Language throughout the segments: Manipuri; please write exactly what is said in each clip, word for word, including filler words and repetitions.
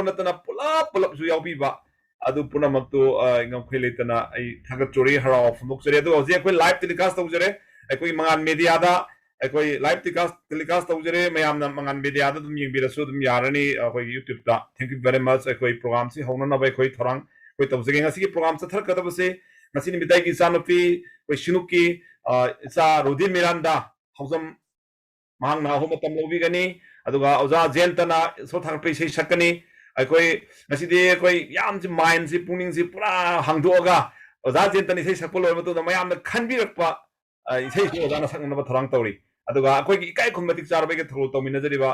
ꯅꯠꯇꯅ ꯄꯨꯂꯞ ꯄꯨꯂꯞꯁꯨ ꯌꯥꯎꯕꯤꯕ, ꯑꯗꯨ ꯄꯨꯝꯅꯃꯛꯇꯨ, ꯑ, ꯉꯝꯈꯩ ꯂꯩꯇꯅ ꯑꯩ ꯊꯥꯒꯠꯆꯔꯤ, ꯍꯔꯥꯎ ꯐꯣꯡꯗꯣꯛꯆꯔꯤ꯫ ꯑꯗꯨꯒ ꯍꯧꯖꯤꯛ ꯑꯩꯈꯣꯏ live telecast ꯇꯧꯖꯔꯦ, ꯑꯩꯈꯣꯏ ꯃꯉꯥꯜ ꯃꯦꯗꯤꯌꯥꯗ, ꯑꯩꯈꯣꯏ live telecast, telecast ꯇꯧꯖꯔꯦ꯫ ꯃꯌꯥꯝꯅ ꯃꯉꯥꯜ ꯃꯦꯗꯤꯌꯥꯗ ꯑꯗꯨꯝ ꯌꯦꯡꯕꯤꯔꯁꯨ ꯑꯗꯨꯝ ꯌꯥꯔꯅꯤ꯫ ꯑꯩꯈꯣꯏꯒꯤ YouTube-ꯇ꯫ Thank you very much꯫ ꯑꯩꯈꯣꯏ program-ꯁꯤ ꯍꯧꯅꯅꯕ ꯑꯩꯈꯣꯏ ꯊꯧꯔꯥꯡ ꯑꯩꯈꯣꯏ ꯇꯧꯖꯒꯦ꯫ ꯉꯁꯤꯒꯤ program ꯆꯠꯊꯔꯛꯀꯗꯕꯁꯦ ꯉꯁꯤ ꯅꯨꯃꯤꯗꯥꯡꯒꯤ ꯏꯆꯥꯅꯨꯄꯤ ꯑꯩꯈꯣꯏ ꯁꯤꯅꯨꯀꯤ, ꯑ, ꯏꯆꯥ ꯔꯣꯗꯤ ꯃꯤꯔꯥꯟꯗꯥ ꯍꯥꯎꯖꯝ, ꯃꯍꯥꯛꯅ ꯑꯍꯧꯕ ꯇꯝ ꯂꯧꯕꯤꯒꯅꯤ꯫ ꯑꯗꯨꯒ ꯑꯣꯖꯥ ꯖꯌꯟꯇꯅ ꯏꯁꯣꯔ ꯊꯥꯒꯠꯄ ꯏꯁꯩ ꯁꯛꯀꯅꯤ꯫ ꯑꯩꯈꯣꯏ ꯉꯁꯤꯗꯤ ꯑꯩꯈꯣꯏ ꯌꯥꯝꯁꯤ, mind-ꯁꯤ, ꯄꯨꯛꯅꯤꯡꯁꯤ ꯄꯨꯔꯥ ꯍꯥꯡꯗꯣꯛꯑꯒ ꯑꯣꯖꯥ ꯖꯌꯟꯇꯅ ꯏꯁꯩ ꯁꯛꯄ ꯂꯣꯏꯔꯕ ꯃꯇꯨꯡꯗ ꯃꯌꯥꯝꯅ ꯈꯟꯕꯤꯔꯛꯄ, ꯑ, ꯏꯁꯩꯁꯤ ꯑꯣꯖꯥꯅ ꯁꯛꯅꯅꯕ ꯊꯧꯔꯥꯡ ꯇꯧꯔꯤ꯫ ꯑꯗꯨꯒ ꯑꯩꯈꯣꯏꯒꯤ ꯏꯀꯥꯏ ꯈꯨꯝꯅꯕ ꯃꯇꯤꯛ ꯆꯥꯔꯕ ꯑꯩꯒ ꯊꯧꯔꯝ ꯇꯧꯃꯤꯟꯅꯖꯔꯤꯕ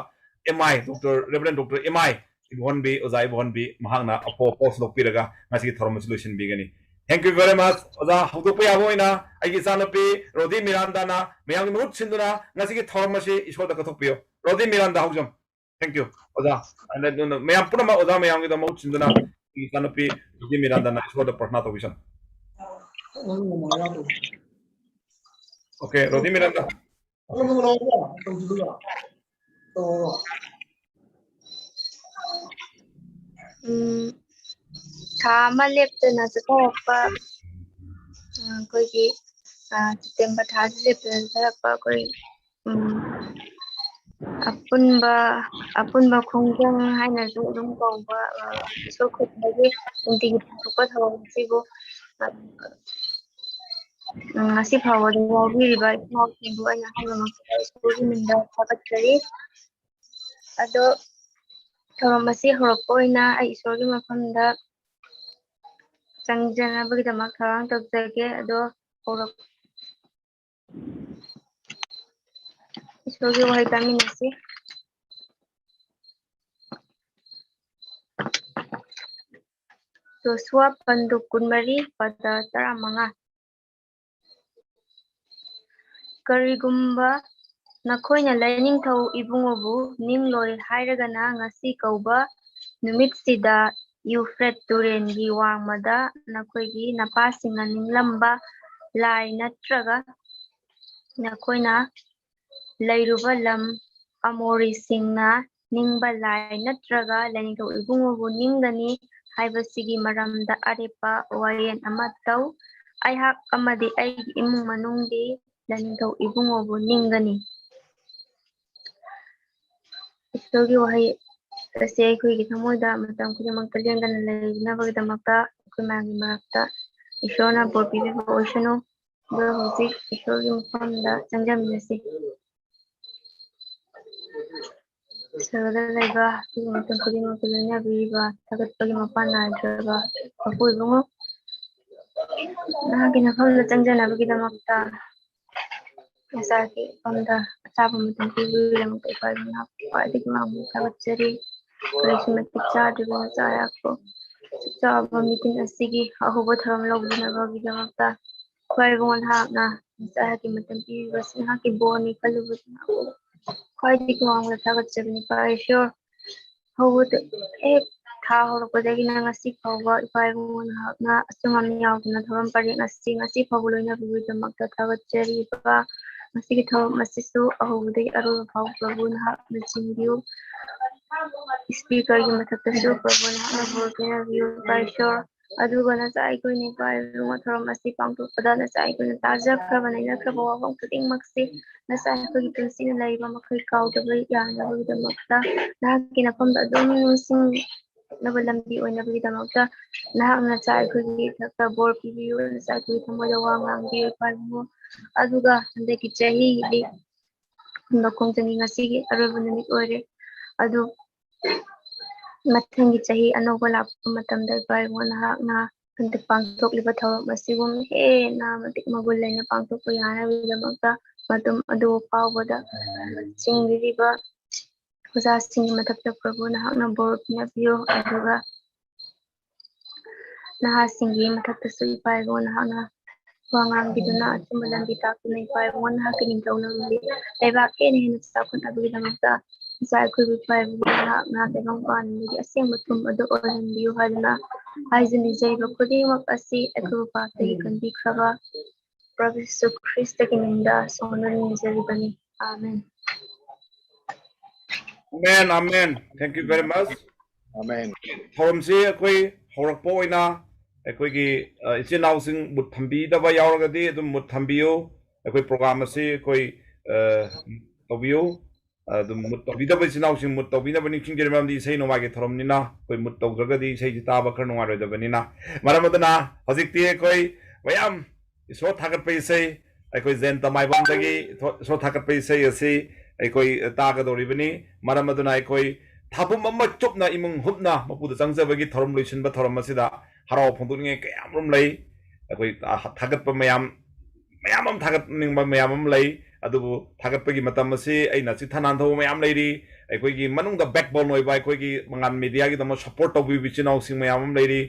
M I, Doctor, Reverend Doctor M I Ibohanbi, ꯑꯣꯖꯥ ꯏꯕꯣꯍꯟꯕꯤ, ꯃꯍꯥꯛꯅ ꯑꯐꯥꯎ ꯑꯐꯥꯎ ꯁꯟꯗꯣꯛꯄꯤꯔꯒ ꯉꯁꯤꯒꯤ ꯊꯧꯔꯝ ꯑꯁꯤ ꯂꯣꯏꯁꯤꯟꯕꯤꯒꯅꯤ꯫ Thank you very much꯫ ꯑꯣꯖꯥ, ꯍꯧꯗꯣꯛꯄ ꯌꯥꯕ ꯑꯣꯏꯅ ꯑꯩꯒꯤ ꯏꯆꯥꯅꯨꯄꯤ ꯔꯣꯗꯤ ꯃꯤꯔꯥꯟꯗꯥꯅ ꯃꯌꯥꯝꯒꯤ ꯃꯍꯨꯠ ꯁꯤꯟꯗꯨꯅ ꯉꯁꯤꯒꯤ ꯊꯧꯔꯝ ꯑꯁꯤ ꯏꯁꯣꯔꯗ ꯀꯠꯊꯣꯛꯄꯤꯌꯨ꯫ ꯔꯣꯗꯤ ꯃꯤꯔꯥꯟꯗꯥ ꯍꯥꯎꯖꯝ꯫ Thank you, ꯑꯣꯖꯥ꯫ ꯑꯗꯨꯅ ꯃꯌꯥꯝ ꯄꯨꯝꯅꯃꯛ, ꯑꯣꯖꯥ ꯃꯌꯥꯝꯒꯤꯗꯃꯛ ꯃꯍꯨꯠ ꯁꯤꯟꯗꯨꯅ ꯑꯩꯒꯤ ꯏꯆꯥꯅꯨꯄꯤ ꯔꯣꯗꯤ ꯃꯤꯔꯥꯟꯗꯥꯅ ꯏꯁꯣꯔꯗ ꯄ꯭ꯔꯊꯅꯥ ꯇꯧꯕꯤꯁꯅꯨ꯫ Okay, ꯔꯣꯗꯤ ꯃꯤꯔꯥꯟꯗꯥ꯫ ꯎꯝ, ꯊꯥ ꯑꯃ ꯂꯦꯞꯇꯅ ꯆꯠꯊꯔꯛꯄ, ꯎꯝ, ꯑꯩꯈꯣꯏꯒꯤ, ꯑ, ꯁꯦꯞꯇꯦꯝꯕꯔ ꯊꯥꯁꯤ ꯂꯦꯞꯇꯅ ꯆꯠꯊꯔꯛꯄ ꯑꯩꯈꯣꯏ, ꯎꯝ, ꯑꯄꯨꯟꯕ, ꯑꯄꯨꯟꯕ ꯈꯣꯡꯖꯪ ꯍꯥꯏꯅꯁꯨ ꯑꯗꯨꯝ ꯀꯧꯕ, ꯑ, ꯏꯁꯣꯔ ꯈꯨꯔꯨꯝꯕꯒꯤ ꯅꯨꯡꯇꯤꯒꯤ ꯄꯥꯡꯊꯣꯛꯄ ꯊꯧꯔꯝ ꯑꯁꯤꯕꯨ, ꯑ, ꯎꯝ, ꯉꯁꯤ ꯐꯥꯎꯕꯗ ꯌꯥꯎꯕꯤꯔꯤꯕ ꯏꯆꯤꯟ ꯏꯅꯥꯎꯁꯤꯡꯕꯨ ꯑꯩꯅ ꯍꯥꯏꯕꯃꯛꯇ ꯏꯁꯣꯔꯒꯤ ꯃꯤꯡꯗ ꯊꯥꯒꯠꯆꯔꯤ꯫ ꯑꯗꯣ ꯊꯧꯔꯝ ꯑꯁꯤ ꯍꯧꯔꯛꯄ ꯑꯣꯏꯅ ꯑꯩ ꯏꯁꯣꯔꯒꯤ ꯃꯐꯝꯗ ꯆꯪꯖꯅꯕꯒꯤꯗꯃꯛ ꯊꯧꯔꯥꯡ ꯇꯧꯖꯒꯦ꯫ ꯑꯗꯣ ꯍꯧꯔꯛ-, ꯏꯁꯣꯔꯒꯤ ꯋꯥꯍꯩ ꯇꯥꯃꯤꯟꯅꯁꯤ꯫ ꯖꯣꯁꯨꯋꯥ ꯄꯟꯗꯨꯞ ꯀꯨꯟꯃꯔꯤ, ꯄꯗ ꯇꯔꯥꯃꯉꯥ꯫ ꯀꯔꯤꯒꯨꯝꯕ ꯅꯈꯣꯏꯅ ꯂꯥꯏꯅꯤꯡꯊꯧ ꯏꯕꯨꯡꯉꯣꯕꯨ ꯅꯤꯡꯂꯣꯏ ꯍꯥꯏꯔꯒꯅ, ꯉꯁꯤ ꯀꯧꯕ ꯅꯨꯃꯤꯠꯁꯤꯗ ꯌꯨꯐ꯭ꯔꯦꯠ ꯇꯨꯔꯦꯟꯒꯤ ꯋꯥꯡꯃꯗ ꯅꯈꯣꯏꯒꯤ ꯅꯄꯥꯁꯤꯡꯅ ꯅꯤꯡꯂꯝꯕ ꯂꯥꯏ ꯅꯠꯇ꯭ꯔꯒ ꯅꯈꯣꯏꯅ ꯂꯩꯔꯨꯕ ꯂꯝ ꯑꯃꯣꯔꯤꯁꯤꯡꯅ ꯅꯤꯡꯕ ꯂꯥꯏ ꯅꯠꯇ꯭ꯔꯒ ꯂꯥꯏꯅꯤꯡꯊꯧ ꯏꯕꯨꯡꯉꯣꯕꯨ ꯅꯤꯡꯒꯅꯤ ꯍꯥꯏꯕꯁꯤꯒꯤ ꯃꯔꯝꯗ ꯑꯔꯦꯞꯄ ꯋꯥꯌꯦꯜ ꯑꯃ ꯇꯧ꯫ ꯑꯩꯍꯥꯛ ꯑꯃꯗꯤ ꯑꯩꯒꯤ ꯏꯃꯨꯡ ꯃꯅꯨꯡꯗꯤ ꯂꯥꯏꯅꯤꯡꯊꯧ ꯏꯕꯨꯡꯉꯣꯕꯨ ꯅꯤꯡꯒꯅꯤ꯫ ꯏꯁꯣꯔꯒꯤ ꯋꯥꯍꯩ ꯑꯁꯤ ꯑꯩꯈꯣꯏꯒꯤ ꯊꯃꯣꯏꯗ ꯃꯇꯝ ꯈꯨꯗꯤꯡꯃꯛꯇ ꯂꯦꯡꯗꯅ ꯂꯩꯅꯕꯒꯤꯗꯃꯛꯇ ꯑꯩꯈꯣꯏ ꯃꯌꯥꯝꯒꯤ ꯃꯔꯛꯇ ꯏꯁꯣꯔꯅ ꯕꯣꯔ ꯄꯤꯕꯤꯕ ꯑꯣꯏꯁꯅꯨ꯫ ꯑꯗꯣ ꯍꯧꯖꯤꯛ ꯏꯁꯣꯔꯒꯤ ꯃꯐꯝꯗ ꯆꯪꯖꯃꯤꯟꯅꯁꯤ꯫ ꯁꯔꯒꯗ ꯂꯩꯕ ꯑꯩꯈꯣꯏꯒꯤ ꯃꯇꯝ ꯈꯨꯗꯤꯡꯃꯛꯇ ꯂꯣꯏꯅꯕꯤꯔꯤꯕ ꯊꯥꯒꯠꯄꯒꯤ ꯃꯄꯥꯟ ꯅꯥꯏꯗ꯭ꯔꯕ ꯃꯄꯨ ꯏꯕꯨꯡꯉꯣ, ꯅꯍꯥꯛꯀꯤ ꯅꯐꯝꯗ ꯆꯪꯖꯅꯕꯒꯤꯗꯃꯛꯇ ꯉꯁꯥꯏꯒꯤ ꯃꯐꯝꯗ ꯑꯆꯥꯕ ꯃꯇꯝ ꯄꯤꯕꯒꯤꯗꯃꯛꯇ ꯏꯄꯥ ꯏꯕꯨꯡꯉꯣ ꯈ꯭ꯋꯥꯏꯗꯒꯤ ꯋꯥꯡꯅ ꯊꯥꯒꯠꯆꯔꯤ꯫ ꯀꯔꯤꯁꯨ ꯃꯇꯤꯛ ꯆꯥꯗ꯭ꯔꯤꯕ ꯃꯆꯥ ꯑꯩꯍꯥꯛꯄꯨ ꯑꯆꯥꯕ ꯃꯤꯇꯤꯟ ꯑꯁꯤꯒꯤ ꯑꯍꯧꯕ ꯊꯧꯔꯝ ꯂꯧꯕꯤꯅꯕꯒꯤꯗꯃꯛꯇ ꯏꯄꯥ ꯏꯕꯨꯡꯉꯣ ꯅꯍꯥꯛꯅ ꯉꯁꯥꯏꯒꯤ ꯃꯇꯝ ꯄꯤꯕꯤꯕꯁꯤ ꯅꯍꯥꯛꯀꯤ ꯕꯣꯔꯅꯤ ꯈꯜꯂꯨꯕꯁꯤ ꯅꯍꯥꯛꯄꯨ ꯈ꯭ꯋꯥꯏꯗꯒꯤ ꯋꯥꯡꯅ ꯊꯥꯒꯠꯆꯕꯅꯤ ꯏꯄꯥ ꯏꯁꯣꯔ꯫ ꯍꯧꯕꯗ ꯍꯦꯛ ꯊꯥ ꯍꯧꯔꯛꯄꯗꯒꯤꯅ ꯉꯁꯤ ꯐꯥꯎꯕ ꯏꯄꯥ ꯏꯕꯨꯡꯉꯣ ꯅꯍꯥꯛꯅ ꯑꯆꯨꯝ ꯑꯃ ꯌꯥꯎꯗꯅ ꯊꯧꯔꯝ ꯄꯔꯦꯡ ꯑꯁꯤ ꯉꯁꯤ ꯐꯥꯎꯕ ꯂꯣꯏꯅꯕꯤꯕꯒꯤꯗꯃꯛꯇ ꯊꯥꯒꯠꯆꯔꯤ ꯏꯄꯥ꯫ ꯉꯁꯤꯒꯤ ꯊꯧꯔꯝ ꯑꯁꯤꯁꯨ ꯑꯍꯧꯕꯗꯒꯤ ꯑꯔꯣꯏꯕ ꯐꯥꯎꯕ ꯄ꯭ꯔꯚꯨ ꯅꯍꯥꯛꯅ ꯆꯤꯡꯕꯤꯌꯨ꯫ ꯏꯁꯄꯤꯀꯔꯒꯤ ꯃꯊꯛꯇꯁꯨ ꯄ꯭ꯔꯚꯨ ꯅꯍꯥꯛꯅ ꯕꯣꯔ ꯄꯤꯅꯕꯤꯌꯨ ꯏꯄꯥ ꯏꯁꯣꯔ꯫ ꯑꯗꯨꯒ ꯅꯆꯥ ꯑꯩꯈꯣꯏꯅ ꯏꯄꯥ ꯏꯕꯨꯡꯉꯣ ꯊꯧꯔꯝ ꯑꯁꯤ ꯄꯥꯡꯊꯣꯛꯄꯗ ꯅꯆꯥ ꯑꯩꯈꯣꯏꯅ ꯇꯥꯖꯈ꯭ꯔꯕ ꯅꯩꯅꯈ꯭ꯔꯕ ꯋꯥꯐꯝ ꯈꯨꯗꯤꯡꯃꯛꯁꯤ ꯅꯆꯥ ꯑꯩꯈꯣꯏꯒꯤ ꯄꯨꯟꯁꯤꯅ ꯂꯩꯔꯤꯕ ꯃꯈꯩ ꯀꯥꯎꯗꯕ ꯌꯥꯅꯕꯒꯤꯗꯃꯛꯇ ꯅꯍꯥꯛꯀꯤ ꯅꯐꯝꯗ ꯑꯗꯨꯝ ꯅꯤꯡꯁꯤꯡꯅꯕ ꯂꯝꯕꯤ ꯑꯣꯏꯅꯕꯒꯤꯗꯃꯛꯇ ꯅꯍꯥꯛꯅ ꯅꯆꯥ ꯑꯩꯈꯣꯏꯒꯤ ꯏꯊꯛꯇ ꯕꯣꯔ ꯄꯤꯕꯤꯌꯨ꯫ ꯅꯆꯥ ꯑꯩꯈꯣꯏꯒꯤ ꯊꯃꯣꯏꯗ ꯋꯥ ꯉꯥꯡꯕꯤꯌꯨ ꯏꯄꯥ ꯏꯕꯨꯡꯉꯣ꯫ ꯑꯗꯨꯒ ꯍꯟꯗꯛꯀꯤ ꯆꯍꯤꯒꯤꯗꯤ ꯈꯨꯟꯕ ꯈꯣꯡꯖꯪꯒꯤ ꯉꯁꯤꯒꯤ ꯑꯔꯣꯏꯕ ꯅꯨꯃꯤꯠ ꯑꯣꯏꯔꯦ꯫ ꯑꯗꯨ ꯃꯊꯪꯒꯤ ꯆꯍꯤ ꯑꯅꯧꯕ ꯂꯥꯛꯄ ꯃꯇꯝꯗ ꯏꯄꯥ ꯏꯕꯨꯡꯉꯣ ꯅꯍꯥꯛꯅ ꯍꯟꯗꯛ ꯄꯥꯡꯊꯣꯛꯂꯤꯕ ꯊꯧꯔꯝ ꯑꯁꯤꯒꯨꯝ ꯍꯦꯟꯅ ꯃꯇꯤꯛ ꯃꯒꯨꯟ ꯂꯩꯅ ꯄꯥꯡꯊꯣꯛꯄ ꯌꯥꯅꯕꯒꯤꯗꯃꯛꯇ ꯃꯇꯝ ꯑꯗꯨ ꯐꯥꯎꯕꯗ ꯆꯤꯡꯕꯤꯔꯤꯕ ꯑꯣꯖꯥꯁꯤꯡꯒꯤ ꯃꯊꯛꯇ ꯄ꯭ꯔꯚꯨ ꯅꯍꯥꯛꯅ ꯕꯣꯔ ꯄꯤꯅꯕꯤꯌꯨ꯫ ꯑꯗꯨꯒ ꯅꯍꯥꯁꯤꯡꯒꯤ ꯃꯊꯛꯇꯁꯨ ꯏꯄꯥ ꯏꯕꯨꯡꯉꯣ ꯅꯍꯥꯛꯅ ꯋꯥ ꯉꯥꯡꯕꯤꯗꯨꯅ ꯑꯆꯨꯝꯕ ꯂꯝꯕꯤ ꯇꯥꯛꯇꯨꯅ ꯏꯄꯥ ꯏꯕꯨꯡꯉꯣ ꯅꯍꯥꯛꯀꯤ ꯅꯤꯡꯊꯧꯅ ꯂꯩꯕꯥꯛ ꯍꯦꯟꯅ ꯍꯦꯟꯅ ꯆꯥꯎꯈꯠꯅꯕꯒꯤꯗꯃꯛꯇ ꯏꯆꯥ ꯑꯩꯈꯣꯏꯕꯨ ꯏꯄꯥ ꯏꯕꯨꯡꯉꯣ ꯅꯍꯥꯛꯅ ꯇꯥꯏꯕꯪ ꯄꯥꯟꯕꯒꯤ ꯑꯁꯦꯡꯕ ꯊꯨꯝ ꯑꯗꯨ ꯑꯣꯏꯍꯟꯕꯤꯌꯨ ꯍꯥꯏꯗꯨꯅ ꯍꯥꯏꯖꯅꯤꯡꯖꯔꯤꯕ ꯈꯨꯗꯤꯡꯃꯛ ꯑꯁꯤ ꯑꯩꯈꯣꯏꯕꯨ ꯄꯥꯞꯇꯒꯤ ꯀꯟꯕꯤꯈ꯭ꯔꯕ ꯄ꯭ꯔꯚꯨ ꯖꯤꯁꯨ ꯈ꯭ꯔꯤꯁꯇꯒꯤ ꯃꯤꯡꯗ ꯁꯣꯟꯗꯨꯅ ꯅꯤꯖꯔꯤꯕꯅꯤ꯫ ꯑꯥꯃꯦꯟ꯫ Amen, amen. Thank you very much. Amen. ꯊꯧꯔꯝꯁꯤ ꯑꯩꯈꯣꯏ ꯍꯧꯔꯛꯄ ꯑꯣꯏꯅ ꯑꯩꯈꯣꯏꯒꯤ ꯑ, ꯏꯆꯤꯟ ꯏꯅꯥꯎꯁꯤꯡ ꯃꯨꯠ ꯊꯝꯕꯤꯗꯕ ꯌꯥꯎꯔꯒꯗꯤ ꯑꯗꯨꯝ ꯃꯨꯠ ꯊꯝꯕꯤꯌꯨ꯫ ꯑꯩꯈꯣꯏ ꯄ꯭ꯔꯣꯒ꯭ꯔꯥꯝ ꯑꯁꯤ ꯑꯩꯈꯣꯏ ꯑ, ꯇꯧꯕꯤꯌꯨ꯫ ꯑꯗꯨꯝ ꯃꯨꯠ ꯇꯧꯕꯤꯗꯕ ꯏꯆꯤꯟ ꯏꯅꯥꯎꯁꯤꯡ ꯃꯨꯠ ꯇꯧꯕꯤꯅꯕ ꯅꯤꯡꯁꯤꯡꯖꯔꯤ, ꯃꯔꯝꯗꯤ ꯏꯁꯩ ꯅꯣꯡꯃꯥꯏꯒꯤ ꯊꯧꯔꯝꯅꯤꯅ ꯑꯩꯈꯣꯏ ꯃꯨꯠ ꯇꯧꯗ꯭ꯔꯒꯗꯤ ꯏꯁꯩꯁꯤ ꯇꯥꯕ ꯈꯔ ꯅꯨꯡꯉꯥꯏꯔꯣꯏꯗꯕꯅꯤꯅ꯫ ꯃꯔꯝ ꯑꯗꯨꯅ ꯍꯧꯖꯤꯛꯇꯤ ꯑꯩꯈꯣꯏ ꯃꯌꯥꯝ ꯏꯁꯣꯔ ꯊꯥꯒꯠꯄ ꯏꯁꯩ, ꯑꯩꯈꯣꯏ ꯖꯌꯟꯇ ꯃꯥꯏꯕꯝꯗꯒꯤ ꯏꯁꯣꯔ ꯊꯥꯒꯠꯄ ꯏꯁꯩ ꯑꯁꯤ ꯑꯩꯈꯣꯏ ꯇꯥꯒꯗꯧꯔꯤꯕꯅꯤ꯫ ꯃꯔꯝ ꯑꯗꯨꯅ ꯑꯩꯈꯣꯏ ꯊꯥꯄꯨꯝ ꯑꯃ ꯆꯨꯞꯅ ꯏꯃꯨꯡ ꯍꯨꯞꯅ ꯃꯄꯨꯗ ꯆꯪꯖꯕꯒꯤ ꯊꯧꯔꯝ ꯂꯣꯏꯁꯤꯟꯕ ꯊꯧꯔꯝ ꯑꯁꯤꯗ ꯍꯔꯥꯎ ꯐꯣꯡꯗꯣꯛꯅꯤꯡꯉꯥꯏ ꯀꯌꯥ ꯑꯃꯔꯣꯝ ꯂꯩ꯫ ꯑꯩꯈꯣꯏ ꯊꯥꯒꯠꯄ ꯃꯌꯥꯝ ꯃꯌꯥꯝ ꯑꯃ ꯊꯥꯒꯠꯅꯤꯡꯕ ꯃꯌꯥꯝ ꯑꯃ ꯂꯩ꯫ ꯑꯗꯨꯕꯨ ꯊꯥꯒꯠꯄꯒꯤ ꯃꯇꯝ ꯑꯁꯤ ꯑꯩꯅ ꯆꯤꯊ ꯅꯥꯟꯊꯧꯕ ꯃꯌꯥꯝ ꯂꯩꯔꯤ꯫ ꯑꯩꯈꯣꯏꯒꯤ ꯃꯅꯨꯡꯗ backbone ꯑꯣꯏꯕ ꯑꯩꯈꯣꯏꯒꯤ ꯃꯉꯥꯜ ꯃꯦꯗꯤꯌꯥꯒꯤꯗꯃꯛ support ꯇꯧꯕꯤꯕ ꯏꯆꯤꯟ ꯏꯅꯥꯎꯁꯤꯡ ꯃꯌꯥꯝ ꯑꯃ ꯂꯩꯔꯤ꯫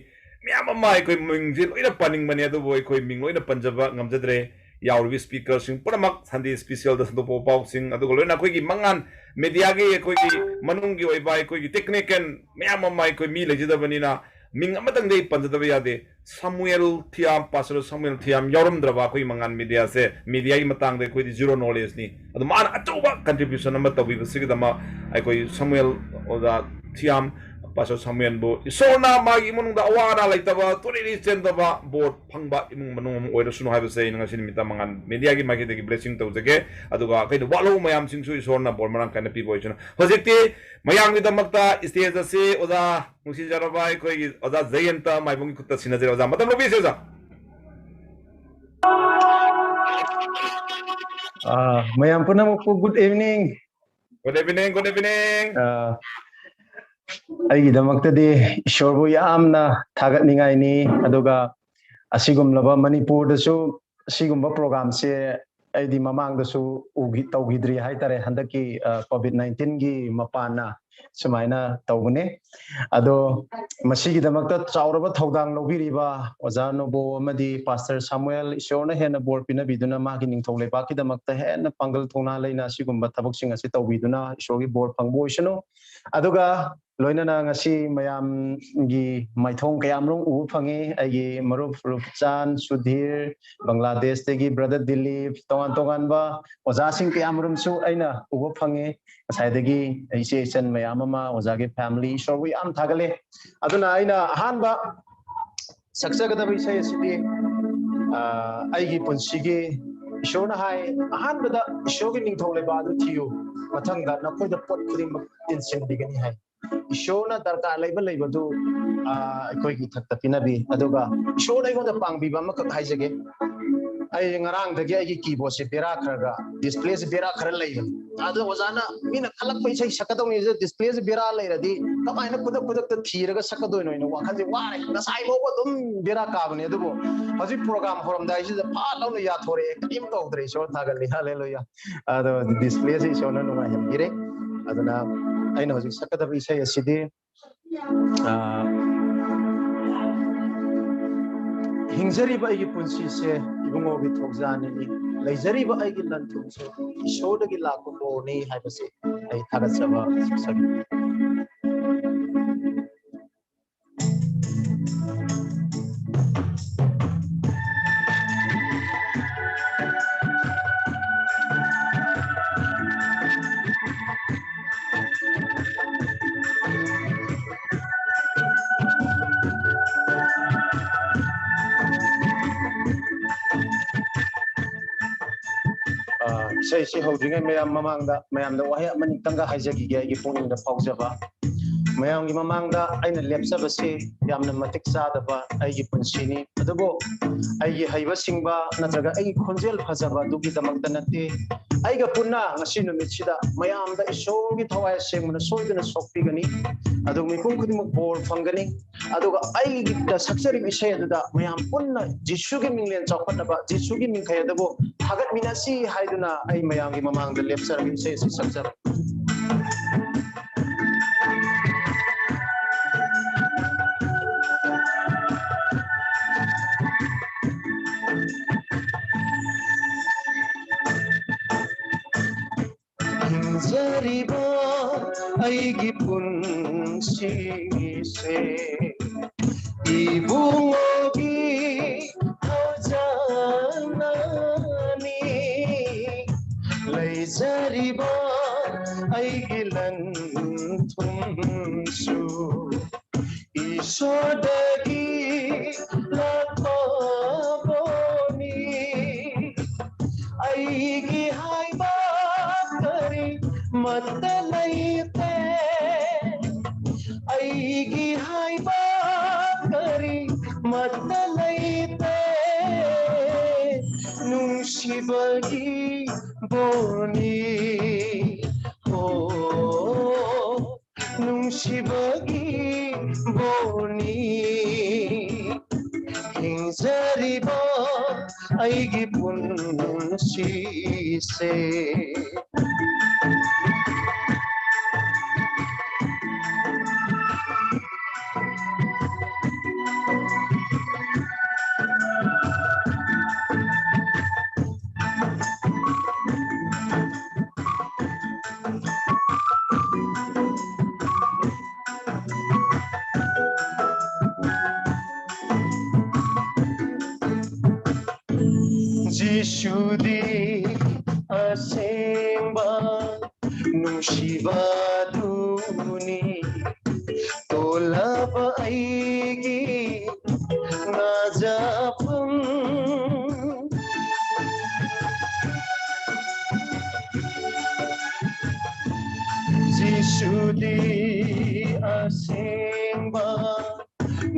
ꯃꯌꯥꯝ ꯑꯃ ꯑꯩꯈꯣꯏ ꯃꯤꯡꯁꯦ ꯂꯣꯏꯅ ꯄꯟꯅꯤꯡꯕꯅꯦ, ꯑꯗꯨꯕꯨ ꯑꯩꯈꯣꯏ ꯃꯤꯡ ꯂꯣꯏꯅ ꯄꯟꯖꯕ ꯉꯝꯖꯗ꯭ꯔꯦ꯫ ꯌꯥꯎꯔꯤꯕ speakerꯁꯤꯡ ꯄꯨꯝꯅꯃꯛ Sunday specialꯗ ꯁꯟꯗꯣꯛꯄ ꯄꯥꯎꯁꯤꯡ, ꯑꯗꯨꯒ ꯂꯣꯏꯅ ꯑꯩꯈꯣꯏꯒꯤ ꯃꯉꯥꯜ ꯃꯦꯗꯤꯌꯥꯒꯤ ꯑꯩꯈꯣꯏꯒꯤ ꯃꯅꯨꯡꯒꯤ ꯑꯣꯏꯕ ꯑꯩꯈꯣꯏꯒꯤ technical ꯃꯌꯥꯝ ꯑꯃ ꯑꯩꯈꯣꯏ ꯃꯤ ꯂꯩꯖꯗꯕꯅꯤꯅ ꯃꯤꯡ ꯑꯃꯇꯪꯗꯤ ꯑꯩ ꯄꯟꯖꯗꯕ ꯌꯥꯗꯦ꯫ ꯁꯃꯨꯑꯦꯜ ꯊꯤꯌꯥꯝ, ꯄꯥꯁꯇꯔ ꯁꯃꯨꯑꯦꯜ ꯊꯤꯌꯥꯝ ꯌꯥꯎꯔꯝꯗ꯭ꯔꯕ ꯑꯩꯈꯣꯏ ꯃꯉꯥꯜ ꯃꯦꯗꯤꯌꯥꯁꯦ, ꯃꯦꯗꯤꯌꯥꯒꯤ ꯃꯇꯥꯡꯗ ꯑꯩꯈꯣꯏꯗꯤ zero knowledgeꯅꯤ꯫ ꯑꯗꯨ ꯃꯥꯅ ꯑꯆꯧꯕ contribution ꯑꯃ ꯇꯧꯕꯤꯕꯁꯤꯒꯤꯗꯃꯛ ꯑꯩꯈꯣꯏ ꯁꯃꯨꯑꯦꯜ ꯑꯣꯖꯥ ꯊꯤꯌꯥꯝ, ꯄꯥꯁꯇꯔ ꯁꯃꯨꯑꯦꯜꯕꯨ ꯏꯁꯣꯔꯅ ꯃꯥꯒꯤ ꯏꯃꯨꯡꯗ ꯑꯋꯥ ꯑꯅꯥ ꯂꯩꯇꯕ, ꯇꯣꯔꯤꯔꯤ ꯆꯦꯟꯗꯕ, ꯕꯣꯔ ꯐꯪꯕ ꯏꯃꯨꯡ ꯃꯅꯨꯡ ꯑꯃ ꯑꯣꯏꯔꯁꯅꯨ ꯍꯥꯏꯕꯁꯦ ꯑꯩꯅ ꯉꯁꯤ ꯅꯨꯃꯤꯠꯇ ꯃꯉꯥꯜ ꯃꯦꯗꯤꯌꯥꯒꯤ ꯃꯥꯏꯀꯩꯗꯒꯤ blessing ꯇꯧꯖꯒꯦ꯫ ꯑꯗꯨꯒ ꯑꯩꯈꯣꯏꯗ ꯋꯥꯠꯍꯧꯕ ꯃꯌꯥꯝꯁꯤꯡꯁꯨ ꯏꯁꯣꯔꯅ ꯕꯣꯔ ꯃꯔꯥꯡ ꯀꯥꯏꯅ ꯄꯤꯕ ꯑꯣꯏꯁꯅꯨ꯫ ꯍꯧꯖꯤꯛꯇꯤ ꯃꯌꯥꯝꯒꯤꯗꯃꯛꯇ stage ꯑꯁꯤ ꯑꯣꯖꯥ ꯅꯨꯡꯁꯤꯖꯔꯕ ꯑꯩꯈꯣꯏꯒꯤ ꯑꯣꯖꯥ ꯖꯌꯟꯇ ꯃꯥꯏꯕꯝꯒꯤ ꯈꯨꯠꯇ ꯁꯤꯟꯅꯖꯔꯦ꯫ ꯑꯣꯖꯥ, ꯃꯇꯝ ꯂꯧꯕꯤꯁꯦ ꯑꯣꯖꯥ꯫ ꯑꯥ, ꯃꯌꯥꯝ ꯄꯨꯝꯅꯃꯛꯄꯨ good evening. Good evening, good evening. ꯑꯥ, ꯑꯩꯒꯤꯗꯃꯛꯇꯗꯤ ꯏꯁꯣꯔꯕꯨ ꯌꯥꯝꯅ ꯊꯥꯒꯠꯅꯤꯡꯉꯥꯏꯅꯤ꯫ ꯑꯗꯨꯒ ꯑꯁꯤꯒꯨꯝꯂꯕ ꯃꯅꯤꯄꯨꯔꯗꯁꯨ ꯑꯁꯤꯒꯨꯝꯕ programꯁꯦ ꯑꯩꯗꯤ ꯃꯃꯥꯡꯗꯁꯨ ꯎꯈꯤ-, ꯇꯧꯈꯤꯗ꯭ꯔꯤ ꯍꯥꯏꯇꯥꯔꯦ, ꯍꯟꯗꯛꯀꯤ, ꯑ, COVID nineteenꯒꯤ ꯃꯄꯥꯟꯅ ꯁꯨꯃꯥꯏꯅ ꯇꯧꯕꯅꯤ꯫ ꯑꯗꯣ ꯃꯁꯤꯒꯤꯗꯃꯛꯇ ꯆꯥꯎꯔꯕ ꯊꯧꯗꯥꯡ ꯂꯧꯕꯤꯔꯤꯕ ꯑꯣꯖꯥ ꯅꯣꯕꯣ ꯑꯃꯗꯤ ꯄꯥꯁꯇꯔ ꯁꯥꯃꯨꯑꯦꯜ, ꯏꯁꯣꯔꯅ ꯍꯦꯟꯅ ꯕꯣꯔ ꯄꯤꯅꯕꯤꯗꯨꯅ ꯃꯥꯒꯤ ꯅꯤꯡꯊꯧ ꯂꯩꯕꯥꯛꯀꯤꯗꯃꯛꯇ ꯍꯦꯟꯅ ꯄꯥꯡꯒꯜ ꯊꯧꯅꯥ ꯂꯩꯅ ꯑꯁꯤꯒꯨꯝꯕ ꯊꯕꯛꯁꯤꯡ ꯑꯁꯤ ꯇꯧꯕꯤꯗꯨꯅ ꯏꯁꯣꯔꯒꯤ ꯕꯣꯔ ꯐꯪꯕ ꯑꯣꯏꯁꯅꯨ꯫ ꯑꯗꯨꯒ ꯂꯣꯏꯅꯅ ꯉꯁꯤ ꯃꯌꯥꯝꯒꯤ ꯃꯥꯏꯊꯣꯡ ꯀꯌꯥꯃꯔꯨꯝ ꯎꯕ ꯐꯪꯉꯤ꯫ ꯑꯩꯒꯤ ꯃꯔꯨꯞ ꯔꯨꯞꯆꯥꯟ, ꯁꯨꯙꯤꯔ, ꯕꯪꯒ꯭ꯂꯥꯗꯦꯁꯇꯒꯤ brother ꯗꯤꯂꯤꯞ, ꯇꯣꯉꯥꯟ ꯇꯣꯉꯥꯟꯕ ꯑꯣꯖꯥꯁꯤꯡ ꯀꯌꯥꯃꯔꯨꯝꯁꯨ ꯑꯩꯅ ꯎꯕ ꯐꯪꯉꯤ꯫ ꯉꯁꯥꯏꯗꯒꯤ ꯏꯆꯦ ꯏꯆꯟ ꯃꯌꯥꯝ ꯑꯃ, ꯑꯣꯖꯥꯒꯤ family, ꯏꯁꯣꯔꯕꯨ ꯌꯥꯝ ꯊꯥꯒꯠꯂꯦ꯫ ꯑꯗꯨꯅ ꯑꯩꯅ ꯑꯍꯥꯟꯕ ꯁꯛꯆꯒꯗꯕ ꯏꯁꯩ ꯑꯁꯤꯗꯤ, ꯑ, ꯑꯩꯒꯤ ꯄꯨꯟꯁꯤꯒꯤ, ꯏꯁꯣꯔꯅ ꯍꯥꯏ, "ꯑꯍꯥꯟꯕꯗ ꯏꯁꯣꯔꯒꯤ ꯅꯤꯡꯊꯧ ꯂꯩꯕꯥꯛ ꯑꯗꯨ ꯊꯤꯌꯨ, ꯃꯊꯪꯗ ꯅꯈꯣꯏꯗ ꯄꯣꯠ ꯈꯨꯗꯤꯡꯃꯛ ꯇꯤꯟꯁꯤꯟꯕꯤꯒꯅꯤ" ꯍꯥꯏ꯫ ꯏꯁꯣꯔꯅ ꯗꯔꯀꯥꯔ ꯂꯩꯕ ꯂꯩꯕꯗꯨ, ꯑ, ꯑꯩꯈꯣꯏꯒꯤ ꯏꯊꯛꯇ ꯄꯤꯅꯕꯤ꯫ ꯑꯗꯨꯒ ꯏꯁꯣꯔꯅ ꯑꯩꯉꯣꯟꯗ ꯄꯥꯡꯕꯤꯕ ꯑꯃꯈꯛ ꯍꯥꯏꯖꯒꯦ꯫ ꯑꯩ ꯉꯔꯥꯡꯗꯒꯤ ꯑꯩꯒꯤ keyboardꯁꯦ ꯕꯦꯔꯥ ꯈꯔ ꯈꯔ, displayꯁꯦ ꯕꯦꯔꯥ ꯈꯔ ꯂꯩꯕꯅꯤ꯫ ꯑꯗꯣ ꯑꯣꯖꯥꯅ ꯃꯤꯅ ꯈꯜꯂꯛꯄ ꯏꯁꯩ ꯁꯛꯀꯗꯧꯅꯤ, displayꯁꯦ ꯕꯦꯔꯥ ꯂꯩꯔꯗꯤ ꯀꯃꯥꯏꯅ ꯈꯨꯗꯛ ꯈꯨꯗꯛꯇ ꯊꯤꯔꯒ ꯁꯛꯀꯗꯣꯏꯅꯣ ꯍꯥꯏꯅ ꯋꯥꯈꯜꯁꯦ ꯋꯥꯔꯦ꯫ ꯉꯁꯥꯏ ꯐꯥꯎꯕ ꯑꯗꯨꯝ ꯕꯦꯔꯥ ꯀꯥꯕꯅꯦ, ꯑꯗꯨꯕꯨ ꯍꯧꯖꯤꯛ program ꯍꯧꯔꯝꯗꯥꯏꯁꯤꯗ ꯐꯥꯠ ꯂꯥꯎꯅ ꯌꯥꯊꯣꯔꯛꯑꯦ, ꯀꯔꯤꯝ ꯇꯧꯗ꯭ꯔꯦ꯫ ꯏꯁꯣꯔ ꯊꯥꯒꯠꯂꯤ, ꯍꯥꯂꯦꯂꯨꯌꯥ꯫ ꯑꯗꯣ displayꯁꯦ ꯏꯁꯣꯔꯅ ꯅꯨꯡꯉꯥꯏꯍꯟꯕꯤꯔꯦ꯫ ꯑꯗꯨꯅ ꯑꯩꯅ ꯍꯧꯖꯤꯛ ꯁꯛꯀꯗꯕ ꯏꯁꯩ ꯑꯁꯤꯗꯤ, ꯑ, "ꯍꯤꯡꯖꯔꯤꯕ ꯑꯩꯒꯤ ꯄꯨꯟꯁꯤꯁꯦ ꯏꯕꯨꯡꯉꯣꯒꯤ ꯊꯧꯖꯥꯟꯅꯤ, ꯂꯩꯖꯔꯤꯕ ꯑꯩꯒꯤ ꯂꯟ ꯊꯨꯝꯁꯦ ꯏꯁꯣꯔꯗꯒꯤ ꯂꯥꯛꯄ ꯕꯣꯔꯅꯤ" ꯍꯥꯏꯕꯁꯤ ꯑꯩ ꯊꯥꯒꯠꯆꯕ ꯁꯛꯆꯒꯦ꯫ ꯑ, ꯏꯁꯩꯁꯤ ꯍꯧꯗ꯭ꯔꯤꯉꯩ ꯃꯌꯥꯝ ꯃꯃꯥꯡꯗ ꯃꯌꯥꯝꯗ ꯋꯥꯍꯩ ꯑꯃꯅꯤꯇꯪꯒ ꯍꯥꯏꯖꯈꯤꯒꯦ, ꯑꯩꯒꯤ ꯄꯨꯛꯅꯤꯡꯗ ꯐꯥꯎꯖꯕ꯫ ꯃꯌꯥꯝꯒꯤ ꯃꯃꯥꯡꯗ ꯑꯩꯅ ꯂꯦꯞꯆꯕꯁꯤ ꯌꯥꯝꯅ ꯃꯇꯤꯛ ꯆꯥꯗꯕ ꯑꯩꯒꯤ ꯄꯨꯟꯁꯤꯅꯤ, ꯑꯗꯨꯕꯨ ꯑꯩꯒꯤ ꯍꯩꯕ ꯁꯤꯡꯕ ꯅꯠꯇ꯭ꯔꯒ ꯑꯩꯒꯤ ꯈꯣꯟꯖꯦꯜ ꯐꯖꯕ ꯑꯗꯨꯒꯤꯗꯃꯛꯇ ꯅꯠꯇꯦ꯫ ꯑꯩꯒ ꯄꯨꯟꯅ ꯉꯁꯤ ꯅꯨꯃꯤꯠꯁꯤꯗ ꯃꯌꯥꯝꯗ ꯏꯁꯣꯔꯒꯤ ꯊꯋꯥꯏ ꯑꯁꯦꯡꯕꯅ ꯁꯣꯏꯗꯅ ꯁꯣꯛꯄꯤꯒꯅꯤ, ꯑꯗꯨꯒ ꯃꯤꯄꯨꯝ ꯈꯨꯗꯤꯡꯃꯛ ꯕꯣꯔ ꯐꯪꯒꯅꯤ꯫ ꯑꯗꯨꯒ ꯑꯩꯒꯤꯗ ꯁꯛꯆꯔꯤꯕ ꯏꯁꯩ ꯑꯗꯨꯗ ꯃꯌꯥꯝ ꯄꯨꯟꯅ ꯖꯤꯁꯨꯒꯤ ꯃꯤꯡꯂꯦꯟ ꯆꯥꯎꯈꯠꯅꯕ, ꯖꯤꯁꯨꯒꯤ ꯃꯤꯡꯈꯩ ꯑꯗꯨꯕꯨ ꯊꯥꯒꯠꯃꯤꯟꯅꯁꯤ ꯍꯥꯏꯗꯨꯅ ꯑꯩ ꯃꯌꯥꯝꯒꯤ ꯃꯃꯥꯡꯗ ꯂꯦꯞꯆꯔꯒ ꯏꯁꯩ ꯑꯁꯤ ꯁꯛꯆꯕꯅꯤ꯫ ꯍꯤꯡꯖꯔꯤꯕ ꯑꯩꯒꯤ ꯄꯨꯟꯁꯤꯁꯦ ꯏꯕꯨꯡꯉꯣꯒꯤ ꯊꯧꯖꯥꯟꯅꯅꯤ꯫ ꯂꯩꯖꯔꯤꯕ ꯊꯨꯝꯁꯨ ꯏꯁꯣꯔꯗꯒꯤ ꯂꯥꯛꯄꯕꯨꯅꯤ꯫ ꯑꯩꯒꯤ ꯍꯥꯏꯕ ꯀꯔꯤꯃꯠꯇ ꯂꯩꯇꯦ, ꯑꯩꯒꯤ ꯍꯥꯏꯕ ꯀꯔꯤꯃꯠꯇ ꯂꯩꯇꯦ, ꯅꯨꯡꯁꯤꯕꯒꯤ ꯕꯣꯔꯅꯤ꯫ ꯍꯣ, ꯅꯨꯡꯁꯤꯕꯒꯤ ꯕꯣꯔꯅꯤ꯫ ꯍꯤꯡꯖꯔꯤꯕ ꯑꯩꯒꯤ ꯄꯨꯟꯁꯤꯁꯦ꯫ ꯖꯤꯁꯨꯗꯤ ꯑꯁꯦꯡꯕ ꯅꯨꯡꯁꯤꯕꯗꯨꯅꯤ, ꯇꯣꯜꯂꯕ ꯑꯩꯒꯤ ꯉꯥꯖꯐꯝ꯫ ꯖꯤꯁꯨꯗꯤ ꯑꯁꯦꯡꯕ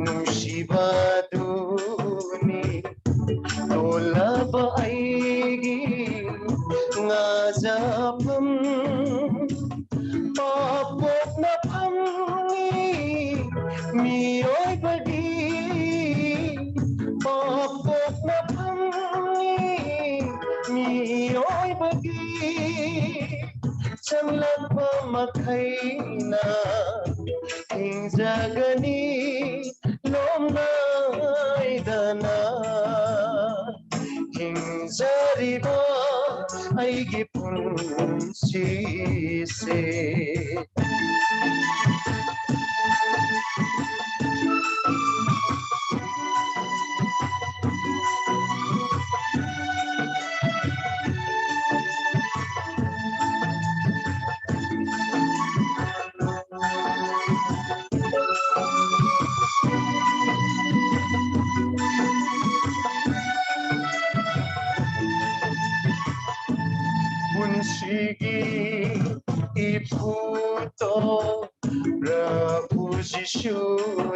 ꯅꯨꯡꯁꯤꯕꯗꯨꯅꯤ, ꯇꯣꯜꯂꯕ ꯑꯩꯒꯤ ꯉꯥꯖꯐꯝ꯫ ꯄꯥꯞ ꯄꯣꯛꯅꯐꯝꯅꯤ ꯃꯤꯑꯣꯏꯕꯒꯤ, ꯄꯥꯞ ꯄꯣꯛꯅꯐꯝꯅꯤ ꯃꯤꯑꯣꯏꯕꯒꯤ꯫ ꯆꯪꯂꯛꯄ ꯃꯈꯩꯅ ꯍꯤꯡꯖꯒꯅꯤ ꯂꯣꯝꯅꯥꯏꯗꯅ꯫ ꯍꯤꯡꯖꯔꯤꯕ ꯑꯩꯒꯤ ꯄꯨꯟꯁꯤꯁꯦ꯫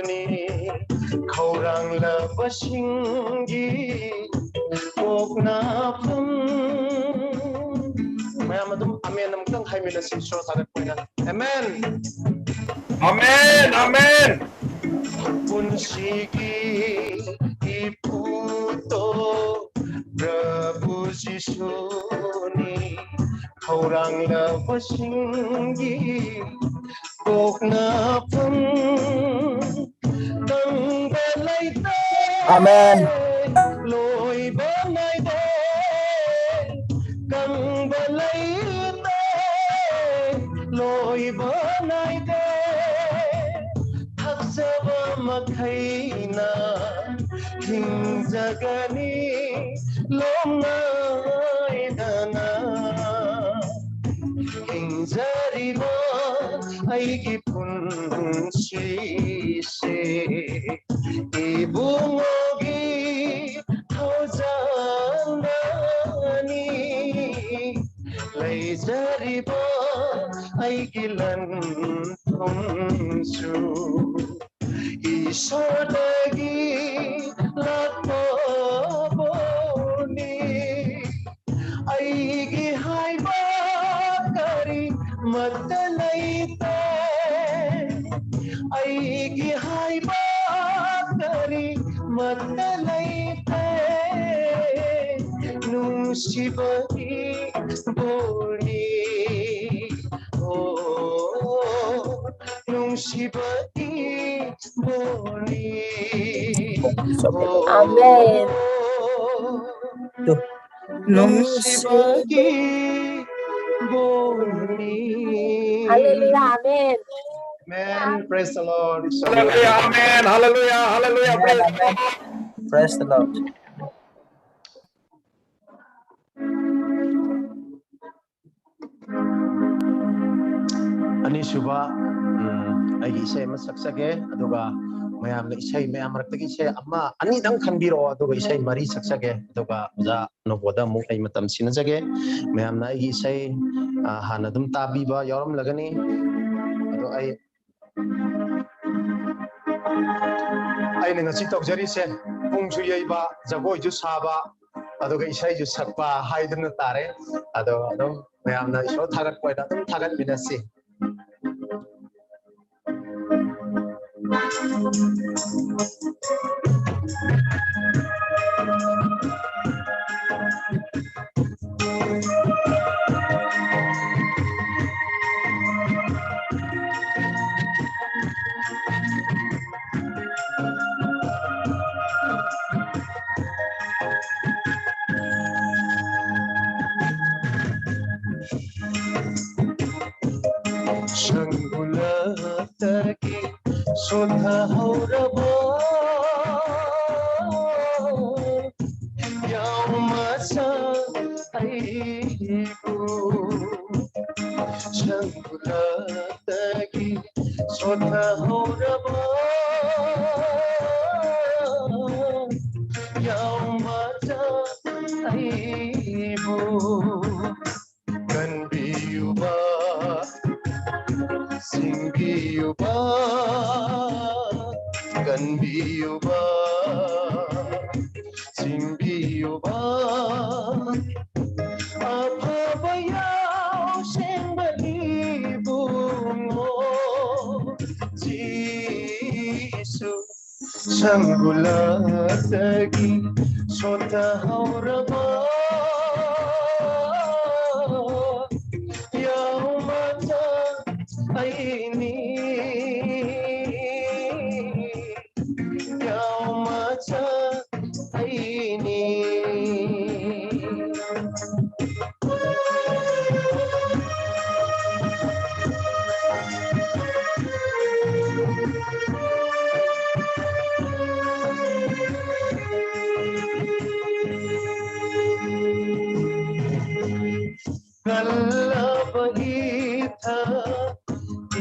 ꯅꯤ ꯈꯧꯔꯥꯡꯂꯕꯁꯤꯡꯒꯤ ꯄꯣꯛꯅꯐꯝ꯫ ꯃꯌꯥꯝ ꯑꯗꯨꯝ ꯑꯃꯦꯟ ꯑꯃꯨꯛꯇꯪ ꯍꯥꯏꯃꯤꯟꯅꯁꯤ, ꯏꯁꯣꯔ ꯊꯥꯒꯠꯄ ꯑꯣꯏꯅ꯫ ꯑꯃꯦꯟ꯫ Amen, amen. ꯄꯨꯟꯁꯤꯒꯤ ꯏꯄꯨꯇꯣ ꯄ꯭ꯔꯚꯨ ꯖꯤꯁꯨꯅꯤ ꯈꯧꯔꯥꯡꯂꯕꯁꯤꯡꯒꯤ ꯄꯣꯛꯅꯐꯝ꯫ ꯀꯪꯕ ꯂꯩꯇꯦ꯫ ꯑꯃꯦꯟ꯫ ꯂꯣꯏꯕ ꯅꯥꯏꯗꯦ꯫ ꯀꯪꯕ ꯂꯩꯇꯦ꯫ ꯂꯣꯏꯕ ꯅꯥꯏꯗꯦ꯫ ꯊꯥꯖꯕ ꯃꯈꯩꯅ ꯍꯤꯡꯖꯒꯅꯤ ꯂꯣꯝꯅꯥꯏꯗꯅ꯫ ꯍꯤꯡꯖꯔꯤꯕ ꯑꯩꯒꯤ ꯄꯨꯟꯁꯤꯁꯦ ꯏꯕꯨꯡꯉꯣꯒꯤ ꯊꯧꯖꯥꯜꯅꯅꯤ꯫ ꯂꯩꯖꯔꯤꯕ ꯑꯩꯒꯤ ꯂꯟ ꯊꯨꯝꯁꯨ ꯏꯁꯣꯔꯗꯒꯤ ꯂꯥꯛꯄꯕꯨꯅꯤ꯫ ꯑꯩꯒꯤ ꯍꯥꯏꯕ ꯀꯔꯤꯃꯠꯇ ꯂꯩꯇꯦ꯫ ꯑꯩꯒꯤ ꯍꯥꯏꯕ ꯀꯔꯤꯃꯠꯇ ꯂꯩꯇꯦ꯫ ꯅꯨꯡꯁꯤꯕꯒꯤ ꯕꯣꯔꯤ꯫ ꯑꯣ, ꯅꯨꯡꯁꯤꯕꯒꯤ ꯕꯣꯔꯤ꯫ ꯑꯃꯦꯟ꯫ ꯅꯨꯡꯁꯤꯕꯒꯤ ꯕꯣꯔꯤ꯫ Hallelujah, amen. Amen. Praise the Lord. Hallelujah, amen. Hallelujah, hallelujah. Praise the Lord. Praise the Lord. ꯑꯅꯤꯁꯨꯕ, ꯎꯝ, ꯑꯩꯒꯤ ꯏꯁꯩ ꯑꯃ ꯁꯛꯆꯒꯦ, ꯑꯗꯨꯒ ꯃꯌꯥꯝꯅ ꯏꯁꯩ ꯃꯌꯥꯝ ꯃꯔꯛꯇꯒꯤ ꯏꯁꯩ ꯑꯃ ꯑꯅꯤꯗꯪ ꯈꯟꯕꯤꯔꯛꯑꯣ, ꯑꯗꯨꯒ ꯏꯁꯩ ꯃꯔꯤ ꯁꯛꯆꯒꯦ, ꯑꯗꯨꯒ ꯑꯣꯖꯥ ꯅꯣꯕꯣꯗ ꯑꯃꯨꯛ ꯑꯩ ꯃꯇꯝ ꯁꯤꯟꯅꯖꯒꯦ꯫ ꯃꯌꯥꯝꯅ ꯑꯩꯒꯤ ꯏꯁꯩ, ꯑ, ꯍꯥꯟꯅ ꯑꯗꯨꯝ ꯇꯥꯕꯤꯕ ꯌꯥꯎꯔꯝꯂꯒꯅꯤ, ꯑꯗꯣ ꯑꯩ ꯑꯩꯅ ꯉꯁꯤ ꯇꯧꯖꯔꯤꯁꯦ ꯄꯨꯡꯁꯨ ꯌꯩꯕ, ꯖꯒꯣꯏꯁꯨ ꯁꯥꯕ, ꯑꯗꯨꯒ ꯏꯁꯩꯁꯨ ꯁꯛꯄ ꯍꯥꯏꯗꯨꯅ ꯇꯥꯔꯦ꯫ ꯑꯗꯣ ꯑꯗꯨꯝ ꯃꯌꯥꯝꯅ ꯏꯁꯣꯔ ꯊꯥꯒꯠꯄ ꯑꯣꯏꯅ ꯑꯗꯨꯝ ꯊꯥꯒꯠꯃꯤꯟꯅꯁꯤ꯫ ꯁꯪꯒꯨꯂꯛꯇꯒꯤ ꯁꯣꯟꯊꯍꯧꯔꯕ ꯌꯥꯎ ꯃꯆꯥ ꯑꯩꯕꯨ ꯁꯪꯒꯨꯂꯛꯇꯒꯤ ꯁꯣꯟꯊꯍꯧꯔꯕ ꯌꯥꯎ ꯃꯆꯥ ꯑꯩꯕꯨ ꯀꯟꯕꯤꯌꯨꯕ, ꯁꯤꯡꯕꯤꯌꯨꯕ, ꯀꯟꯕꯤꯌꯨꯕ, ꯁꯤꯡꯕꯤꯌꯨꯕ꯫ ꯑꯐꯕ ꯌꯥꯎꯁꯦꯡꯕ ꯏꯕꯨꯡꯉꯣ ꯖꯤꯁꯨ꯫ ꯁꯪꯒꯨꯂꯥꯗꯒꯤ ꯁꯣꯟꯊꯍꯧꯔꯕ ꯌꯥꯎ ꯃꯆꯥ ꯑꯩꯅꯤ, ꯌꯥꯎ ꯃꯆꯥ ꯑꯩꯅꯤ꯫ ꯀꯜꯂꯕ ꯏꯊꯛ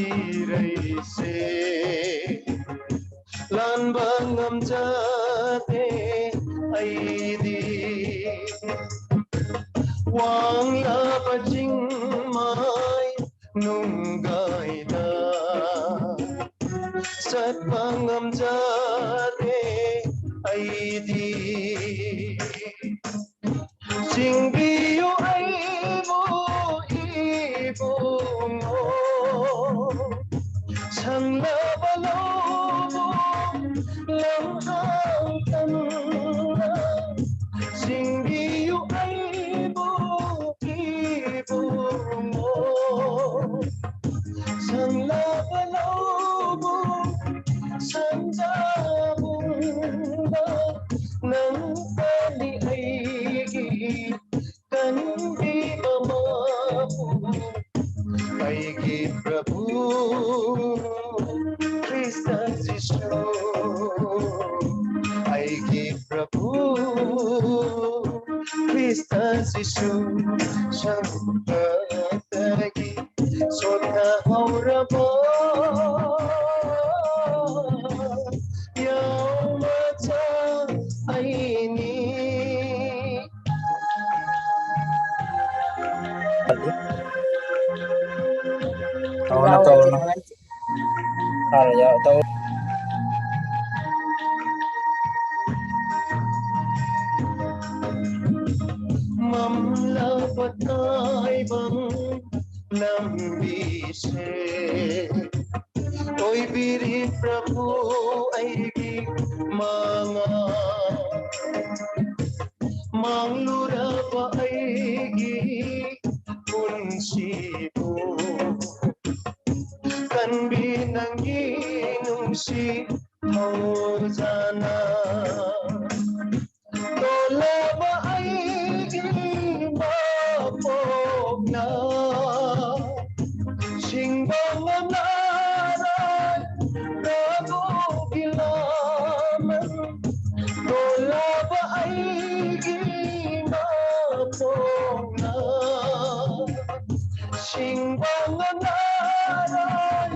ꯏꯔꯩꯁꯦ ꯂꯥꯟꯕ ꯉꯝꯖꯗꯦ ꯑꯩꯗꯤ꯫ ꯋꯥꯡꯂꯕ ꯆꯤꯡꯃꯥꯏ ꯅꯨꯡꯒꯥꯏꯗ ꯆꯠꯄ ꯉꯝꯖꯗꯦ ꯑꯩꯗꯤ꯫ ꯆꯤꯡꯕꯤꯌꯨ ꯑꯩꯕꯨ ꯏꯕꯨꯡꯉꯣ, ꯁꯪꯂꯕ ꯂꯧꯕꯨꯛ ꯂꯝꯍꯥꯡ ꯇꯝꯅ꯫ ꯆꯤꯡꯕꯤꯌꯨ ꯑꯩꯕꯨ ꯏꯕꯨꯡꯉꯣ, ꯁꯪꯂꯕ ꯂꯧꯕꯨꯛ ꯁꯟꯖꯥꯕꯨꯡꯗ ꯅꯪꯇꯅꯤ ꯑꯩꯒꯤ ꯀꯟꯕꯤꯕ ꯃꯄꯨ, ꯑꯩꯒꯤ ꯄ꯭ꯔꯚꯨ ꯈ꯭ꯔꯤꯁꯇ ꯖꯤꯁꯨ, ꯑꯩꯒꯤ ꯄ꯭ꯔꯚꯨ ꯈ꯭ꯔꯤꯁꯇ ꯖꯤꯁꯨ, ꯁꯪꯒꯗꯒꯤ ꯁꯣꯊꯍꯧꯔꯕ ꯌꯥꯎꯃꯆꯥ ꯑꯩꯅꯤ꯫ ꯇꯧꯔꯅꯨ, ꯇꯧꯔꯅꯨ꯫ ꯇꯧꯔ ꯌꯥꯎ-, ꯇꯧ-, ꯃꯝꯂꯕ ꯇꯥꯏꯕꯪ ꯂꯝꯕꯤꯁꯦ ꯑꯣꯏꯕꯤꯔꯤ ꯄ꯭ꯔꯚꯨ ꯑꯩꯒꯤ ꯃꯉꯥ꯫ ꯃꯥꯡꯂꯨꯔꯕ ꯑꯩꯒꯤ ꯄꯨꯟꯁꯤꯕꯨ ꯀꯟꯕꯤ ꯅꯪꯒꯤ ꯅꯨꯡꯁꯤ ꯊꯧꯖꯥꯅ꯫ ꯇꯣꯜꯂꯕ ꯑꯩꯒꯤ ꯃꯄꯣꯛꯅ ꯁꯤꯡꯕ ꯉꯝꯂꯔꯣꯏ ꯄ꯭ꯔꯚꯨꯒꯤ ꯂꯃꯟ꯫ ꯇꯣꯜꯂꯕ ꯑꯩꯒꯤ ꯃꯄꯣꯛꯅ ꯁꯤꯡꯕ ꯉꯝꯂꯔꯣꯏ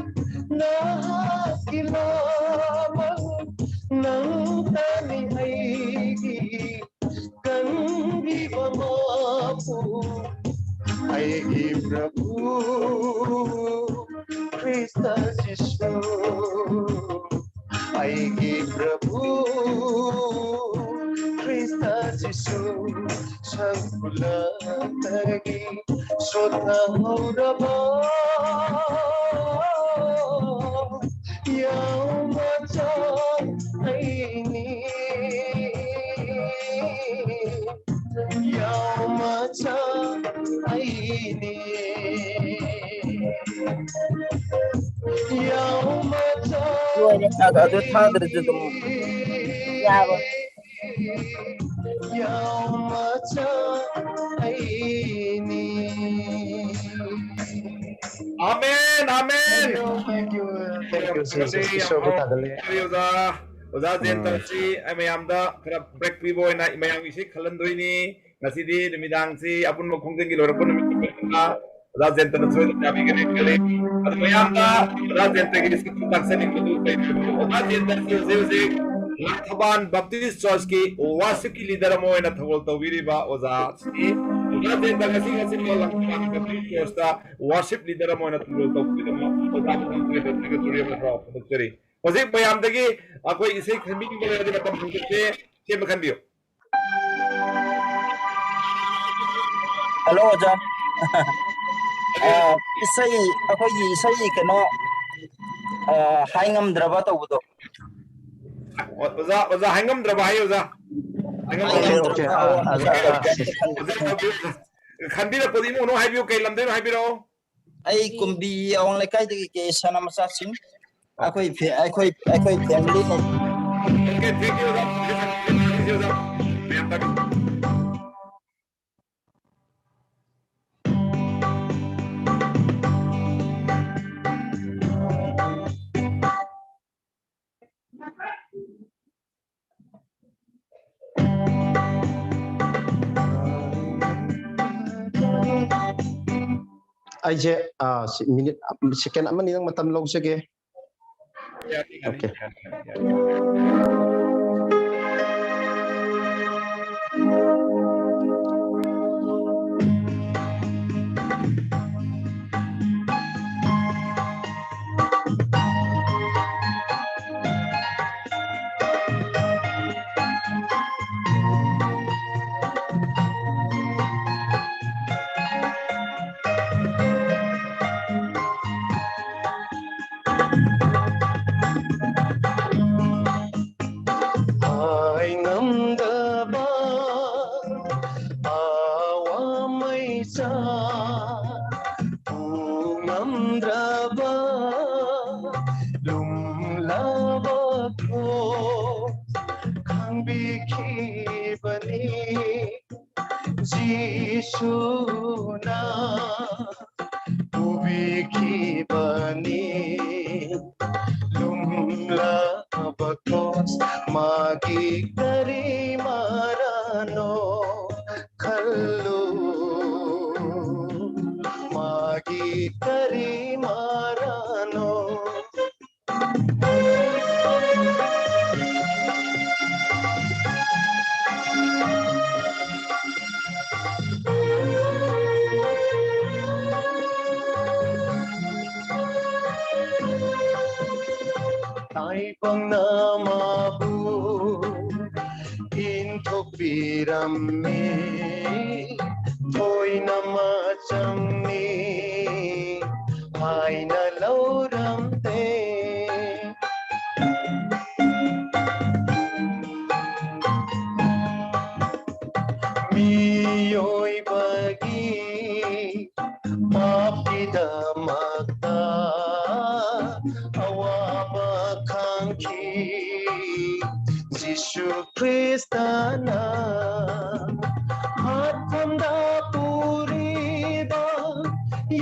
ꯅꯍꯥꯛꯀꯤ ꯂꯃꯟ꯫ ꯅꯪꯇꯅꯤ ꯑꯩ ꯑꯩꯒꯤ ꯄ꯭ꯔꯚꯨ ꯈ꯭ꯔꯤꯁꯇ ꯖꯤꯁꯨ ꯁꯛ ꯈꯨꯂꯛꯇꯒꯤ ꯁꯣꯊꯍꯧꯔꯕ ꯌꯥꯎꯃꯆꯥ ꯑꯩꯅꯤ꯫ ꯌꯥꯎꯃꯆꯥ ꯑꯩꯅꯤ꯫ ꯌꯥꯎꯃꯆꯥ ꯂꯣꯏꯔꯦ꯫ ꯑꯗꯨ, ꯑꯗꯨ ꯊꯥꯗ꯭ꯔꯁꯨ ꯑꯗꯨꯝ ꯌꯥꯕ꯫ ꯌꯥꯎꯃꯆꯥ ꯑꯩꯅꯤ꯫ Amen, amen. Thank you, thank you, Jesus. ꯏꯁꯣꯔꯕꯨ ꯊꯥꯒꯠꯂꯦ꯫ ꯑꯣꯖꯥ, ꯑꯣꯖꯥ ꯖꯦꯟꯇ ꯎꯝ꯫ ꯑꯁꯤ ꯑꯩ ꯃꯌꯥꯝꯗ ꯈꯔ break ꯄꯤꯕ ꯑꯣꯏꯅ ꯃꯌꯥꯝꯒꯤ ꯏꯁꯩ ꯈꯜꯍꯟꯗꯣꯏꯅꯤ꯫ ꯉꯁꯤꯗꯤ ꯅꯨꯃꯤꯗꯥꯡꯁꯤ ꯑꯄꯨꯟꯕ ꯈꯣꯡꯖꯪꯒꯤ ꯂꯣꯏꯔꯛꯄ ꯅꯨꯃꯤꯠ ꯑꯣꯏꯕꯅꯤꯅ ꯑꯣꯖꯥ ꯖꯦꯟꯇꯅ ꯁꯣꯏꯗꯅ ꯌꯥꯕꯤꯒꯅꯤ ꯈꯜꯂꯤ꯫ ꯑꯗꯨ ꯃꯌꯥꯝꯅ ꯑꯣꯖꯥ ꯖꯦꯟꯇꯒꯤ ꯁꯛꯇꯨ ꯇꯥꯛꯆꯅꯤꯡꯕꯗꯨ ꯀꯩꯅꯣ? ꯑꯣꯖꯥ ꯖꯦꯟꯇ ꯑꯁꯤ ꯍꯧꯖꯤꯛ ꯍꯧꯖꯤꯛ ꯂꯥꯡꯊꯕꯥꯟ Baptist Churchꯀꯤ worshipꯀꯤ leader ꯑꯃ ꯑꯣꯏꯅ ꯊꯧꯒꯜ ꯇꯧꯕꯤꯔꯤꯕ ꯑꯣꯖꯥ ꯑꯁꯤꯅꯤ꯫ ꯑꯣꯖꯥ ꯖꯦꯟꯇ ꯉꯁꯤ ꯉꯁꯤ ꯂꯥꯡꯊꯕꯥꯟ Baptist Churchꯇ worship leader ꯑꯃ ꯑꯣꯏꯅ ꯊꯧꯒꯜ ꯇꯧꯕꯤꯔꯤꯕ ꯑꯣꯖꯥꯕꯨ ꯊꯝꯖꯒꯦ, ꯊꯥꯒꯠꯆꯔꯤ ꯑꯃ ꯍꯔꯥꯎ ꯐꯣꯡꯗꯣꯛꯆꯔꯤ꯫ ꯍꯧꯖꯤꯛ ꯃꯌꯥꯝꯗꯒꯤ ꯑꯩꯈꯣꯏ ꯏꯁꯩ ꯈꯟꯕꯤꯅꯤꯡꯕ ꯂꯩꯔꯗꯤ ꯃꯇꯝ ꯍꯟꯖꯤꯟꯁꯦ, ꯁꯦꯝꯕ ꯈꯟꯕꯤꯌꯨ꯫ ꯍꯜꯂꯣ, ꯑꯣꯖꯥ꯫ ꯑ, ꯏꯁꯩ, ꯑꯩꯈꯣꯏꯒꯤ ꯏꯁꯩ ꯀꯩꯅꯣ, ꯑ, ꯍꯥꯏ ꯉꯝꯗ꯭ꯔꯕ ꯇꯧꯕꯗꯣ꯫ ꯑꯣꯖꯥ, ꯑꯣꯖꯥ, ꯍꯥꯏ ꯉꯝꯗ꯭ꯔꯕ ꯍꯥꯏꯌꯨ, ꯑꯣꯖꯥ꯫ ꯍꯥꯏ ꯉꯝꯗ꯭ꯔꯕ꯫ ꯑꯣꯀꯦ, ꯑꯣꯀꯦ, ꯑ, ꯑ, ꯑ, ꯑ, ꯑ, ꯑ, ꯈꯟꯕꯤꯔꯛꯄꯗꯤ ꯏꯃꯨꯡ ꯃꯅꯨꯡ ꯍꯥꯏꯕꯤꯌꯨ, ꯀꯩ ꯂꯝꯗꯩꯅꯣ ꯍꯥꯏꯕꯤꯔꯛꯑꯣ꯫ ꯑꯩ ꯀꯨꯝꯕꯤ ꯑꯋꯥꯡ ꯂꯩꯀꯥꯏꯗꯒꯤ ꯀꯦ ꯁꯅꯥꯃꯆꯥ ꯁꯤꯡ꯫ ꯑꯩꯈꯣꯏ ꯐꯦ-, ꯑꯩꯈꯣꯏ, ꯑꯩꯈꯣꯏ family ꯅꯤ꯫ ꯑꯣꯀꯦ, thank you, ꯑꯣꯖꯥ꯫ ꯑꯩꯁꯦ, ꯑ, ꯁꯤ minute, second ꯑꯃꯅꯤꯗꯪ ꯃꯇꯝ ꯂꯧꯖꯒꯦ꯫ ꯌꯥꯅꯤ, ꯌꯥꯅꯤ, ꯑꯣꯀꯦ꯫ ꯌꯥꯅꯤ, ꯌꯥꯅꯤ, ꯌꯥꯅꯤ꯫ ꯀꯔꯤ ꯃꯔꯥꯅꯣ ꯈꯜꯂꯨ, ꯃꯥꯒꯤ ꯀꯔꯤ ꯃꯔꯥꯅꯣ꯫ ꯇꯥꯏꯕꯪꯅ ꯃꯥꯕꯨ ꯏꯟꯊꯣꯛꯄꯤꯔꯝꯃꯤ, ꯊꯣꯏꯅ ꯃꯆꯪꯅꯤ ꯍꯥꯏꯅ ꯂꯧꯔꯝꯗꯦ꯫ ꯃꯤꯑꯣꯏꯕꯒꯤ ꯄꯥꯞꯀꯤꯗꯃꯛꯇ ꯑꯋꯥꯕ ꯈꯥꯡꯈꯤ ꯖꯤꯁꯨ ꯈ꯭ꯔꯤꯁꯇꯅ꯫ ꯍꯥꯠꯐꯝꯗ ꯄꯨꯔꯤꯕ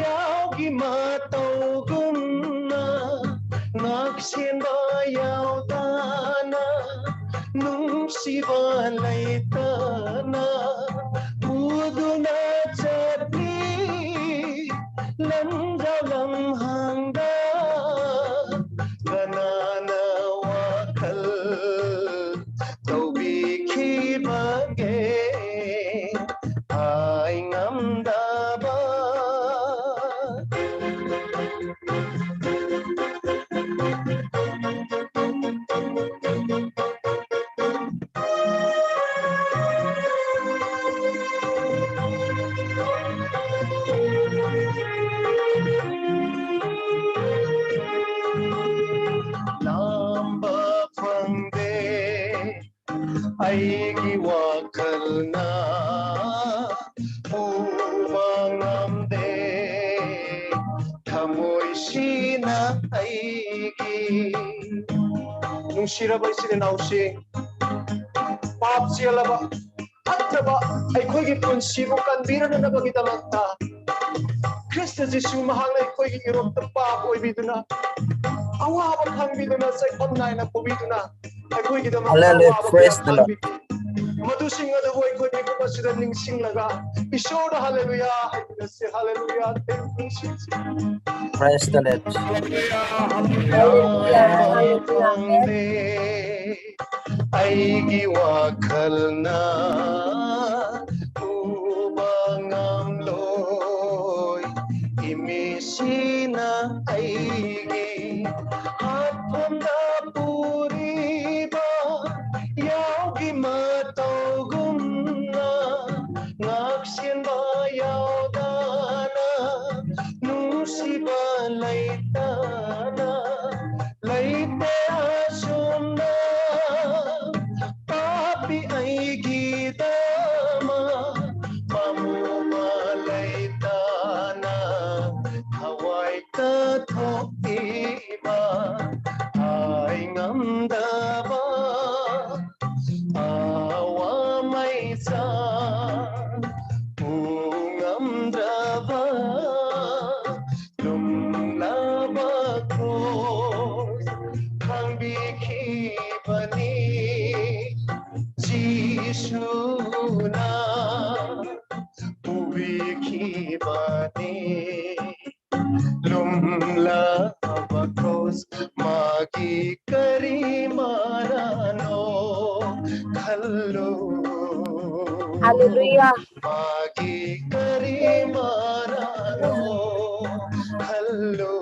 ꯌꯥꯎꯒꯤ ꯃꯇꯧꯒꯨꯝꯅ ꯉꯥꯛꯁꯦꯟꯕ ꯌꯥꯎꯗꯅ ꯅꯨꯡꯁꯤꯕ ꯂꯩꯇꯅ ꯄꯨꯗꯨꯅ ꯆꯠꯂꯤ ꯂꯝꯖꯥꯎ ꯂꯝꯍꯥꯡꯗ꯫ ꯀꯅꯥꯅ ꯋꯥꯈꯜ ꯇꯧꯕꯤꯈꯤꯕꯒꯦ ꯍꯥꯏ ꯉꯝꯗꯕ꯫ ꯂꯥꯝꯕ ꯐꯪꯗꯦ ꯑꯩꯒꯤ ꯋꯥꯈꯜꯅ ꯄꯨꯕ ꯉꯝꯗꯦ ꯊꯃꯣꯏꯁꯤꯅ ꯑꯩꯒꯤ꯫ ꯅꯨꯡꯁꯤꯔꯕ ꯏꯆꯤꯟ ꯏꯅꯥꯎꯁꯤꯡ, ꯄꯥꯞ ꯆꯦꯜꯂꯕ ꯐꯠꯇꯕ ꯑꯩꯈꯣꯏꯒꯤ ꯄꯨꯟꯁꯤꯕꯨ ꯀꯟꯕꯤꯔꯅꯅꯕꯒꯤꯗꯃꯛꯇ ꯈ꯭ꯔꯤꯁꯇ ꯖꯤꯁꯨ ꯃꯍꯥꯛꯅ ꯑꯩꯈꯣꯏꯒꯤ ꯏꯔꯣꯝꯇ ꯄꯥꯞ ꯑꯣꯏꯕꯤꯗꯨꯅ ꯑꯋꯥꯕ ꯈꯪꯕꯤꯗꯨꯅ, ꯆꯦꯛꯐꯝ ꯅꯥꯏꯅ ꯄꯨꯕꯤꯗꯨꯅ, ꯑꯩꯈꯣꯏꯒꯤꯗꯃꯛꯇ Hallelujah. ꯑꯋꯥꯕ Praise the ꯀꯌꯥ Lord. ꯈꯪꯕꯤ-, ꯃꯗꯨꯁꯤꯡ ꯑꯗꯨꯕꯨ ꯑꯩꯈꯣꯏ ꯃꯤꯀꯨꯞ ꯑꯁꯤꯗ ꯅꯤꯡꯁꯤꯡꯂꯒ, ꯏꯁꯣꯔꯗ ꯍꯜꯂꯦꯂꯨꯌꯥ ꯍꯥꯏꯃꯤꯟꯅꯁꯤ꯫ ꯍꯜꯂꯦꯂꯨꯌꯥ, ꯊꯦꯡ ꯅꯨꯡꯁꯤꯁꯤ꯫ Praise the Lord. ꯍꯜꯂꯦꯂꯨꯌꯥ, ꯍꯜꯂꯦꯂꯨꯌꯥ, ꯍꯜꯂꯦꯂꯨꯌꯥ, ꯑꯃꯦꯟ꯫ ꯑꯩꯒꯤ ꯋꯥꯈꯜꯅ ꯎꯕ ꯉꯝꯂꯣꯏ, ꯏꯃꯤꯁꯤꯅ ꯑꯩꯒꯤ ꯍꯥꯠꯐꯝꯗ ꯄꯨꯔꯤꯕ ꯌꯥꯎꯒꯤ ꯃꯇꯧꯒꯨꯝꯅ, ꯉꯥꯛꯁꯦꯟꯕ ꯌꯥꯎꯗꯅ, ꯅꯨꯡꯁꯤꯕ ꯂꯩꯇꯅ, ꯂꯩꯇꯦ ꯑꯁꯨꯝꯅ ꯄꯥꯄꯤ ꯑꯩꯒꯤꯗꯃꯛ ꯄꯥꯝꯃꯨꯕ ꯂꯩꯇꯅ ꯊꯋꯥꯏ ꯀꯠꯊꯣꯛꯏꯕ ꯍꯥꯏ ꯉꯝꯗꯕ ꯑꯋꯥ ꯃꯩꯆꯥꯛ ꯄꯨ ꯉꯝꯗ꯭ꯔꯕ ꯂꯨꯝꯂꯕ ꯀ꯭ꯔꯨꯁ ꯊꯥꯡꯕꯤꯈꯤꯕꯅꯤ ꯖꯤꯁꯨꯅ ꯄꯨꯕꯤꯈꯤꯕꯅꯤ꯫ ꯂꯨꯝꯂꯕ ꯀ꯭ꯔꯨꯁ ꯃꯥꯒꯤ ꯀꯔꯤ ꯃꯔꯥꯅꯣ ꯈꯜꯂꯨ꯫ Hallelujah. ꯃꯥꯒꯤ ꯀꯔꯤ ꯃꯔꯥꯅꯣ ꯈꯜꯂꯨ꯫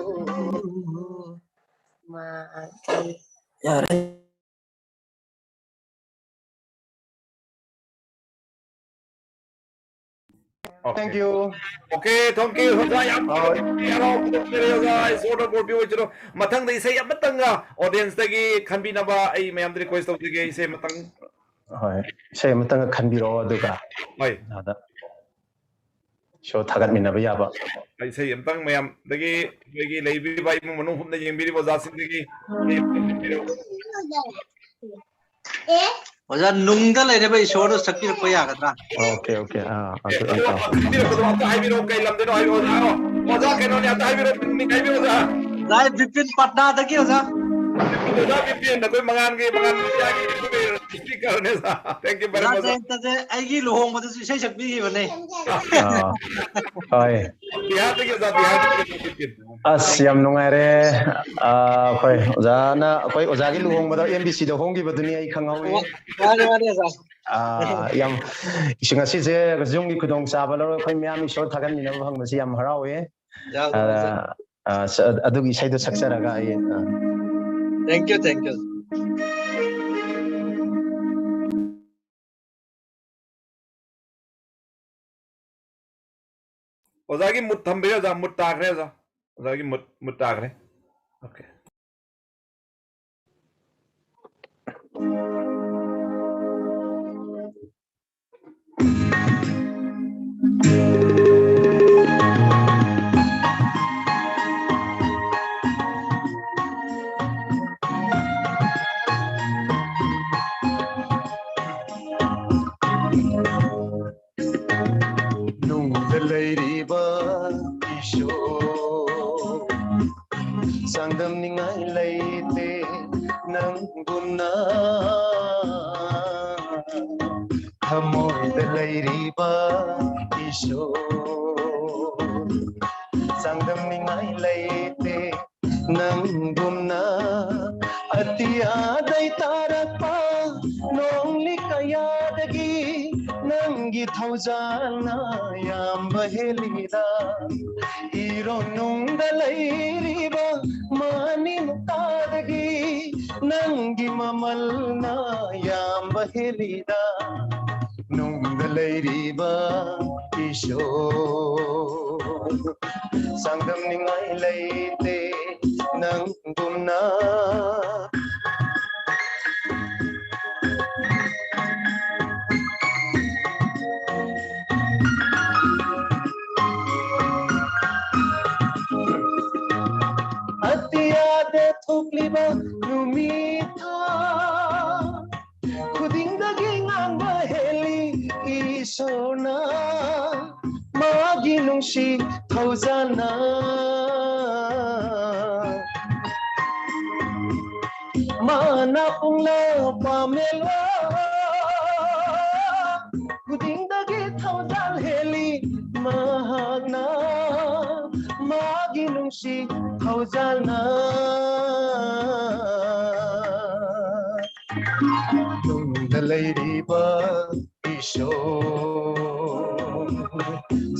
ꯃꯥꯒꯤ ꯌꯥꯔꯦ꯫ Okay. Thank you. Okay, thank you, ꯑꯣꯖꯥ, ꯌꯥꯝ ꯍꯣꯏ꯫ ꯍꯔꯥꯎꯕ ꯐꯣꯡꯗꯣꯛꯆꯔꯤ, ꯑꯣꯖꯥ, ꯏꯁꯣꯔꯅ ꯕꯣꯔ ꯄꯤꯕ ꯑꯣꯏꯖꯔꯣ꯫ ꯃꯊꯪꯗ ꯏꯁꯩ ꯑꯃꯇꯪꯒ audience ꯇꯒꯤ ꯈꯟꯕꯤꯅꯕ ꯑꯩ ꯃꯌꯥꯝꯗ request ꯇꯧꯖꯒꯦ, ꯏꯁꯩ ꯑꯃꯇꯪ꯫ ꯍꯣꯏ, ꯏꯁꯩ ꯑꯃꯇꯪꯒ ꯈꯟꯕꯤꯔꯛꯑꯣ, ꯑꯗꯨꯒ ꯍꯣꯏ꯫ ꯑꯗ ꯏꯁꯣꯔ ꯊꯥꯒꯠꯃꯤꯟꯅꯕ ꯌꯥꯕ꯫ ꯏꯁꯩ ꯑꯃꯇꯪ ꯃꯌꯥꯝꯗꯒꯤ, ꯑꯩꯈꯣꯏꯒꯤ ꯂꯩꯕꯤꯔꯤꯕ ꯏꯃꯨꯡ ꯃꯅꯨꯡ ꯄꯨꯝꯅ ꯌꯦꯡꯕꯤꯔꯤꯕ ꯑꯣꯖꯥꯁꯤꯡꯗꯒꯤ ꯑꯣꯖꯥ, ꯅꯨꯡꯗ ꯂꯩꯔꯕ ꯏꯁꯣꯔꯗꯣ ꯁꯛꯄꯤꯔꯛꯄ ꯌꯥꯒꯗ꯭ꯔꯥ? Okay, okay. ꯑꯥ, ꯑꯗꯨ ꯑꯩ ꯇꯧ-, ꯁꯛꯄꯤꯔꯛꯄꯗꯣ ꯑꯝꯇ ꯍꯥꯏꯕꯤꯔꯛꯑꯣ, ꯀꯩ ꯂꯝꯗꯩꯅꯣ ꯍꯥꯏꯕꯤꯔꯛꯑꯣ, ꯑꯣꯖꯥ꯫ ꯑꯣꯖꯥ, ꯀꯩꯅꯣꯅꯦ, ꯑꯝꯇ ꯍꯥꯏꯕꯤꯔꯛꯑꯣ, ꯃꯤꯡ ꯍꯥꯏꯕꯤꯔꯛꯑꯣ, ꯑꯣꯖꯥ꯫ ꯂꯥꯏ ꯕꯤꯄꯤꯟ ꯄꯠꯅꯥꯗꯒꯤ ꯑꯣꯖꯥ꯫ ꯑꯣꯖꯥ ꯕꯤꯄꯤꯟ, ꯑꯩꯈꯣꯏ ꯃꯉꯥꯜꯒꯤ, ꯃꯉꯥꯜ ꯃꯤꯗꯤꯌꯥꯒꯤ speakerꯅꯦ ꯑꯣꯖꯥ꯫ Thank you very much, ꯑꯣꯖꯥ꯫ ꯖꯌꯟꯇꯁꯦ ꯑꯩꯒꯤ ꯂꯨꯍꯣꯡꯕꯗꯁꯨ ꯏꯁꯩ ꯁꯛꯄꯤꯈꯤꯕꯅꯦ꯫ ꯑꯥ, ꯍꯣꯏ꯫ ꯕꯤꯍꯥꯔꯗꯒꯤ ꯑꯣꯖꯥ, ꯕꯤꯍꯥꯔꯗꯒꯤ ꯑꯣꯖꯥ ꯕꯤꯄꯤꯟ꯫ ꯑꯁ, ꯌꯥꯝ ꯅꯨꯡꯉꯥꯏꯔꯦ꯫ ꯑꯥ, ꯑꯩꯈꯣꯏ ꯑꯣꯖꯥꯅ, ꯑꯩꯈꯣꯏ ꯑꯣꯖꯥꯒꯤ ꯂꯨꯍꯣꯡꯕꯗ MBCꯗ ꯍꯣꯡꯈꯤꯕꯗꯨꯅꯤ ꯑꯩ ꯈꯪꯍꯧꯔꯤ꯫ ꯃꯥꯅꯦ, ꯃꯥꯅꯦ, ꯑꯣꯖꯥ꯫ ꯑꯥ, ꯌꯥꯝ, ꯉꯁꯤꯁꯦ Zoomꯒꯤ ꯈꯨꯗꯣꯡꯆꯥꯕ ꯂꯧꯔꯒ ꯑꯩꯈꯣꯏ ꯃꯌꯥꯝ ꯏꯁꯣꯔ ꯊꯥꯒꯠꯃꯤꯟꯅꯕ ꯐꯪꯕꯁꯤ ꯌꯥꯝ ꯍꯔꯥꯎꯋꯦ꯫ ꯌꯥꯝ ꯅꯨꯡꯉꯥꯏꯖꯔꯦ꯫ ꯑꯥ, ꯑꯥ, ꯑꯗꯨꯒꯤ ꯏꯁꯩꯗꯣ ꯁꯛꯆꯔꯒ ꯑꯩ, ꯑꯥ꯫ Thank you, thank you꯫ ꯑꯣꯖꯥꯒꯤ ꯃꯨꯠ ꯊꯝꯕꯤꯔꯦ, ꯑꯣꯖꯥ, ꯃꯨꯠ ꯇꯥꯈ꯭ꯔꯦ, ꯑꯣꯖꯥ꯫ ꯑꯣꯖꯥꯒꯤ ꯃꯨꯠ, ꯃꯨꯠ ꯇꯥꯈ꯭ꯔꯦ꯫ Okay꯫ ꯅꯨꯡꯗ ꯂꯩꯔꯤꯕ ꯏꯁꯣꯔ, ꯆꯥꯡꯗꯝꯅꯤꯡꯉꯥꯏ ꯂꯩꯇꯦ ꯅꯪꯒꯨꯝꯅ꯫ ꯊꯃꯣꯏꯗ ꯂꯩꯔꯤꯕ ꯏꯁꯣꯔ, ꯆꯥꯡꯗꯝꯅꯤꯡꯉꯥꯏ ꯂꯩꯇꯦ ꯅꯪꯒꯨꯝꯅ꯫ ꯑꯇꯤꯌꯥꯗꯩ ꯇꯥꯔꯛꯄ ꯅꯣꯡꯂꯤ ꯀꯌꯥꯗꯒꯤ ꯅꯪꯒꯤ ꯊꯧꯖꯥꯜꯅ ꯌꯥꯝꯕ ꯍꯦꯜꯂꯤꯗ꯫ ꯏꯔꯣꯟꯅꯨꯡꯗ ꯂꯩꯔꯤꯕ ꯃꯥꯅꯤ ꯃꯨꯛꯇꯥꯗꯒꯤ ꯅꯪꯒꯤ ꯃꯃꯜꯅ ꯌꯥꯝꯕ ꯍꯦꯜꯂꯤꯗ꯫ ꯅꯨꯡꯗ ꯂꯩꯔꯤꯕ ꯏꯁꯣꯔ, ꯆꯥꯡꯗꯝꯅꯤꯡꯉꯥꯏ ꯂꯩꯇꯦ ꯅꯪꯒꯨꯝꯅ꯫ ꯑꯇꯤꯌꯥꯗ ꯊꯣꯛꯂꯤꯕ ꯅꯨꯃꯤꯠ ꯊꯥ ꯈꯨꯗꯤꯡꯗꯒꯤ ꯉꯥꯟꯕ ꯍꯦꯜꯂꯤ ꯏꯁꯣꯔꯅ ꯃꯥꯒꯤ ꯅꯨꯡꯁꯤ ꯊꯧꯖꯥꯜꯅ꯫ ꯅꯪꯅ ꯄꯥꯝꯃꯦꯜ ꯋꯥ ꯈꯨꯗꯤꯡꯗꯒꯤ ꯊꯧꯖꯥꯜ ꯍꯦꯜꯂꯤ꯫ ꯃꯍꯥꯛꯅ ꯃꯥꯒꯤ ꯅꯨꯡꯁꯤ ꯊꯧꯖꯥꯜꯅ ꯇꯨꯡꯗ ꯂꯩꯔꯤꯕ ꯏꯁꯣꯔ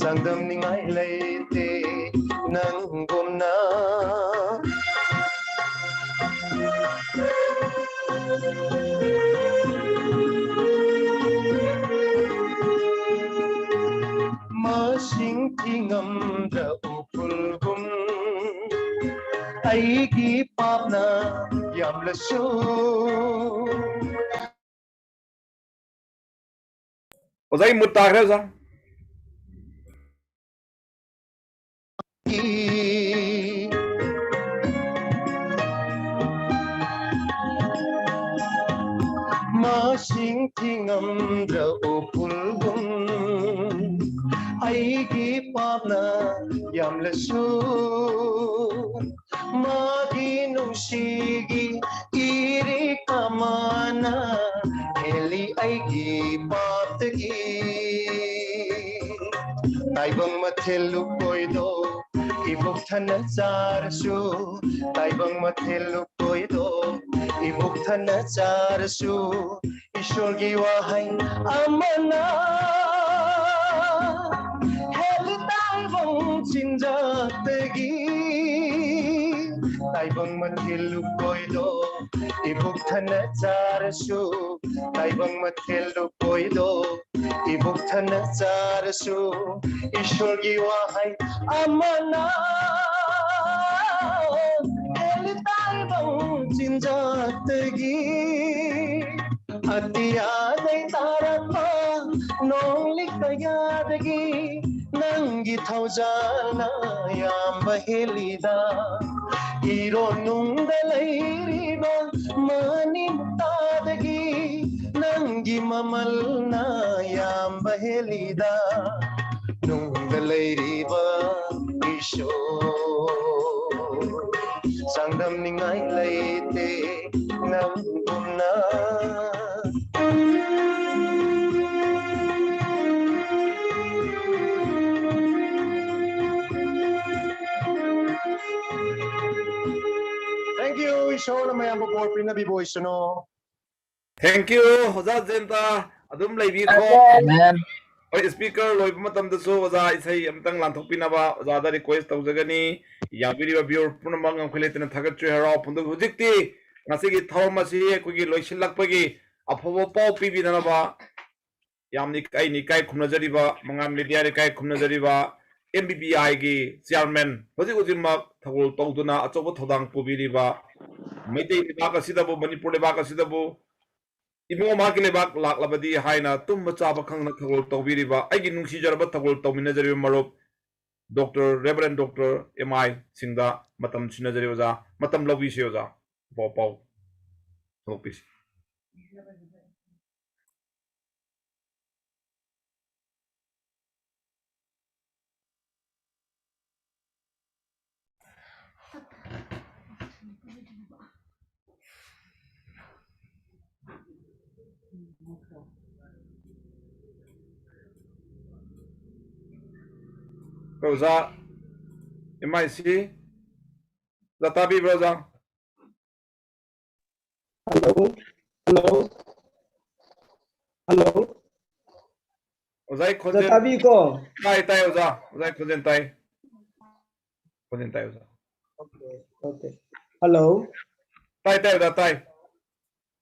ꯆꯥꯡꯗꯝꯅꯤꯡꯉꯥꯏ ꯂꯩꯇꯦ ꯅꯪꯒꯨꯝꯅ꯫ ꯃꯁꯤꯡ ꯊꯤꯉꯝꯗ꯭ꯔ ꯎꯐꯨꯜꯒꯨꯝ ꯑꯩꯒꯤ ꯄꯥꯞꯅ ꯌꯥꯝꯂꯁꯨ꯫ ꯑꯣꯖꯥꯒꯤ ꯃꯨꯠ ꯇꯥꯈ꯭ꯔꯦ ꯑꯣꯖꯥ꯫ ꯃꯁꯤꯡ ꯊꯤꯉꯝꯗ꯭ꯔ ꯎꯐꯨꯜꯒꯨꯝ ꯑꯩꯒꯤ ꯄꯥꯞꯅ ꯌꯥꯝꯂꯁꯨ꯫ ꯃꯥꯒꯤ ꯅꯨꯡꯁꯤꯒꯤ ꯏꯔꯤꯛ ꯑꯃꯅ ꯍꯦꯜꯂꯤ ꯑꯩꯒꯤ ꯄꯥꯞꯇꯒꯤ꯫ ꯇꯥꯏꯕꯪ ꯃꯊꯦꯜ ꯂꯨꯀꯣꯏꯗꯣ ꯏꯕꯨꯛ ꯊꯟꯅ ꯆꯥꯔꯁꯨ, ꯇꯥꯏꯕꯪ ꯃꯊꯦꯜ ꯂꯨꯀꯣꯏꯗꯣ ꯏꯕꯨꯛ ꯊꯟꯅ ꯆꯥꯔꯁꯨ, ꯏꯁꯣꯔꯒꯤ ꯋꯥꯍꯩ ꯑꯃꯅ ꯍꯦꯜꯂꯤ ꯇꯥꯏꯕꯪ ꯆꯤꯟꯖꯥꯛꯇꯒꯤ꯫ ꯇꯥꯏꯕꯪ ꯃꯊꯦꯜ ꯂꯨꯀꯣꯏꯗꯣ ꯏꯕꯨꯛ ꯊꯟꯅ ꯆꯥꯔꯁꯨ, ꯇꯥꯏꯕꯪ ꯃꯊꯦꯜ ꯂꯨꯀꯣꯏꯗꯣ ꯏꯕꯨꯛ ꯊꯟꯅ ꯆꯥꯔꯁꯨ, ꯏꯁꯣꯔꯒꯤ ꯋꯥꯍꯩ ꯑꯃꯅ ꯍꯦꯜꯂꯤ ꯇꯥꯏꯕꯪ ꯆꯤꯟꯖꯥꯛꯇꯒꯤ꯫ ꯑꯇꯤꯌꯥꯗꯩ ꯇꯥꯔꯛꯄ ꯅꯣꯡꯂꯤꯛ ꯀꯌꯥꯗꯒꯤ ꯅꯪꯒꯤ ꯊꯧꯖꯥꯜꯅ ꯌꯥꯝꯕ ꯍꯦꯜꯂꯤꯗ꯫ ꯏꯔꯣꯟꯅꯨꯡꯗ ꯂꯩꯔꯤꯕ ꯃꯅꯤꯡ ꯇꯥꯗꯒꯤ ꯅꯪꯒꯤ ꯃꯃꯜꯅ ꯌꯥꯝꯕ ꯍꯦꯜꯂꯤꯗ꯫ ꯅꯨꯡꯗ ꯂꯩꯔꯤꯕ ꯏꯁꯣꯔ ꯆꯥꯡꯗꯝꯅꯤꯡꯉꯥꯏ ꯂꯩꯇꯦ ꯅꯪꯒꯨꯝꯅ꯫ Thank you. ꯏꯁꯣꯔꯅ ꯃꯌꯥꯝꯕꯨ ꯕꯣꯔ ꯄꯤꯅꯕꯤꯕ ꯑꯣꯏꯁꯅꯨ꯫ Thank you, ꯑꯣꯖꯥ ꯖꯌꯟꯇ꯫ ꯑꯗꯨꯝ ꯂꯩꯕꯤꯈꯣ꯫ Amen. ꯍꯣꯏ, speaker ꯂꯣꯏꯕ ꯃꯇꯝꯗꯁꯨ ꯑꯣꯖꯥ ꯏꯁꯩ ꯑꯃꯇꯪ ꯂꯥꯟꯊꯣꯛꯄꯤꯅꯕ ꯑꯣꯖꯥꯗ request ꯇꯧꯖꯒꯅꯤ꯫ ꯌꯥꯕꯤꯔꯤꯕ viewer ꯄꯨꯝꯅꯃꯛ ꯉꯝꯈꯩ ꯂꯩꯇꯅ ꯊꯥꯒꯠꯆꯔꯤ, ꯍꯔꯥꯎ ꯐꯣꯡꯗꯣꯛꯏ꯫ ꯍꯧꯖꯤꯛꯇꯤ ꯉꯁꯤꯒꯤ ꯊꯧꯔꯝ ꯑꯁꯤ ꯑꯩꯈꯣꯏꯒꯤ ꯂꯣꯏꯁꯤꯜꯂꯛꯄꯒꯤ ꯑꯐꯕ ꯄꯥꯎ ꯄꯤꯕꯤꯅꯅꯕ ꯌꯥꯝꯅ ꯏꯀꯥꯏ, ꯑꯩꯅ ꯏꯀꯥꯏ ꯈꯨꯝꯅꯖꯔꯤꯕ, ꯃꯉꯥꯜ media ꯏꯀꯥꯏ ꯈꯨꯝꯅꯖꯔꯤꯕ, M B B I ꯒꯤ chairman, ꯍꯧꯖꯤꯛ ꯍꯧꯖꯤꯛꯃꯛ ꯊꯧꯒꯜ ꯇꯧꯗꯨꯅ ꯑꯆꯧꯕ ꯊꯧꯗꯥꯡ ꯄꯨꯕꯤꯔꯤꯕ, ꯃꯩꯇꯩ ꯂꯩꯕꯥꯛ ꯑꯁꯤꯗꯕꯨ, ꯃꯅꯤꯄꯨꯔ ꯂꯩꯕꯥꯛ ꯑꯁꯤꯗꯕꯨ ꯏꯕꯨꯡꯉꯣ ꯃꯍꯥꯛꯀꯤ ꯂꯩꯕꯥꯛ ꯂꯥꯛꯂꯕꯗꯤ ꯍꯥꯏꯅ ꯇꯨꯝꯕ ꯆꯥꯕ ꯈꯪꯗꯅ ꯊꯧꯒꯜ ꯇꯧꯕꯤꯔꯤꯕ ꯑꯩꯒꯤ ꯅꯨꯡꯁꯤꯖꯔꯕ ꯊꯧꯒꯜ ꯇꯧꯃꯤꯟꯅꯖꯔꯤꯕ ꯃꯔꯨꯞ Doctor, Reverend Doctor M I ꯁꯤꯡꯗ ꯃꯇꯝ ꯁꯤꯟꯅꯖꯔꯤ ꯑꯣꯖꯥ꯫ ꯃꯇꯝ ꯂꯧꯕꯤꯁꯤ ꯑꯣꯖꯥ꯫ ꯄꯥꯎ ꯄꯥꯎ ꯍꯧꯗꯣꯛꯄꯤꯁꯤ꯫ ꯑꯣꯖꯥ, M I C, ꯑꯣꯖꯥ ꯇꯥꯕꯤꯕ꯭ꯔꯣ ꯑꯣꯖꯥ? Hello, hello, hello. ꯑꯣꯖꯥ, ꯑꯩ ꯑꯣꯖꯥ, ꯈꯣꯟꯖꯦꯜ ꯇꯥꯕꯤꯀꯣ? ꯇꯥꯏ, ꯇꯥꯏ ꯑꯣꯖꯥ, ꯑꯣꯖꯥ, ꯑꯩ ꯈꯣꯟꯖꯦꯜ ꯇꯥꯏ꯫ ꯈꯣꯟꯖꯦꯜ ꯇꯥꯏ ꯑꯣꯖꯥ꯫ Okay, okay. Hello. ꯇꯥꯏ, ꯇꯥꯏ ꯑꯣꯖꯥ, ꯇꯥꯏ꯫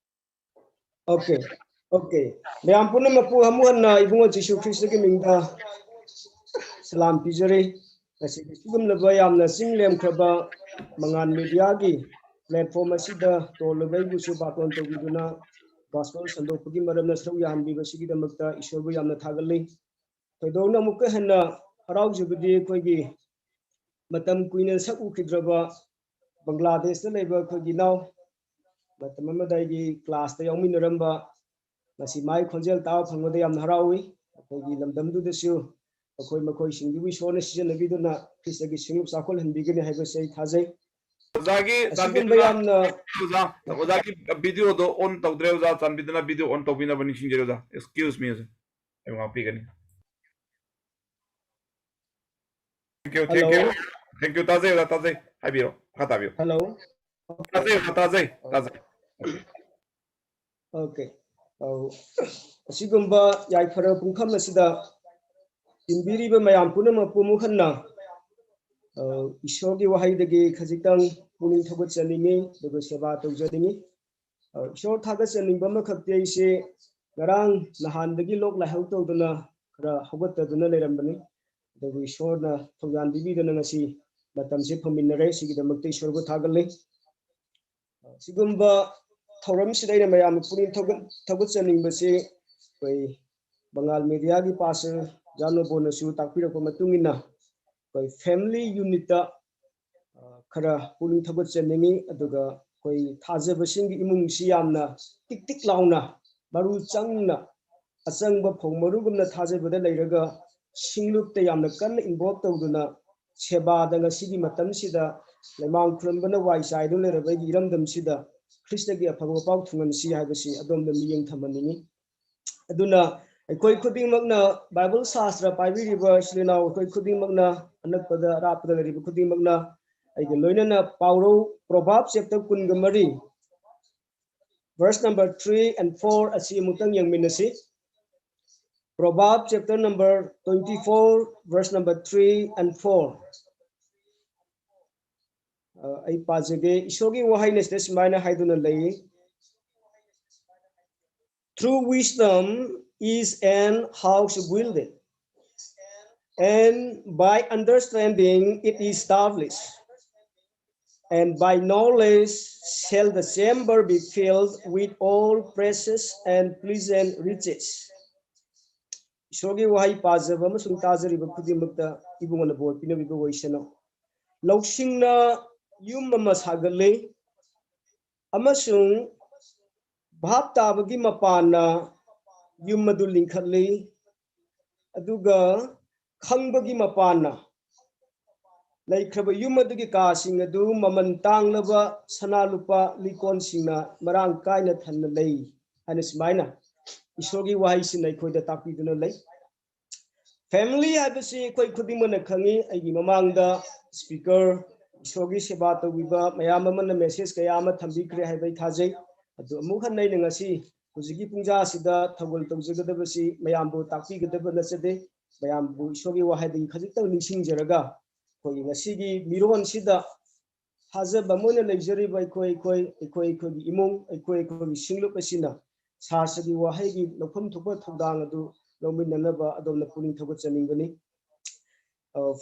Okay, okay. ꯃꯌꯥꯝ ꯄꯨꯝꯅꯃꯛꯄꯨ ꯑꯃꯨꯛ ꯍꯟꯅ ꯏꯕꯨꯡꯉꯣ ꯖꯤꯁꯨ ꯈ꯭ꯔꯤꯁꯇꯒꯤ ꯃꯤꯡꯗ ꯁꯂꯥꯝ ꯄꯤꯖꯔꯤ꯫ ꯉꯁꯤꯒꯤ ꯁꯤꯒꯨꯝꯂꯕ ꯌꯥꯝꯅ ꯆꯤꯡ ꯂꯦꯝꯈ꯭ꯔꯕ ꯃꯉꯥꯜ mediaꯒꯤ platform ꯑꯁꯤꯗ ꯇꯣꯜꯂꯨꯕ ꯑꯩꯕꯨꯁꯨ ꯕꯥꯇꯣꯟ ꯇꯧꯕꯤꯗꯨꯅ gospel ꯁꯟꯗꯣꯛꯄꯒꯤ ꯃꯔꯝꯗ ꯁꯔꯨꯛ ꯌꯥꯍꯟꯕꯤꯕꯁꯤꯒꯤꯗꯃꯛꯇ ꯏꯁꯣꯔꯕꯨ ꯌꯥꯝꯅ ꯊꯥꯒꯠꯂꯤ꯫ ꯊꯣꯏꯗꯣꯛꯅ ꯑꯃꯨꯛꯀ ꯍꯦꯟꯅ ꯍꯔꯥꯎꯖꯕꯗꯤ ꯑꯩꯈꯣꯏꯒꯤ ꯃꯇꯝ ꯀꯨꯏꯅ ꯁꯛ ꯎꯈꯤꯗ꯭ꯔꯕ ꯕꯪꯒ꯭ꯂꯥꯗꯦꯁꯇ ꯂꯩꯕ ꯑꯩꯈꯣꯏꯒꯤ ꯏꯅꯥꯎ, ꯃꯇꯝ ꯑꯃꯗ ꯑꯩꯒꯤ classꯇ ꯌꯥꯎꯃꯤꯟꯅꯔꯝꯕ, ꯉꯁꯤ ꯃꯥꯒꯤ ꯈꯣꯟꯖꯦꯜ ꯇꯥꯕ ꯐꯪꯕꯗ ꯌꯥꯝꯅ ꯍꯔꯥꯎꯏ꯫ ꯑꯩꯈꯣꯏꯒꯤ ꯂꯝꯗꯝꯗꯨꯗꯁꯨ ꯑꯩꯈꯣꯏ ꯃꯈꯣꯏꯁꯤꯡꯗꯨꯕꯨ ꯏꯁꯣꯔꯅ ꯁꯤꯖꯤꯟꯅꯕꯤꯗꯨꯅ ꯈ꯭ꯔꯤꯁꯇꯒꯤ ꯁꯤꯡꯂꯨꯞ ꯆꯥꯎꯈꯠꯍꯟꯕꯤꯒꯅꯤ ꯍꯥꯏꯕꯁꯤ ꯑꯩ ꯊꯥꯖꯩ꯫ ꯑꯣꯖꯥꯒꯤ ꯑꯁꯤꯒꯨꯝꯕ ꯆꯥꯟꯕꯤꯗꯨꯅ ꯌꯥꯝꯅ ꯑꯣꯖꯥ, ꯑꯣꯖꯥꯒꯤ video ꯗꯣ on ꯇꯧꯗ꯭ꯔꯦ ꯑꯣꯖꯥ, ꯆꯥꯟꯕꯤꯗꯨꯅ video on ꯇꯧꯕꯤꯅꯕ ꯅꯤꯡꯁꯤꯡꯖꯔꯤ ꯑꯣꯖꯥ꯫ Excuse me ꯑꯣꯖꯥ, ꯑꯩ ꯉꯥꯛꯄꯤꯒꯅꯤ꯫ Thank you, thank you, Hello. Thank you. ꯇꯥꯖꯩ ꯑꯣꯖꯥ, ꯇꯥꯖꯩ꯫ ꯍꯥꯏꯕꯤꯔꯣ, ꯃꯈꯥ ꯇꯥꯕꯤꯌꯨ꯫ Hello. ꯇꯥꯖꯩ ꯑꯣꯖꯥ, ꯇꯥꯖꯩ, ꯇꯥꯖꯩ꯫ Okay. ꯑꯧ, ꯑꯁꯤꯒꯨꯝꯕ ꯌꯥꯏꯐꯔꯕ ꯄꯨꯡꯐꯝ ꯑꯁꯤꯗ ꯇꯤꯟꯕꯤꯔꯤꯕ ꯃꯌꯥꯝ ꯄꯨꯝꯅꯃꯛꯄꯨ ꯑꯃꯨꯛ ꯍꯟꯅ, ꯑ, ꯏꯁꯣꯔꯒꯤ ꯋꯥꯍꯩꯗꯒꯤ ꯈꯖꯤꯛꯇꯪ ꯄꯨꯛꯅꯤꯡ ꯊꯧꯒꯠꯆꯅꯤꯡꯉꯤ, ꯑꯗꯨꯒ ꯁꯦꯕꯥ ꯇꯧꯖꯅꯤꯡꯉꯤ꯫ ꯑ, ꯏꯁꯣꯔ ꯊꯥꯒꯠꯆꯅꯤꯡꯕ ꯑꯃꯈꯛꯇꯤ, ꯑꯩꯁꯦ ꯉꯔꯥꯡ ꯅꯍꯥꯟꯗꯒꯤ ꯂꯣꯛ ꯂꯥꯏꯍꯧ ꯇꯧꯗꯨꯅ ꯈꯔ ꯍꯧꯒꯠꯇꯗꯨꯅ ꯂꯩꯔꯝꯕꯅꯤ꯫ ꯑꯗꯨꯕꯨ ꯏꯁꯣꯔꯅ ꯊꯧꯖꯥꯟ ꯄꯤꯕꯤꯗꯨꯅ ꯉꯁꯤ ꯃꯇꯝꯁꯦ ꯐꯪꯃꯤꯟꯅꯔꯦ꯫ ꯁꯤꯒꯤꯗꯃꯛꯇ ꯏꯁꯣꯔꯕꯨ ꯊꯥꯒꯠꯂꯤ꯫ ꯁꯤꯒꯨꯝꯕ ꯊꯧꯔꯝꯁꯤꯗ ꯑꯩꯅ ꯃꯌꯥꯝꯕꯨ ꯄꯨꯛꯅꯤꯡ ꯊꯧꯒꯠ-, ꯊꯧꯒꯠꯆꯅꯤꯡꯕꯁꯤ ꯑꯩꯈꯣꯏ ꯕꯪꯒꯥꯜ media ꯒꯤ pastor ꯖꯥꯅꯣꯕꯣꯅꯁꯨ ꯇꯥꯛꯄꯤꯔꯛꯄ ꯃꯇꯨꯡ ꯏꯟꯅ ꯑꯩꯈꯣꯏ family unit ꯇ, ꯑ, ꯈꯔ ꯄꯨꯛꯅꯤꯡ ꯊꯧꯒꯠꯆꯅꯤꯡꯉꯤ꯫ ꯑꯗꯨꯒ ꯑꯩꯈꯣꯏ ꯊꯥꯖꯕꯁꯤꯡꯒꯤ ꯏꯃꯨꯡꯁꯤ ꯌꯥꯝꯅ ꯇꯤꯛ ꯇꯤꯛ ꯂꯥꯎꯅ ꯃꯔꯨ ꯆꯪꯅ ꯑꯆꯪꯕ ꯐꯧ ꯃꯔꯨꯒꯨꯝꯅ ꯊꯥꯖꯕꯗ ꯂꯩꯔꯒ ꯁꯤꯡꯂꯨꯞꯇ ꯌꯥꯝꯅ ꯀꯟꯅ involve ꯇꯧꯗꯨꯅ ꯁꯦꯕꯥꯗ ꯉꯁꯤꯒꯤ ꯃꯇꯝꯁꯤꯗ ꯂꯩꯃꯥꯡ ꯈꯨꯔꯝꯕꯅ ꯋꯥꯏ ꯆꯥꯏꯗꯨꯅ ꯂꯩꯔꯕ ꯑꯩꯒꯤ ꯏꯔꯝꯗꯝꯁꯤꯗ ꯈ꯭ꯔꯤꯁꯇꯒꯤ ꯑꯐꯕ ꯄꯥꯎ ꯊꯨꯡꯍꯟꯁꯤ ꯍꯥꯏꯕꯁꯤ ꯑꯗꯣꯝꯗ ꯃꯤꯠꯌꯦꯡ ꯊꯝꯍꯟꯅꯤꯡꯉꯤ꯫ ꯑꯗꯨꯅ ꯑꯩꯈꯣꯏ ꯈꯨꯗꯤꯡꯃꯛꯅ, ꯕꯥꯏꯕꯜ ꯁꯥꯁꯇ꯭ꯔ ꯄꯥꯏꯕꯤꯔꯤꯕ ꯏꯆꯤꯜ ꯏꯅꯥꯎ ꯑꯩꯈꯣꯏ ꯈꯨꯗꯤꯡꯃꯛꯅ, ꯑꯅꯛꯄꯗ ꯑꯔꯥꯞꯄꯗ ꯂꯩꯔꯤꯕ ꯈꯨꯗꯤꯡꯃꯛꯅ ꯑꯩꯒ ꯂꯣꯏꯅꯅ ꯄꯥꯎꯔꯧ, Proverb chapter ꯀꯨꯟꯒ ꯃꯔꯤ, verse number three and four ꯑꯁꯤ ꯑꯃꯨꯛꯇꯪ ꯌꯦꯡꯃꯤꯟꯅꯁꯤ꯫ Proverb chapter number twenty-four, verse number three and four꯫ ꯑ, ꯑꯩ ꯄꯥꯖꯒꯦ꯫ ꯏꯁꯣꯔꯒꯤ ꯋꯥꯍꯩꯅ ꯁꯤꯗ ꯁꯨꯃꯥꯏꯅ ꯍꯥꯏꯗꯨꯅ ꯂꯩ, "Through wisdom is an house builded, and by understanding it is established, and by knowledge shall the chamber be filled with all precious and pleasant riches." ꯏꯁꯣꯔꯒꯤ ꯋꯥꯍꯩ ꯄꯥꯖꯕ ꯑꯃꯁꯨꯡ ꯇꯥꯖꯔꯤꯕ ꯈꯨꯗꯤꯡꯃꯛꯇ ꯏꯕꯨꯡꯉꯣꯅ ꯕꯣꯔ ꯄꯤꯅꯕꯤꯕ ꯑꯣꯏꯁꯅꯨ꯫ "ꯂꯧꯁꯤꯡꯅ ꯌꯨꯝ ꯑꯃ ꯁꯥꯒꯠꯂꯤ, ꯑꯃꯁꯨꯡ ꯚꯥꯞ ꯇꯥꯕꯒꯤ ꯃꯄꯥꯟꯅ ꯌꯨꯝ ꯑꯗꯨ ꯂꯤꯡꯈꯠꯂꯤ, ꯑꯗꯨꯒ ꯈꯪꯕꯒꯤ ꯃꯄꯥꯟꯅ ꯂꯩꯈ꯭ꯔꯕ ꯌꯨꯝ ꯑꯗꯨꯒꯤ ꯀꯥꯁꯤꯡ ꯑꯗꯨ ꯃꯃꯜ ꯇꯥꯡꯂꯕ ꯁꯅꯥ ꯂꯨꯄꯥ ꯂꯤꯀꯣꯟꯁꯤꯡꯅ ꯃꯔꯥꯡ ꯀꯥꯏꯅ ꯊꯟꯅ ꯂꯩ ꯍꯥꯏꯅ ꯁꯨꯃꯥꯏꯅ ꯏꯁꯣꯔꯒꯤ ꯋꯥꯍꯩꯁꯤꯅ ꯑꯩꯈꯣꯏꯗ ꯇꯥꯛꯄꯤꯗꯨꯅ ꯂꯩ꯫ ꯐꯦꯃꯤꯂꯤ ꯍꯥꯏꯕꯁꯤ ꯑꯩꯈꯣꯏ ꯈꯨꯗꯤꯡꯃꯛꯅ ꯈꯪꯉꯤ꯫ ꯑꯩꯒꯤ ꯃꯃꯥꯡꯗ ꯁ꯭ꯄꯤꯀꯔ, ꯏꯁꯣꯔꯒꯤ ꯁꯦꯕꯥ ꯇꯧꯕꯤꯕ ꯃꯌꯥꯝ ꯑꯃꯅ ꯃꯦꯁꯦꯖ ꯀꯌꯥ ꯑꯃ ꯊꯝꯕꯤꯈ꯭ꯔꯦ ꯍꯥꯏꯕ ꯑꯩ ꯊꯥꯖꯩ꯫ ꯑꯗꯨ ꯑꯃꯨꯛ ꯍꯟꯅ ꯑꯩꯅ ꯉꯁꯤ ꯍꯧꯖꯤꯛꯀꯤ ꯄꯨꯡꯖꯥ ꯑꯁꯤꯗ ꯊꯧꯒꯜ ꯇꯧꯖꯒꯗꯕꯁꯤ ꯃꯌꯥꯝꯕꯨ ꯇꯥꯛꯄꯤꯒꯗꯕ ꯅꯠꯆꯗꯦ꯫ ꯃꯌꯥꯝꯕꯨ ꯏꯁꯣꯔꯒꯤ ꯋꯥꯍꯩꯗꯒꯤ ꯈꯖꯤꯛꯇꯪ ꯅꯤꯡꯁꯤꯡꯖꯔꯒ ꯑꯩꯈꯣꯏꯒꯤ ꯉꯁꯤꯒꯤ ꯃꯤꯔꯣꯟꯁꯤꯗ ꯊꯥꯖꯕ ꯑꯃ ꯑꯣꯏꯅ ꯂꯩꯖꯔꯤꯕ ꯑꯩꯈꯣꯏ ꯑꯩꯈꯣꯏ ꯑꯩꯈꯣꯏ ꯑꯩꯈꯣꯏꯒꯤ ꯏꯃꯨꯡ, ꯑꯩꯈꯣꯏ ꯑꯩꯈꯣꯏꯒꯤ ꯁꯤꯡꯂꯨꯞ ꯑꯁꯤꯅ ꯁꯥꯔꯁꯒꯤ ꯋꯥꯍꯩꯒꯤ ꯂꯧꯐꯝ ꯊꯣꯛꯄ ꯊꯧꯗꯥꯡ ꯑꯗꯨ ꯂꯧꯃꯤꯟꯅꯅꯕ ꯑꯗꯣꯝꯅ ꯄꯨꯛꯅꯤꯡ ꯊꯧꯒꯠꯆꯅꯤꯡꯕꯅꯤ꯫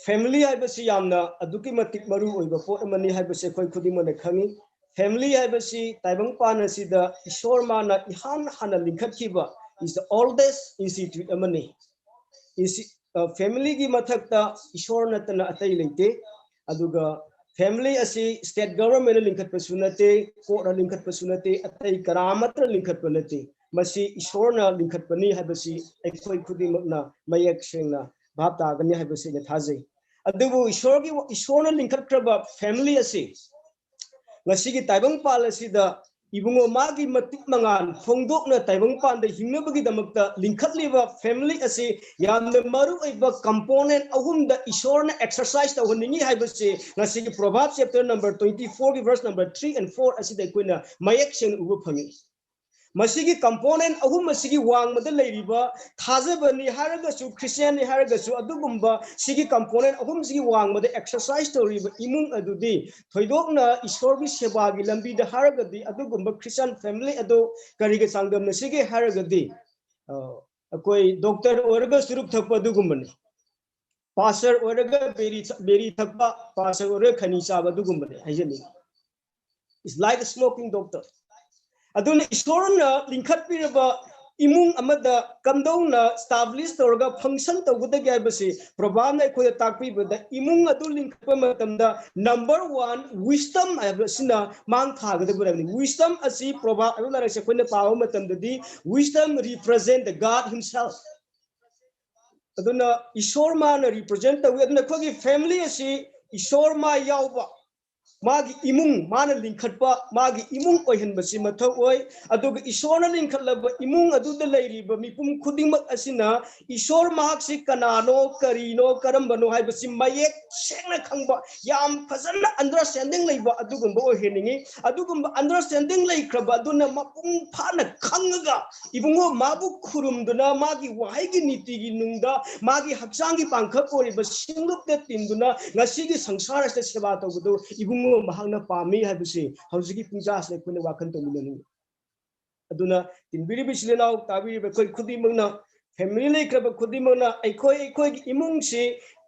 ꯐꯦꯃꯤꯂꯤ ꯍꯥꯏꯕꯁꯤ ꯌꯥꯝꯅ ꯑꯗꯨꯛꯀꯤ ꯃꯇꯤꯛ ꯃꯔꯨ ꯑꯣꯏꯕ ꯄꯣꯠ ꯑꯃꯅꯤ ꯍꯥꯏꯕꯁꯤ ꯑꯩꯈꯣꯏ ꯈꯨꯗꯤꯡꯃꯛꯅ ꯈꯪꯉꯤ꯫ ꯐꯦꯃꯤꯂꯤ ꯍꯥꯏꯕꯁꯤ ꯇꯥꯏꯕꯪꯄꯥꯟ ꯑꯁꯤꯗ ꯏꯁꯣꯔ ꯃꯥꯅ ꯏꯍꯥꯟ ꯍꯥꯟꯅ ꯂꯤꯡꯈꯠꯈꯤꯕ is the oldest institute ꯑꯃꯅꯤ꯫ ꯐꯦꯃꯤꯂꯤꯒꯤ ꯃꯊꯛꯇ ꯏꯁꯣꯔ ꯅꯠꯇꯅ ꯑꯇꯩ ꯂꯩꯇꯦ꯫ ꯑꯗꯨꯒ ꯐꯦꯃꯤꯂꯤ ꯑꯁꯤ ꯁ꯭ꯇꯦꯠ ꯒꯚꯔꯟꯃꯦꯟꯅ ꯂꯤꯡꯈꯠꯄꯁꯨ ꯅꯠꯇꯦ, ꯀꯣꯔꯠꯅ ꯂꯤꯡꯈꯠꯄꯁꯨ ꯅꯠꯇꯦ, ꯑꯇꯩ ꯀꯅꯥꯃꯠꯇꯅ ꯂꯤꯡꯈꯠꯄ ꯅꯠꯇꯦ꯫ ꯃꯁꯤ ꯏꯁꯣꯔꯅ ꯂꯤꯡꯈꯠꯄꯅꯤ ꯍꯥꯏꯕꯁꯤ ꯑꯩꯈꯣꯏ ꯈꯨꯗꯤꯡꯃꯛꯅ ꯃꯌꯦꯛ ꯁꯦꯡꯅ ꯚꯥꯞ ꯇꯥꯒꯅꯤ ꯍꯥꯏꯕꯁꯤ ꯑꯩꯅ ꯊꯥꯖꯩ꯫ ꯑꯗꯨꯕꯨ ꯏꯁꯣꯔꯒꯤ, ꯏꯁꯣꯔꯅ ꯂꯤꯡꯈꯠꯈ꯭ꯔꯕ ꯐꯦꯃꯤꯂꯤ ꯑꯁꯤ ꯉꯁꯤꯒꯤ ꯇꯥꯏꯕꯪꯄꯥꯜ ꯑꯁꯤꯗ ꯏꯕꯨꯡꯉꯣ ꯃꯥꯒꯤ ꯃꯇꯤꯛ ꯃꯉꯥꯜ ꯐꯣꯡꯗꯣꯛꯅ ꯇꯥꯏꯕꯪꯄꯥꯟꯗ ꯍꯤꯡꯅꯕꯒꯤꯗꯃꯛꯇ ꯂꯤꯡꯈꯠꯂꯤꯕ ꯐꯦꯃꯤꯂꯤ ꯑꯁꯤ ꯌꯥꯝꯅ ꯃꯔꯨ ꯑꯣꯏꯕ ꯀꯝꯄꯣꯅꯦꯟ ꯑꯍꯨꯝꯗ ꯏꯁꯣꯔꯅ ꯑꯦꯛꯁꯔꯁꯥꯏꯁ ꯇꯧꯍꯟꯅꯤꯡꯉꯤ ꯍꯥꯏꯕꯁꯤ ꯉꯁꯤꯒꯤ Proverbs chapter number twenty fourꯒꯤ verse number three and four ꯑꯁꯤꯗ ꯑꯩꯈꯣꯏꯅ ꯃꯌꯦꯛ ꯁꯦꯡꯅ ꯎꯕ ꯐꯪꯉꯤ꯫ ꯃꯁꯤꯒꯤ ꯀꯝꯄꯣꯅꯦꯟ ꯑꯍꯨꯝ ꯑꯁꯤꯒꯤ ꯋꯥꯡꯃꯗ ꯂꯩꯔꯤꯕ ꯊꯥꯖꯕꯅꯤ ꯍꯥꯏꯔꯒꯁꯨ, ꯈ꯭ꯔꯤꯁꯇꯤꯌꯥꯟꯅꯤ ꯍꯥꯏꯔꯒꯁꯨ, ꯑꯗꯨꯒꯨꯝꯕ ꯁꯤꯒꯤ ꯀꯝꯄꯣꯅꯦꯟ ꯑꯍꯨꯝꯁꯤꯒꯤ ꯋꯥꯡꯃꯗ ꯑꯦꯛꯁꯔꯁꯥꯏꯁ ꯇꯧꯔꯤꯕ ꯏꯃꯨꯡ ꯑꯗꯨꯗꯤ ꯊꯣꯏꯗꯣꯛꯅ ꯏꯁꯣꯔꯒꯤ ꯁꯦꯕꯥꯒꯤ ꯂꯝꯕꯤꯗ ꯍꯥꯏꯔꯒꯗꯤ ꯑꯗꯨꯒꯨꯝꯕ ꯈ꯭ꯔꯤꯁꯇꯤꯌꯥꯟ ꯐꯦꯃꯤꯂꯤ ꯑꯗꯨ ꯀꯔꯤꯒ ꯆꯥꯡꯗꯝꯅꯁꯤꯒꯦ ꯍꯥꯏꯔꯒꯗꯤ, ꯑ, ꯑꯩꯈꯣꯏ ꯗꯣꯛꯇꯔ ꯑꯣꯏꯔꯒ ꯆꯨꯔꯨꯞ ꯊꯛꯄ ꯑꯗꯨꯒꯨꯝꯕꯅꯤ꯫ ꯄꯥꯁꯇꯔ ꯑꯣꯏꯔꯒ ꯕꯦꯔꯤ, ꯕꯦꯔꯤ ꯊꯛꯄ, ꯄꯥꯁꯇꯔ ꯑꯣꯏꯔꯒ ꯈꯩꯅꯤ ꯆꯥꯕ ꯑꯗꯨꯒꯨꯝꯕꯅꯤ ꯍꯥꯏꯖꯅꯤꯡꯉꯤ꯫ It's like a smoking doctor. ꯑꯗꯨꯅ ꯏꯁꯣꯔꯅ ꯂꯤꯡꯈꯠꯄꯤꯔꯕ ꯏꯃꯨꯡ ꯑꯃꯗ ꯀꯝꯗꯧꯅ establish ꯇꯧꯔꯒ function ꯇꯧꯒꯗꯒꯦ ꯍꯥꯏꯕꯁꯤ ꯄ꯭ꯔꯣꯚꯥꯕꯅ ꯑꯩꯈꯣꯏꯗ ꯇꯥꯛꯄꯤꯕꯗ, ꯏꯃꯨꯡ ꯑꯗꯨ ꯂꯤꯡꯈꯠꯄ ꯃꯇꯝꯗ number one wisdom ꯍꯥꯏꯕꯁꯤꯅ ꯃꯥꯡ ꯊꯥꯒꯗꯕꯅꯤ꯫ Wisdom ꯑꯁꯤ ꯄ꯭ꯔꯣꯚꯥꯕ ꯍꯥꯏꯕ ꯂꯥꯏꯔꯤꯛꯁꯦ ꯑꯩꯈꯣꯏꯅ ꯄꯥꯕ ꯃꯇꯝꯗꯗꯤ wisdom represent the God himself꯫ ꯑꯗꯨꯅ ꯏꯁꯣꯔ ꯃꯥꯅ represent ꯇꯧꯏ꯫ ꯑꯗꯨꯅ ꯑꯩꯈꯣꯏꯒꯤ ꯐꯦꯃꯤꯂꯤ ꯑꯁꯤ ꯏꯁꯣꯔ ꯃꯥ ꯌꯥꯎꯕ, ꯃꯥꯒꯤ ꯏꯃꯨꯡ ꯃꯥꯅ ꯂꯤꯡꯈꯠꯄ, ꯃꯥꯒꯤ ꯏꯃꯨꯡ ꯑꯣꯏꯍꯟꯕꯁꯤ ꯃꯊꯧ ꯑꯣꯏ꯫ ꯑꯗꯨꯒ ꯏꯁꯣꯔꯅ ꯂꯤꯡꯈꯠꯂꯕ ꯏꯃꯨꯡ ꯑꯗꯨꯗ ꯂꯩꯔꯤꯕ ꯃꯤꯄꯨꯝ ꯈꯨꯗꯤꯡꯃꯛ ꯑꯁꯤꯅ ꯏꯁꯣꯔ ꯃꯍꯥꯛꯁꯤ ꯀꯅꯥꯅꯣ, ꯀꯔꯤꯅꯣ, ꯀꯔꯝꯕꯅꯣ ꯍꯥꯏꯕꯁꯤ ꯃꯌꯦꯛ ꯁꯦꯡꯅ ꯈꯪꯕ, ꯌꯥꯝ ꯐꯖꯅ understanding ꯂꯩꯕ ꯑꯗꯨꯒꯨꯝꯕ ꯑꯣꯏꯍꯟꯅꯤꯡꯉꯤ꯫ ꯑꯗꯨꯒꯨꯝꯕ understanding ꯂꯩꯈ꯭ꯔꯕ ꯑꯗꯨꯅ ꯃꯄꯨꯡ ꯐꯥꯅ ꯈꯪꯉꯒ ꯏꯕꯨꯡꯉꯣ ꯃꯥꯕꯨ ꯈꯨꯔꯨꯝꯗꯨꯅ ꯃꯥꯒꯤ ꯋꯥꯍꯩꯒꯤ ꯅꯤꯇꯤꯒꯤ ꯅꯨꯡꯗ ꯃꯥꯒꯤ ꯍꯛꯆꯥꯡꯒꯤ ꯄꯥꯡꯈꯛ ꯑꯣꯏꯔꯤꯕ ꯁꯤꯡꯂꯨꯞꯇ ꯇꯤꯟꯗꯨꯅ ꯉꯁꯤꯒꯤ ꯁꯪꯁꯥꯔ ꯑꯁꯤꯗ ꯁꯦꯕꯥ ꯇꯧꯕꯗꯨ ꯏꯕꯨꯡꯉꯣ ꯃꯍꯥꯛꯅ ꯄꯥꯝꯃꯤ ꯍꯥꯏꯕꯁꯤ ꯍꯧꯖꯤꯛꯀꯤ ꯄꯨꯡꯖꯥꯁꯤꯗ ꯑꯩꯈꯣꯏꯅ ꯋꯥꯈꯜ ꯇꯧꯃꯤꯟꯅꯅꯤꯡꯏ꯫ ꯑꯗꯨꯅ ꯇꯤꯟꯕꯤꯔꯤꯕ ꯏꯆꯤꯜ ꯏꯅꯥꯎ ꯇꯥꯕꯤꯔꯤꯕ ꯑꯩꯈꯣꯏ ꯈꯨꯗꯤꯡꯃꯛꯅ family ꯂꯩꯈ꯭ꯔꯕ ꯈꯨꯗꯤꯡꯃꯛꯅ ꯑꯩꯈꯣꯏ ꯑꯩꯈꯣꯏꯒꯤ ꯏꯃꯨꯡꯁꯤ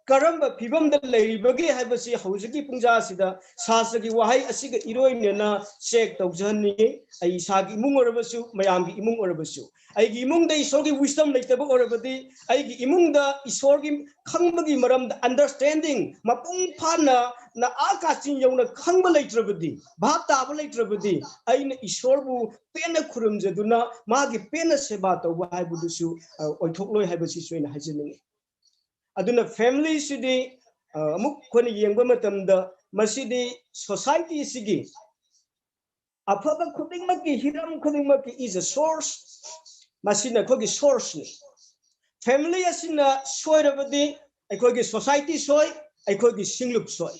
ꯀꯔꯝꯕ ꯐꯤꯕꯝꯗ ꯂꯩꯔꯤꯕꯒꯦ ꯍꯥꯏꯕꯁꯤ ꯍꯧꯖꯤꯛꯀꯤ ꯄꯨꯡꯖꯥꯁꯤꯗ ꯁꯥꯁꯇ꯭ꯔꯒꯤ ꯋꯥꯍꯩ ꯑꯁꯤꯒ ꯏꯔꯣꯏꯅꯅ check ꯇꯧꯖꯍꯟꯅꯤꯡꯉꯤ꯫ ꯑꯩ ꯏꯁꯥꯒꯤ ꯏꯃꯨꯡ ꯑꯣꯏꯔꯕꯁꯨ, ꯃꯌꯥꯝꯒꯤ ꯏꯃꯨꯡ ꯑꯣꯏꯔꯕꯁꯨ, ꯑꯩꯒꯤ ꯏꯃꯨꯡꯗ ꯏꯁꯣꯔꯒꯤ wisdom ꯂꯩꯇꯕ ꯑꯣꯏꯔꯕꯗꯤ, ꯑꯩꯒꯤ ꯏꯃꯨꯡꯗ ꯏꯁꯣꯔꯒꯤ ꯈꯪꯕꯒꯤ ꯃꯔꯝꯗ understanding ꯃꯄꯨꯡ ꯐꯥꯅ ꯅ ꯑꯥ ꯀꯥꯆꯤꯟ ꯌꯧꯅ ꯈꯪꯕ ꯂꯩꯇ꯭ꯔꯕꯗꯤ, ꯚꯥꯞ ꯇꯥꯕ ꯂꯩꯇ꯭ꯔꯕꯗꯤ, ꯑꯩꯅ ꯏꯁꯣꯔꯕꯨ ꯄꯦꯟꯅ ꯈꯨꯔꯨꯝꯖꯗꯨꯅ ꯃꯥꯒꯤ ꯄꯦꯟꯅ ꯁꯦꯕꯥ ꯇꯧꯕ ꯍꯥꯏꯕꯗꯨꯁꯨ, ꯑ, ꯑꯣꯏꯊꯣꯛꯂꯣꯏ ꯍꯥꯏꯕꯁꯤꯁꯨ ꯑꯩꯅ ꯍꯥꯏꯖꯅꯤꯡꯉꯤ꯫ ꯑꯗꯨꯅ family ꯁꯤꯗꯤ, ꯑ, ꯑꯃꯨꯛ ꯑꯩꯈꯣꯏꯅ ꯌꯦꯡꯕ ꯃꯇꯝꯗ ꯃꯁꯤꯗꯤ society ꯁꯤꯒꯤ ꯑꯐꯕ ꯈꯨꯗꯤꯡꯃꯛꯀꯤ, ꯍꯤꯔꯝ ꯈꯨꯗꯤꯡꯃꯛꯀꯤ is a source꯫ ꯃꯁꯤꯅ ꯑꯩꯈꯣꯏꯒꯤ source ꯅꯤ꯫ Family ꯑꯁꯤꯅ ꯁꯣꯏꯔꯕꯗꯤ ꯑꯩꯈꯣꯏꯒꯤ society ꯁꯣꯏ, ꯑꯩꯈꯣꯏꯒꯤ ꯁꯤꯡꯂꯨꯞ ꯁꯣꯏ꯫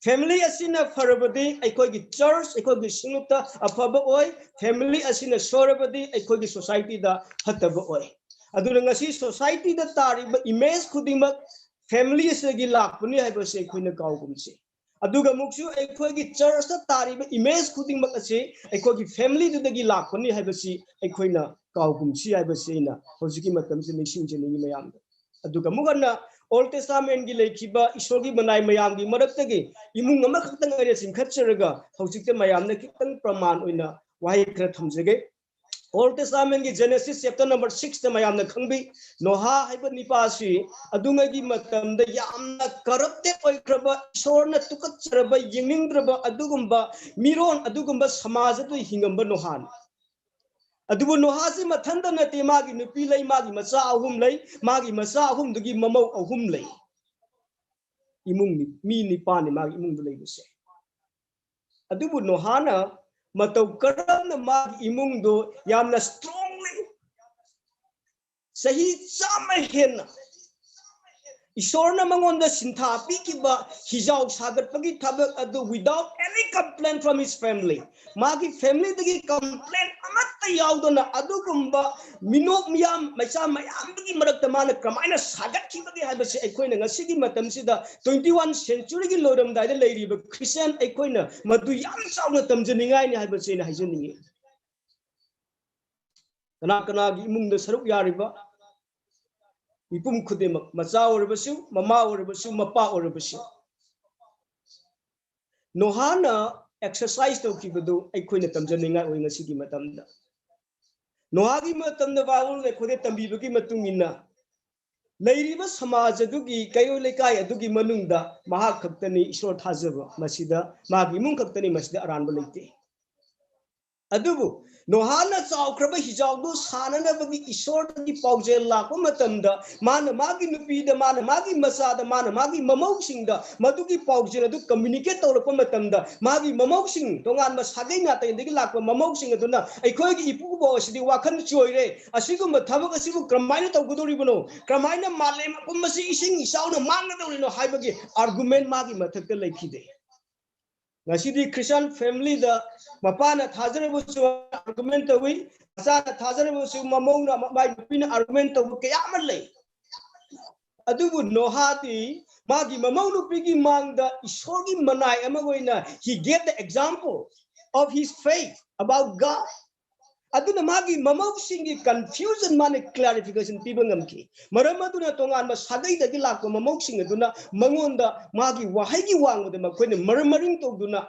Family ꯑꯁꯤꯅ ꯐꯔꯕꯗꯤ ꯑꯩꯈꯣꯏꯒꯤ church, ꯑꯩꯈꯣꯏꯒꯤ ꯁꯤꯡꯂꯨꯞꯇ ꯑꯐꯕ ꯑꯣꯏ꯫ Family ꯑꯁꯤꯅ ꯁꯣꯏꯔꯕꯗꯤ ꯑꯩꯈꯣꯏꯒꯤ society ꯗ ꯐꯠꯇꯕ ꯑꯣꯏ꯫ ꯑꯗꯨꯅ ꯉꯁꯤ society ꯗ ꯇꯥꯔꯤꯕ image ꯈꯨꯗꯤꯡꯃꯛ family ꯑꯁꯤꯗꯒꯤ ꯂꯥꯛꯄꯅꯤ ꯍꯥꯏꯕꯁꯤ ꯑꯩꯈꯣꯏꯅ ꯀꯥꯎꯒꯨꯝꯁꯤ꯫ ꯑꯗꯨꯒ ꯑꯃꯨꯛꯁꯨ ꯑꯩꯈꯣꯏꯒꯤ church ꯇ ꯇꯥꯔꯤꯕ image ꯈꯨꯗꯤꯡꯃꯛ ꯑꯁꯤ ꯑꯩꯈꯣꯏꯒꯤ family ꯗꯨꯗꯒꯤ ꯂꯥꯛꯄꯅꯤ ꯍꯥꯏꯕꯁꯤ ꯑꯩꯈꯣꯏꯅ ꯀꯥꯎꯒꯨꯝꯁꯤ ꯍꯥꯏꯕꯁꯤ ꯑꯩꯅ ꯍꯧꯖꯤꯛꯀꯤ ꯃꯇꯝꯁꯤ ꯅꯤꯡꯁꯤꯡꯖꯅꯤꯡꯉꯤ ꯃꯌꯥꯝꯗ꯫ ꯑꯗꯨꯒ ꯑꯃꯨꯛ ꯍꯟꯅ Old Testament ꯀꯤ ꯂꯩꯈꯤꯕ ꯏꯁꯣꯔꯒꯤ ꯃꯅꯥꯏ ꯃꯌꯥꯝꯒꯤ ꯃꯔꯛꯇꯒꯤ ꯏꯃꯨꯡ ꯑꯃꯈꯛꯇꯪ ꯑꯩꯅ ꯆꯤꯡꯈꯠꯆꯔꯒ ꯍꯧꯖꯤꯛꯇ ꯃꯌꯥꯝꯅ ꯈꯤꯇꯪ ꯄ꯭ꯔꯃꯥꯟ ꯑꯣꯏꯅ ꯋꯥꯍꯩ ꯈꯔ ꯊꯝꯖꯒꯦ꯫ Old Testament ꯀꯤ Genesis chapter number six ꯇ ꯃꯌꯥꯝꯅ ꯈꯪꯕꯤ, ꯅꯣꯍꯥ ꯍꯥꯏꯕ ꯅꯤꯄꯥꯁꯤ ꯑꯗꯨꯉꯩꯒꯤ ꯃꯇꯝꯗ ꯌꯥꯝꯅ corrupted ꯑꯣꯏꯈ꯭ꯔꯕ, ꯏꯁꯣꯔꯅ ꯇꯨꯀꯠꯆꯔꯕ, ꯌꯦꯡꯅꯤꯡꯗ꯭ꯔꯕ ꯑꯗꯨꯒꯨꯝꯕ ꯃꯤꯔꯣꯟ, ꯑꯗꯨꯒꯨꯝꯕ ꯁꯃꯥꯖ ꯑꯗꯨ ꯍꯤꯡꯉꯝꯕ ꯅꯣꯍꯥꯅꯤ꯫ ꯑꯗꯨꯕꯨ ꯅꯣꯍꯥꯁꯤ ꯃꯊꯟꯇ ꯅꯠꯇꯦ, ꯃꯥꯒꯤ ꯅꯨꯄꯤ ꯂꯩ, ꯃꯥꯒꯤ ꯃꯆꯥ ꯑꯍꯨꯝ ꯂꯩ, ꯃꯥꯒꯤ ꯃꯆꯥ ꯑꯍꯨꯝꯗꯨꯒꯤ ꯃꯃꯧ ꯑꯍꯨꯝ ꯂꯩ꯫ ꯏꯃꯨꯡ ꯃꯤ ꯅꯤꯄꯥꯟꯅꯤ ꯃꯥꯒꯤ ꯏꯃꯨꯡꯗ ꯂꯩꯕꯁꯦ꯫ ꯑꯗꯨꯕꯨ ꯅꯣꯍꯥꯅ ꯃꯇꯧ ꯀꯔꯝꯅ ꯃꯥꯒꯤ ꯏꯃꯨꯡꯗꯣ ꯌꯥꯝꯅ strongly, ꯆꯍꯤ ꯆꯥꯝꯃ ꯍꯦꯟꯅ ꯏꯁꯣꯔꯅ ꯃꯉꯣꯟꯗ ꯁꯤꯟꯊꯥ ꯄꯤꯈꯤꯕ ꯍꯤꯖꯥꯎ ꯁꯥꯒꯠꯄꯒꯤ ꯊꯕꯛ ꯑꯗꯨ without any complaint from his family, ꯃꯥꯒꯤ family ꯗꯒꯤ complaint ꯑꯃꯠꯇ ꯌꯥꯎꯗꯅ ꯑꯗꯨꯒꯨꯝꯕ ꯃꯤꯅꯣꯛ ꯃꯤꯌꯥꯝ ꯃꯩꯆꯥ ꯃꯌꯥꯝꯗꯨꯒꯤ ꯃꯔꯛꯇ ꯃꯥꯅ ꯀꯃꯥꯏꯅ ꯁꯥꯒꯠꯈꯤꯕꯒꯦ ꯍꯥꯏꯕꯁꯤ ꯑꯩꯈꯣꯏꯅ ꯉꯁꯤꯒꯤ ꯃꯇꯝꯁꯤꯗ twenty one century ꯒꯤ ꯂꯣꯏꯔꯝꯗꯥꯏꯗ ꯂꯩꯔꯤꯕ Christian ꯑꯩꯈꯣꯏꯅ ꯃꯗꯨ ꯌꯥꯝ ꯆꯥꯎꯅ ꯇꯝꯖꯅꯤꯡꯉꯥꯏꯅꯤ ꯍꯥꯏꯕꯁꯤ ꯑꯩꯅ ꯍꯥꯏꯖꯅꯤꯡꯉꯤ꯫ ꯀꯅꯥ ꯀꯅꯥꯒꯤ ꯏꯃꯨꯡꯗ ꯁꯔꯨꯛ ꯌꯥꯔꯤꯕ ꯃꯤꯄꯨꯝ ꯈꯨꯗꯤꯡꯃꯛ, ꯃꯆꯥ ꯑꯣꯏꯔꯕꯁꯨ, ꯃꯃꯥ ꯑꯣꯏꯔꯕꯁꯨ, ꯃꯄꯥ ꯑꯣꯏꯔꯕꯁꯨ, ꯅꯣꯍꯥꯅ exercise ꯇꯧꯈꯤꯕꯗꯨ ꯑꯩꯈꯣꯏꯅ ꯇꯝꯖꯅꯤꯡꯉꯥꯏ ꯑꯣꯏ ꯉꯁꯤꯒꯤ ꯃꯇꯝꯗ꯫ ꯅꯣꯍꯥꯒꯤ ꯃꯇꯝꯗ ꯕꯥꯏꯕꯜꯅ ꯑꯩꯈꯣꯏꯗ ꯇꯝꯕꯤꯕꯒꯤ ꯃꯇꯨꯡ ꯏꯟꯅ ꯂꯩꯔꯤꯕ ꯁꯃꯥꯖ ꯑꯗꯨꯒꯤ, ꯀꯩꯔꯣꯜ ꯂꯩꯀꯥꯏ ꯑꯗꯨꯒꯤ ꯃꯅꯨꯡꯗ ꯃꯍꯥꯛ ꯈꯛꯇꯅꯤ ꯏꯁꯣꯔ ꯊꯥꯖꯕ, ꯃꯁꯤꯗ ꯃꯥꯒꯤ ꯏꯃꯨꯡ ꯈꯛꯇꯅꯤ, ꯃꯁꯤꯗ ꯑꯔꯥꯟꯕ ꯂꯩꯇꯦ꯫ ꯑꯗꯨꯕꯨ ꯅꯣꯍꯥꯅ ꯆꯥꯎꯈ꯭ꯔꯕ ꯍꯤꯖꯥꯎꯗꯨ ꯁꯥꯅꯅꯕꯒꯤ ꯏꯁꯣꯔꯗꯒꯤ ꯄꯥꯎꯖꯦꯜ ꯂꯥꯛꯄ ꯃꯇꯝꯗ, ꯃꯥꯅ ꯃꯥꯒꯤ ꯅꯨꯄꯤꯗ, ꯃꯥꯅ ꯃꯥꯒꯤ ꯃꯆꯥꯗ, ꯃꯥꯅ ꯃꯥꯒꯤ ꯃꯃꯧꯁꯤꯡꯗ ꯃꯗꯨꯒꯤ ꯄꯥꯎꯖꯦꯜ ꯑꯗꯨ communicate ꯇꯧꯔꯛꯄ ꯃꯇꯝꯗ, ꯃꯥꯒꯤ ꯃꯃꯧꯁꯤꯡ, ꯇꯣꯉꯥꯟꯕ ꯁꯥꯒꯩ ꯅꯥꯇꯩꯗꯒꯤ ꯂꯥꯛꯄ ꯃꯃꯧꯁꯤꯡ ꯑꯗꯨꯅ, "ꯑꯩꯈꯣꯏꯒꯤ ꯏꯄꯨꯕꯣꯛ ꯑꯁꯤꯗꯤ ꯋꯥꯈꯜ ꯆꯣꯏꯔꯦ, ꯑꯁꯤꯒꯨꯝꯕ ꯊꯕꯛ ꯑꯁꯤꯕꯨ ꯀꯔꯝꯍꯥꯏꯅ ꯇꯧꯒꯗꯧꯔꯤꯕꯅꯣ? ꯀꯔꯝꯍꯥꯏꯅ ꯃꯥꯂꯦꯝ ꯄꯨꯝꯕꯁꯤ ꯏꯁꯤꯡ ꯏꯆꯥꯎꯅ ꯃꯥꯡꯒꯗꯧꯔꯤꯅꯣ?" ꯍꯥꯏꯕꯒꯤ argument ꯃꯥꯒꯤ ꯃꯊꯛꯇ ꯂꯩꯈꯤꯗꯦ꯫ ꯉꯁꯤꯗꯤ Christian family ꯗ ꯃꯄꯥꯅ ꯊꯥꯖꯔꯕꯁꯨ argument ꯇꯧꯏ, ꯃꯆꯥꯅ ꯊꯥꯖꯔꯕꯁꯨ ꯃꯃꯧꯅ, ꯃꯥꯏ ꯅꯨꯄꯤꯅ argument ꯇꯧꯕ ꯀꯌꯥ ꯑꯃ ꯂꯩ꯫ ꯑꯗꯨꯕꯨ ꯅꯣꯍꯥꯗꯤ ꯃꯥꯒꯤ ꯃꯃꯧ ꯅꯨꯄꯤꯒꯤ ꯃꯥꯡꯗ ꯏꯁꯣꯔꯒꯤ ꯃꯅꯥꯏ ꯑꯃ ꯑꯣꯏꯅ he gave the example of his faith about God. ꯑꯗꯨꯅ ꯃꯥꯒꯤ ꯃꯃꯧꯁꯤꯡꯒꯤ confusion ꯃꯥꯅ clarification ꯄꯤꯕ ꯉꯝꯈꯤ꯫ ꯃꯔꯝ ꯑꯗꯨꯅ ꯇꯣꯉꯥꯟꯕ ꯁꯥꯒꯩꯗꯒꯤ ꯂꯥꯛꯄ ꯃꯃꯧꯁꯤꯡ ꯑꯗꯨꯅ ꯃꯉꯣꯟꯗ ꯃꯥꯒꯤ ꯋꯥꯍꯩꯒꯤ ꯋꯥꯡꯃꯗ ꯃꯈꯣꯏꯅ ꯃꯔꯝ ꯃꯔꯤꯡ ꯇꯧꯗꯨꯅ,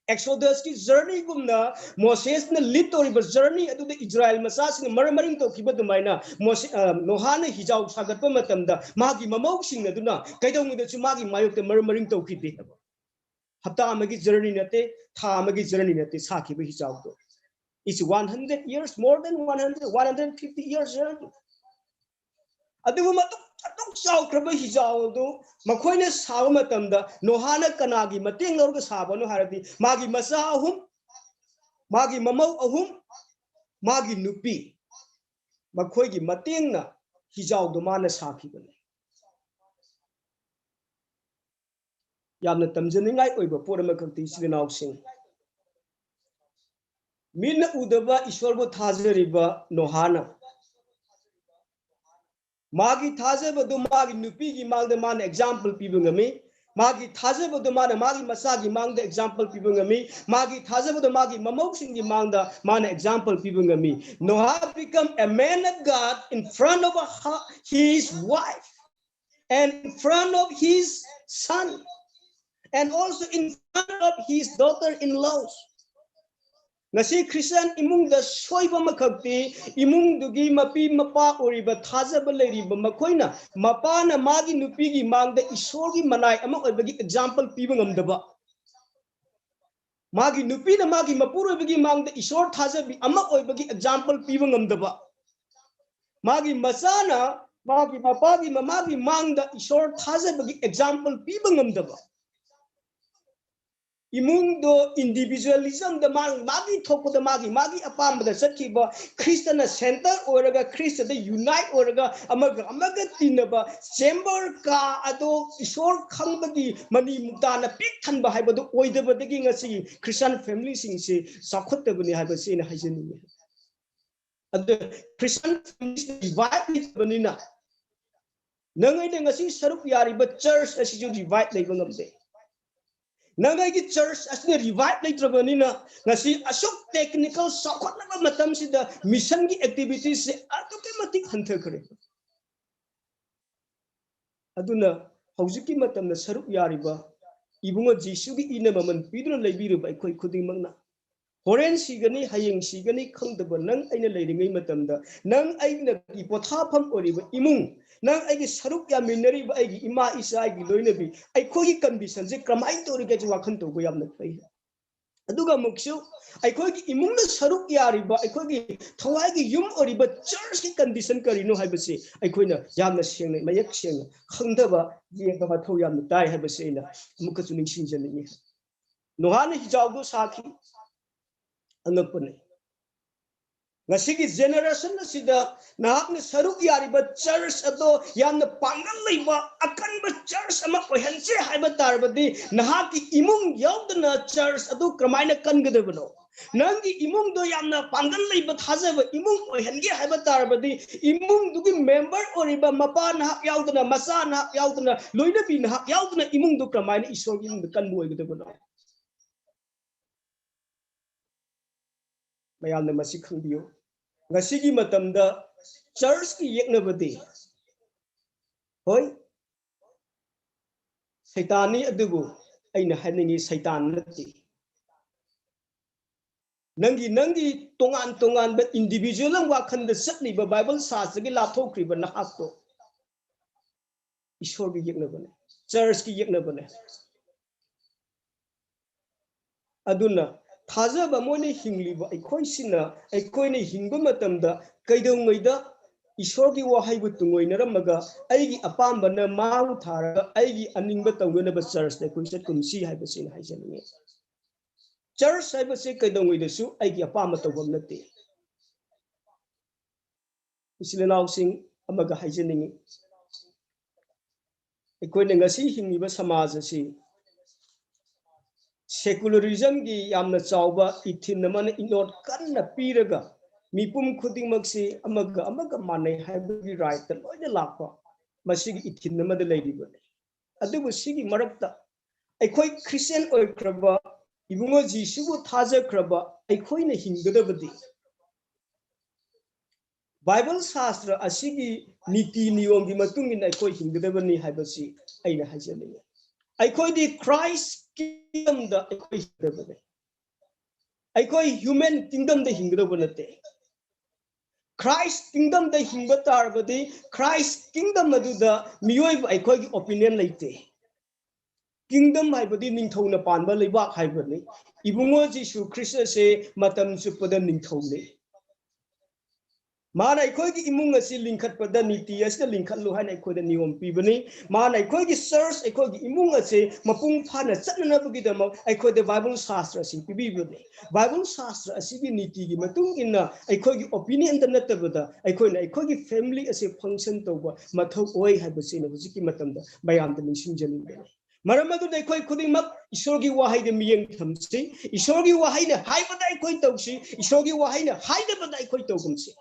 Exodus ꯀꯤ journey ꯒꯨꯝꯅ ꯃꯣꯁꯦꯁꯅ lead ꯇꯧꯔꯤꯕ journey ꯑꯗꯨꯗ ꯏꯖꯔꯥꯏꯜ ꯃꯆꯥꯁꯤꯡꯅ ꯃꯔꯝ ꯃꯔꯤꯡ ꯇꯧꯈꯤꯕ ꯑꯗꯨꯃꯥꯏꯅ ꯃꯣꯁꯦ-, ꯑ, ꯅꯣꯍꯥꯅ ꯍꯤꯖꯥꯎ ꯁꯥꯒꯠꯄ ꯃꯇꯝꯗ ꯃꯥꯒꯤ ꯃꯃꯧꯁꯤꯡ ꯑꯗꯨꯅ ꯀꯩꯗꯧꯉꯩꯗꯁꯨ ꯃꯥꯒꯤ ꯃꯥꯌꯣꯛꯇ ꯃꯔꯝ ꯃꯔꯤꯡ ꯇꯧꯈꯤꯗꯦ ꯍꯥꯏꯕ꯫ ꯍꯞꯇꯥ ꯑꯃꯒꯤ journey ꯅꯠꯇꯦ, ꯊꯥ ꯑꯃꯒꯤ journey ꯅꯠꯇꯦ ꯁꯥꯈꯤꯕ ꯍꯤꯖꯥꯎꯗꯣ꯫ It's one hundred years, more than one hundred, one hundred fifty years journey. ꯑꯗꯨꯕꯨ ꯃꯇꯨꯡ ꯑꯗꯨꯛ ꯆꯥꯎꯈ꯭ꯔꯕ ꯍꯤꯖꯥꯎ ꯑꯗꯨ ꯃꯈꯣꯏꯅ ꯁꯥꯕ ꯃꯇꯝꯗ ꯅꯣꯍꯥꯅ ꯀꯅꯥꯒꯤ ꯃꯇꯦꯡ ꯂꯧꯔꯒ ꯁꯥꯕꯅꯣ ꯍꯥꯏꯔꯗꯤ, ꯃꯥꯒꯤ ꯃꯆꯥ ꯑꯍꯨꯝ, ꯃꯥꯒꯤ ꯃꯃꯧ ꯑꯍꯨꯝ, ꯃꯥꯒꯤ ꯅꯨꯄꯤ, ꯃꯈꯣꯏꯒꯤ ꯃꯇꯦꯡꯅ ꯍꯤꯖꯥꯎꯗꯣ ꯃꯥꯅ ꯁꯥꯈꯤꯕꯅꯤ꯫ ꯌꯥꯝꯅ ꯇꯝꯖꯅꯤꯡꯉꯥꯏ ꯑꯣꯏꯕ ꯄꯣꯠ ꯑꯃꯈꯛꯇꯤ, ꯏꯆꯤꯜ ꯏꯅꯥꯎꯁꯤꯡ, ꯃꯤꯠꯅ ꯎꯗꯕ ꯏꯁꯣꯔꯕꯨ ꯊꯥꯖꯔꯤꯕ ꯅꯣꯍꯥꯅ ꯃꯥꯒꯤ ꯊꯥꯖꯕꯗꯨ ꯃꯥꯒꯤ ꯅꯨꯄꯤꯒꯤ ꯃꯥꯡꯗ ꯃꯥꯅ example ꯄꯤꯕ ꯉꯝꯃꯤ꯫ ꯃꯥꯒꯤ ꯊꯥꯖꯕꯗꯨ ꯃꯥꯅ ꯃꯥꯒꯤ ꯃꯆꯥꯒꯤ ꯃꯥꯡꯗ example ꯄꯤꯕ ꯉꯝꯃꯤ꯫ ꯃꯥꯒꯤ ꯊꯥꯖꯕꯗꯨ ꯃꯥꯒꯤ ꯃꯃꯧꯁꯤꯡꯒꯤ ꯃꯥꯡꯗ ꯃꯥꯅ example ꯄꯤꯕ ꯉꯝꯃꯤ꯫ Noah become a man of God in front of a, his wife and in front of his son and also in front of his daughter-in-laws. ꯉꯁꯤ ꯈ꯭ꯔꯤꯁꯇꯤꯌꯥꯟ ꯏꯃꯨꯡꯗ ꯁꯣꯏꯕ ꯑꯃꯈꯛꯇꯤ, ꯏꯃꯨꯡꯗꯨꯒꯤ ꯃꯄꯤ ꯃꯄꯥ ꯑꯣꯏꯔꯤꯕ, ꯊꯥꯖꯕ ꯂꯩꯔꯤꯕ ꯃꯈꯣꯏꯅ ꯃꯄꯥꯅ ꯃꯥꯒꯤ ꯅꯨꯄꯤꯒꯤ ꯃꯥꯡꯗ ꯏꯁꯣꯔꯒꯤ ꯃꯅꯥꯏ ꯑꯃ ꯑꯣꯏꯕꯒꯤ example ꯄꯤꯕ ꯉꯝꯗꯕ, ꯃꯥꯒꯤ ꯅꯨꯄꯤꯅ ꯃꯥꯒꯤ ꯃꯄꯨꯔꯣꯏꯕꯒꯤ ꯃꯥꯡꯗ ꯏꯁꯣꯔ ꯊꯥꯖꯕꯤ ꯑꯃ ꯑꯣꯏꯕꯒꯤ example ꯄꯤꯕ ꯉꯝꯗꯕ, ꯃꯥꯒꯤ ꯃꯆꯥꯅ ꯃꯥꯒꯤ ꯃꯄꯥꯒꯤ ꯃꯃꯥꯒꯤ ꯃꯥꯡꯗ ꯏꯁꯣꯔ ꯊꯥꯖꯕꯒꯤ example ꯄꯤꯕ ꯉꯝꯗꯕ, ꯏꯃꯨꯡꯗꯣ individualism-ꯗ ꯃꯥ ꯃꯥꯒꯤ ꯊꯣꯛꯄꯗ ꯃꯥꯒꯤ ꯃꯥꯒꯤ ꯑꯄꯥꯝꯕꯗ ꯆꯠꯈꯤꯕ, ꯈ꯭ꯔꯤꯁꯇꯅ center ꯑꯣꯏꯔꯒ, ꯈ꯭ꯔꯤꯁꯇꯗ unite ꯑꯣꯏꯔꯒ, ꯑꯃꯒ ꯑꯃꯒ ꯇꯤꯟꯅꯕ, chamber ꯀꯥ ꯑꯗꯣ ꯏꯁꯣꯔ ꯈꯪꯕꯒꯤ ꯃꯅꯤ ꯃꯨꯛꯇꯥꯅ ꯄꯤꯛ ꯊꯟꯕ ꯍꯥꯏꯕꯗꯨ ꯑꯣꯏꯗꯕꯗꯒꯤ ꯉꯁꯤ ꯈ꯭ꯔꯤꯁꯇꯤꯌꯥꯟ family-ꯁꯤꯡꯁꯤ ꯆꯥꯎꯈꯠꯇꯕꯅꯤ ꯍꯥꯏꯕꯁꯤ ꯑꯩꯅ ꯍꯥꯏꯖꯅꯤꯡꯉꯤ꯫ ꯑꯗꯨ ꯈ꯭ꯔꯤꯁꯇꯤꯌꯥꯟ family-ꯁꯤꯡ revive ꯂꯩꯇꯕꯅꯤꯅ ꯅꯪ ꯑꯩꯅ ꯉꯁꯤ ꯁꯔꯨꯛ ꯌꯥꯔꯤꯕ church ꯑꯁꯤꯁꯨ revive ꯂꯩꯕ ꯉꯝꯗꯦ꯫ ꯅꯪ ꯑꯩꯒꯤ church ꯑꯁꯤꯅ revive ꯂꯩꯇ꯭ꯔꯕꯅꯤꯅ ꯉꯁꯤ ꯑꯁꯨꯛ technical ꯆꯥꯎꯈꯠꯂꯕ ꯃꯇꯝꯁꯤꯗ mission-ꯒꯤ activities-ꯁꯦ ꯑꯗꯨꯛꯀꯤ ꯃꯇꯤꯛ ꯍꯟꯊꯈ꯭ꯔꯦ꯫ ꯑꯗꯨꯅ ꯍꯧꯖꯤꯛꯀꯤ ꯃꯇꯝꯗ ꯁꯔꯨꯛ ꯌꯥꯔꯤꯕ ꯏꯕꯨꯡꯉꯣ ꯖꯤꯁꯨꯒꯤ ꯏꯅ ꯃꯃꯜ ꯄꯤꯗꯨꯅ ꯂꯩꯕꯤꯔꯤꯕ ꯑꯩꯈꯣꯏ ꯈꯨꯗꯤꯡꯃꯛꯅ ꯍꯣꯔꯦꯟ ꯁꯤꯒꯅꯤ, ꯍꯌꯦꯡ ꯁꯤꯒꯅꯤ ꯈꯪꯗꯕ ꯅꯪ ꯑꯩꯅ ꯂꯩꯔꯤꯉꯩ ꯃꯇꯝꯗ, ꯅꯪ ꯑꯩꯅꯒꯤ ꯄꯣꯊꯥꯐꯝ ꯑꯣꯏꯔꯤꯕ ꯏꯃꯨꯡ, ꯅꯪ ꯑꯩꯒꯤ ꯁꯔꯨꯛ ꯌꯥꯃꯤꯟꯅꯔꯤꯕ ꯑꯩꯒꯤ ꯏꯃꯥ, ꯏꯆꯥ, ꯑꯩꯒꯤ ꯂꯣꯏꯅꯕꯤ, ꯑꯩꯈꯣꯏꯒꯤ condition-ꯁꯦ ꯀꯔꯝꯍꯥꯏꯅ ꯇꯧꯔꯤꯒꯦ ꯍꯥꯏꯁꯦ ꯋꯥꯈꯜ ꯇꯧꯕ ꯌꯥꯝꯅ ꯐꯩ꯫ ꯑꯗꯨꯒ ꯑꯃꯨꯛꯁꯨ ꯑꯩꯈꯣꯏꯒꯤ ꯏꯃꯨꯡꯗ ꯁꯔꯨꯛ ꯌꯥꯔꯤꯕ, ꯑꯩꯈꯣꯏꯒꯤ ꯊꯋꯥꯏꯒꯤ ꯌꯨꯝ ꯑꯣꯏꯔꯤꯕ churchꯀꯤ condition ꯀꯔꯤꯅꯣ ꯍꯥꯏꯕꯁꯤ ꯑꯩꯈꯣꯏꯅ ꯌꯥꯝꯅ ꯁꯦꯡꯅ, ꯃꯌꯦꯛ ꯁꯦꯡꯅ ꯈꯪꯗꯕ, ꯌꯦꯡꯕ ꯃꯊꯧ ꯌꯥꯝꯅ ꯇꯥꯏ ꯍꯥꯏꯕꯁꯤ ꯑꯩꯅ ꯑꯃꯨꯛꯀꯁꯨ ꯅꯤꯡꯁꯤꯡꯖꯅꯤꯡꯉꯤ꯫ ꯅꯣꯍꯥꯅ ꯍꯤꯖꯥꯎꯗꯨ ꯁꯥꯈꯤ, ꯑꯉꯛꯄꯅꯤ꯫ ꯉꯁꯤꯒꯤ generation ꯑꯁꯤꯗ ꯅꯍꯥꯛꯅ ꯁꯔꯨꯛ ꯌꯥꯔꯤꯕ church ꯑꯗꯣ ꯌꯥꯝꯅ ꯄꯥꯡꯒꯜ ꯂꯩꯕ, ꯑꯀꯟꯕ church ꯑꯃ ꯑꯣꯏꯍꯟꯁꯦ ꯍꯥꯏꯕ ꯇꯥꯔꯕꯗꯤ, ꯅꯍꯥꯛꯀꯤ ꯏꯃꯨꯡ ꯌꯥꯎꯗꯅ church ꯑꯗꯨ ꯀꯔꯝꯍꯥꯏꯅ ꯀꯟꯒꯗꯕꯅꯣ? ꯅꯪꯒꯤ ꯏꯃꯨꯡꯗꯣ ꯌꯥꯝꯅ ꯄꯥꯡꯒꯜ ꯂꯩꯕ, ꯊꯥꯖꯕ ꯏꯃꯨꯡ ꯑꯣꯏꯍꯟꯒꯦ ꯍꯥꯏꯕ ꯇꯥꯔꯕꯗꯤ, ꯏꯃꯨꯡꯗꯨꯒꯤ member ꯑꯣꯏꯔꯤꯕ ꯃꯄꯥ ꯅꯍꯥꯛ ꯌꯥꯎꯗꯅ, ꯃꯆꯥ ꯅꯍꯥꯛ ꯌꯥꯎꯗꯅ, ꯂꯣꯏꯅꯕꯤ ꯅꯍꯥꯛ ꯌꯥꯎꯗꯅ ꯏꯃꯨꯡꯗꯨ ꯀꯔꯝꯍꯥꯏꯅ ꯏꯁꯣꯔꯒꯤ ꯏꯃꯨꯡꯗ ꯀꯟꯕ ꯑꯣꯏꯒꯗꯕꯅꯣ? ꯃꯌꯥꯝꯅ ꯃꯁꯤ ꯈꯪꯕꯤꯌꯨ꯫ ꯉꯁꯤꯒꯤ ꯃꯇꯝꯗ churchꯀꯤ ꯌꯦꯛꯅꯕꯗꯤ, ꯍꯣꯏ, ꯁꯩꯇꯥꯟꯅꯤ, ꯑꯗꯨꯕꯨ ꯑꯩꯅ ꯍꯥꯏꯅꯤꯡꯉꯤ, ꯁꯩꯇꯥꯟ ꯅꯠꯇꯦ꯫ ꯅꯪꯒꯤ, ꯅꯪꯒꯤ ꯇꯣꯉꯥꯟ ꯇꯣꯉꯥꯟꯕ individual ꯑꯃ ꯋꯥꯈꯜꯗ ꯆꯠꯂꯤꯕ, ꯕꯥꯏꯕꯜ ꯁꯥꯁꯇꯒꯤ ꯂꯥꯞꯊꯣꯛꯈ꯭ꯔꯤꯕ ꯅꯍꯥꯛꯇꯣ ꯏꯁꯣꯔꯒꯤ ꯌꯦꯛꯅꯕꯅꯦ, churchꯀꯤ ꯌꯦꯛꯅꯕꯅꯦ꯫ ꯑꯗꯨꯅ ꯊꯥꯖꯕ ꯃꯣꯏꯅ ꯍꯤꯡꯂꯤꯕ ꯑꯩꯈꯣꯏꯁꯤꯅ, ꯑꯩꯈꯣꯏꯅ ꯍꯤꯡꯕ ꯃꯇꯝꯗ ꯀꯩꯗꯧꯉꯩꯗ ꯏꯁꯣꯔꯒꯤ ꯋꯥꯍꯩꯕꯨ ꯇꯨꯡꯑꯣꯏꯅꯔꯝꯃꯒ ꯑꯩꯒꯤ ꯑꯄꯥꯝꯕꯅ ꯃꯥꯡ ꯊꯥꯔꯒ ꯑꯩꯒꯤ ꯑꯅꯤꯡꯕ ꯇꯧꯅꯅꯕ churchꯇ ꯑꯩꯈꯣꯏ ꯆꯠꯀꯨꯝꯁꯤ ꯍꯥꯏꯕꯁꯤ ꯑꯩꯅ ꯍꯥꯏꯖꯅꯤꯡꯉꯤ꯫ Church ꯍꯥꯏꯕꯁꯤ ꯀꯩꯗꯧꯉꯩꯗꯁꯨ ꯑꯩꯒꯤ ꯑꯄꯥꯝꯕ ꯇꯧꯐꯝ ꯅꯠꯇꯦ꯫ ꯏꯆꯤꯜ ꯏꯅꯥꯎꯁꯤꯡ, ꯑꯃꯒ ꯍꯥꯏꯖꯅꯤꯡꯉꯤ, ꯑꯩꯈꯣꯏꯅ ꯉꯁꯤ ꯍꯤꯡꯂꯤꯕ ꯁꯃꯥꯖ ꯑꯁꯤ secularismꯒꯤ ꯌꯥꯝꯅ ꯆꯥꯎꯕ ꯏꯊꯤꯟ ꯑꯃꯅ ꯏꯅꯣꯠ ꯀꯟꯅ ꯄꯤꯔꯒ ꯃꯤꯄꯨꯝ ꯈꯨꯗꯤꯡꯃꯛꯁꯤ ꯑꯃꯒ ꯑꯃꯒ ꯃꯥꯟꯅꯩ ꯍꯥꯏꯕꯒꯤ rightꯇ ꯂꯣꯏꯅ ꯂꯥꯛꯄ ꯃꯁꯤꯒꯤ ꯏꯊꯤꯟ ꯑꯃꯗ ꯂꯩꯔꯤꯕꯅꯤ꯫ ꯑꯗꯨꯕꯨ ꯁꯤꯒꯤ ꯃꯔꯛꯇ ꯑꯩꯈꯣꯏ Christian ꯑꯣꯏꯈ꯭ꯔꯕ, ꯏꯕꯨꯡꯉꯣ ꯖꯤꯁꯨꯕꯨ ꯊꯥꯖꯈ꯭ꯔꯕ ꯑꯩꯈꯣꯏꯅ ꯍꯤꯡꯒꯗꯕꯗꯤ ꯕꯥꯏꯕꯜ ꯁꯥꯁꯇ꯭ꯔ ꯑꯁꯤꯒꯤ ꯅꯤꯇꯤ ꯅꯤꯌꯣꯝꯒꯤ ꯃꯇꯨꯡ ꯏꯟꯅ ꯑꯩꯈꯣꯏ ꯍꯤꯡꯒꯗꯕꯅꯤ ꯍꯥꯏꯕꯁꯤ ꯑꯩꯅ ꯍꯥꯏꯖꯅꯤꯡꯉꯤ꯫ ꯑꯩꯈꯣꯏꯗꯤ Christ kingdomꯗ ꯑꯩꯈꯣꯏ ꯍꯤꯡꯒꯗꯕꯅꯤ꯫ ꯑꯩꯈꯣꯏ human kingdomꯗ ꯍꯤꯡꯒꯗꯕ ꯅꯠꯇꯦ꯫ Christ kingdomꯗ ꯍꯤꯡꯕ ꯇꯥꯔꯕꯗꯤ Christ kingdom ꯑꯗꯨꯗ ꯃꯤꯑꯣꯏꯕ ꯑꯩꯈꯣꯏꯒꯤ opinion ꯂꯩꯇꯦ꯫ Kingdom ꯍꯥꯏꯕꯗꯤ ꯅꯤꯡꯊꯧꯅ ꯄꯥꯟꯕ ꯂꯩꯕꯥꯛ ꯍꯥꯏꯕꯅꯤ꯫ ꯏꯕꯨꯡꯉꯣ ꯖꯤꯁꯨ ꯈ꯭ꯔꯤꯁꯇ ꯑꯁꯦ ꯃꯇꯝ ꯆꯨꯞꯄꯗ ꯅꯤꯡꯊꯧꯅꯤ꯫ ꯃꯥꯅ ꯑꯩꯈꯣꯏꯒꯤ ꯏꯃꯨꯡ ꯑꯁꯤ ꯂꯤꯡꯈꯠꯄꯗ ꯅꯤꯇꯤ ꯑꯁꯤꯗ ꯂꯤꯡꯈꯠꯂꯨ ꯍꯥꯏꯅ ꯑꯩꯈꯣꯏꯗ ꯅꯤꯌꯣꯝ ꯄꯤꯕꯅꯤ꯫ ꯃꯥꯅ ꯑꯩꯈꯣꯏꯒꯤ ꯆꯔꯆ, ꯑꯩꯈꯣꯏꯒꯤ ꯏꯃꯨꯡ ꯑꯁꯤ ꯃꯄꯨꯡ ꯐꯥꯅ ꯆꯠꯅꯅꯕꯒꯤꯗꯃꯛ ꯑꯩꯈꯣꯏꯗ ꯕꯥꯏꯕꯜ ꯁꯥꯁꯇ꯭ꯔ ꯑꯁꯤ ꯄꯤꯕꯤꯕꯅꯤ꯫ ꯕꯥꯏꯕꯜ ꯁꯥꯁꯇ꯭ꯔ ꯑꯁꯤꯒꯤ ꯅꯤꯇꯤꯒꯤ ꯃꯇꯨꯡ ꯏꯟꯅ ꯑꯩꯈꯣꯏꯒꯤ ꯑꯣꯄꯤꯅꯤꯌꯟꯗ ꯅꯠꯇꯕꯗ ꯑꯩꯈꯣꯏꯅ ꯑꯩꯈꯣꯏꯒꯤ ꯐꯦꯃꯤꯂꯤ ꯑꯁꯤ ꯐꯪꯁꯟ ꯇꯧꯕ ꯃꯊꯧ ꯑꯣꯏ ꯍꯥꯏꯕꯁꯤ ꯑꯩꯅ ꯍꯧꯖꯤꯛꯀꯤ ꯃꯇꯝꯗ ꯃꯌꯥꯝꯗ ꯅꯤꯡꯁꯤꯡꯖꯅꯤꯡꯕꯅꯤ꯫ ꯃꯔꯝ ꯑꯗꯨꯅ ꯑꯩꯈꯣꯏ ꯈꯨꯗꯤꯡꯃꯛ ꯏꯁꯣꯔꯒꯤ ꯋꯥꯍꯩꯗ ꯃꯤꯠꯌꯦꯡ ꯊꯝꯁꯤ꯫ ꯏꯁꯣꯔꯒꯤ ꯋꯥꯍꯩꯅ ꯍꯥꯏꯕꯗ ꯑꯩꯈꯣꯏ ꯇꯧꯁꯤ꯫ ꯏꯁꯣꯔꯒꯤ ꯋꯥꯍꯩꯅ ꯍꯥꯏꯗꯕꯗ ꯑꯩꯈꯣꯏ ꯇꯧꯒꯨꯝꯁꯤ꯫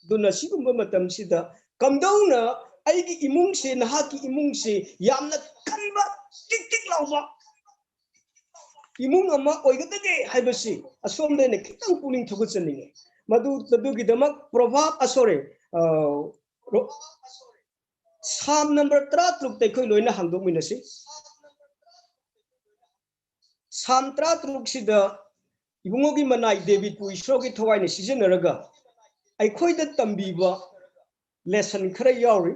ꯑꯗꯨꯅ ꯁꯤꯒꯨꯝꯕ ꯃꯇꯝꯁꯤꯗ ꯀꯝꯗꯧꯅ ꯑꯩꯒꯤ ꯏꯃꯨꯡꯁꯦ, ꯅꯍꯥꯛꯀꯤ ꯏꯃꯨꯡꯁꯦ ꯌꯥꯝꯅ ꯀꯟꯕ, ꯇꯤꯛ ꯇꯤꯛ ꯂꯥꯎꯕ ꯏꯃꯨꯡ ꯑꯃ ꯑꯣꯏꯒꯗꯒꯦ ꯍꯥꯏꯕꯁꯤ ꯑꯁꯣꯝꯗ ꯑꯩꯅ ꯈꯤꯇꯪ ꯄꯨꯛꯅꯤꯡ ꯊꯧꯒꯠꯆꯅꯤꯡꯉꯤ꯫ ꯃꯗꯨ, ꯃꯗꯨꯒꯤꯗꯃꯛ ꯄ꯭ꯔꯣꯚꯥꯕ, ꯑ, ꯁꯣꯔꯤ, ꯑ, ꯔꯣ-, ꯁꯥꯝ ꯅꯝꯕꯔ ꯇꯔꯥꯇꯔꯨꯛꯇ ꯑꯩꯈꯣꯏ ꯂꯣꯏꯅ ꯍꯥꯡꯗꯣꯛꯃꯤꯟꯅꯁꯤ꯫ ꯁꯥꯝ ꯇꯔꯥꯇꯔꯨꯛꯁꯤꯗ ꯏꯕꯨꯡꯉꯣꯒꯤ ꯃꯅꯥꯏ ꯗꯦꯕꯤꯠꯄꯨ ꯏꯁꯣꯔꯒꯤ ꯊꯋꯥꯏꯅ ꯁꯤꯖꯤꯟꯅꯔꯒ ꯑꯩꯈꯣꯏꯗ ꯇꯝꯕꯤꯕ ꯂꯦꯁꯟ ꯈꯔ ꯌꯥꯎꯔꯤ꯫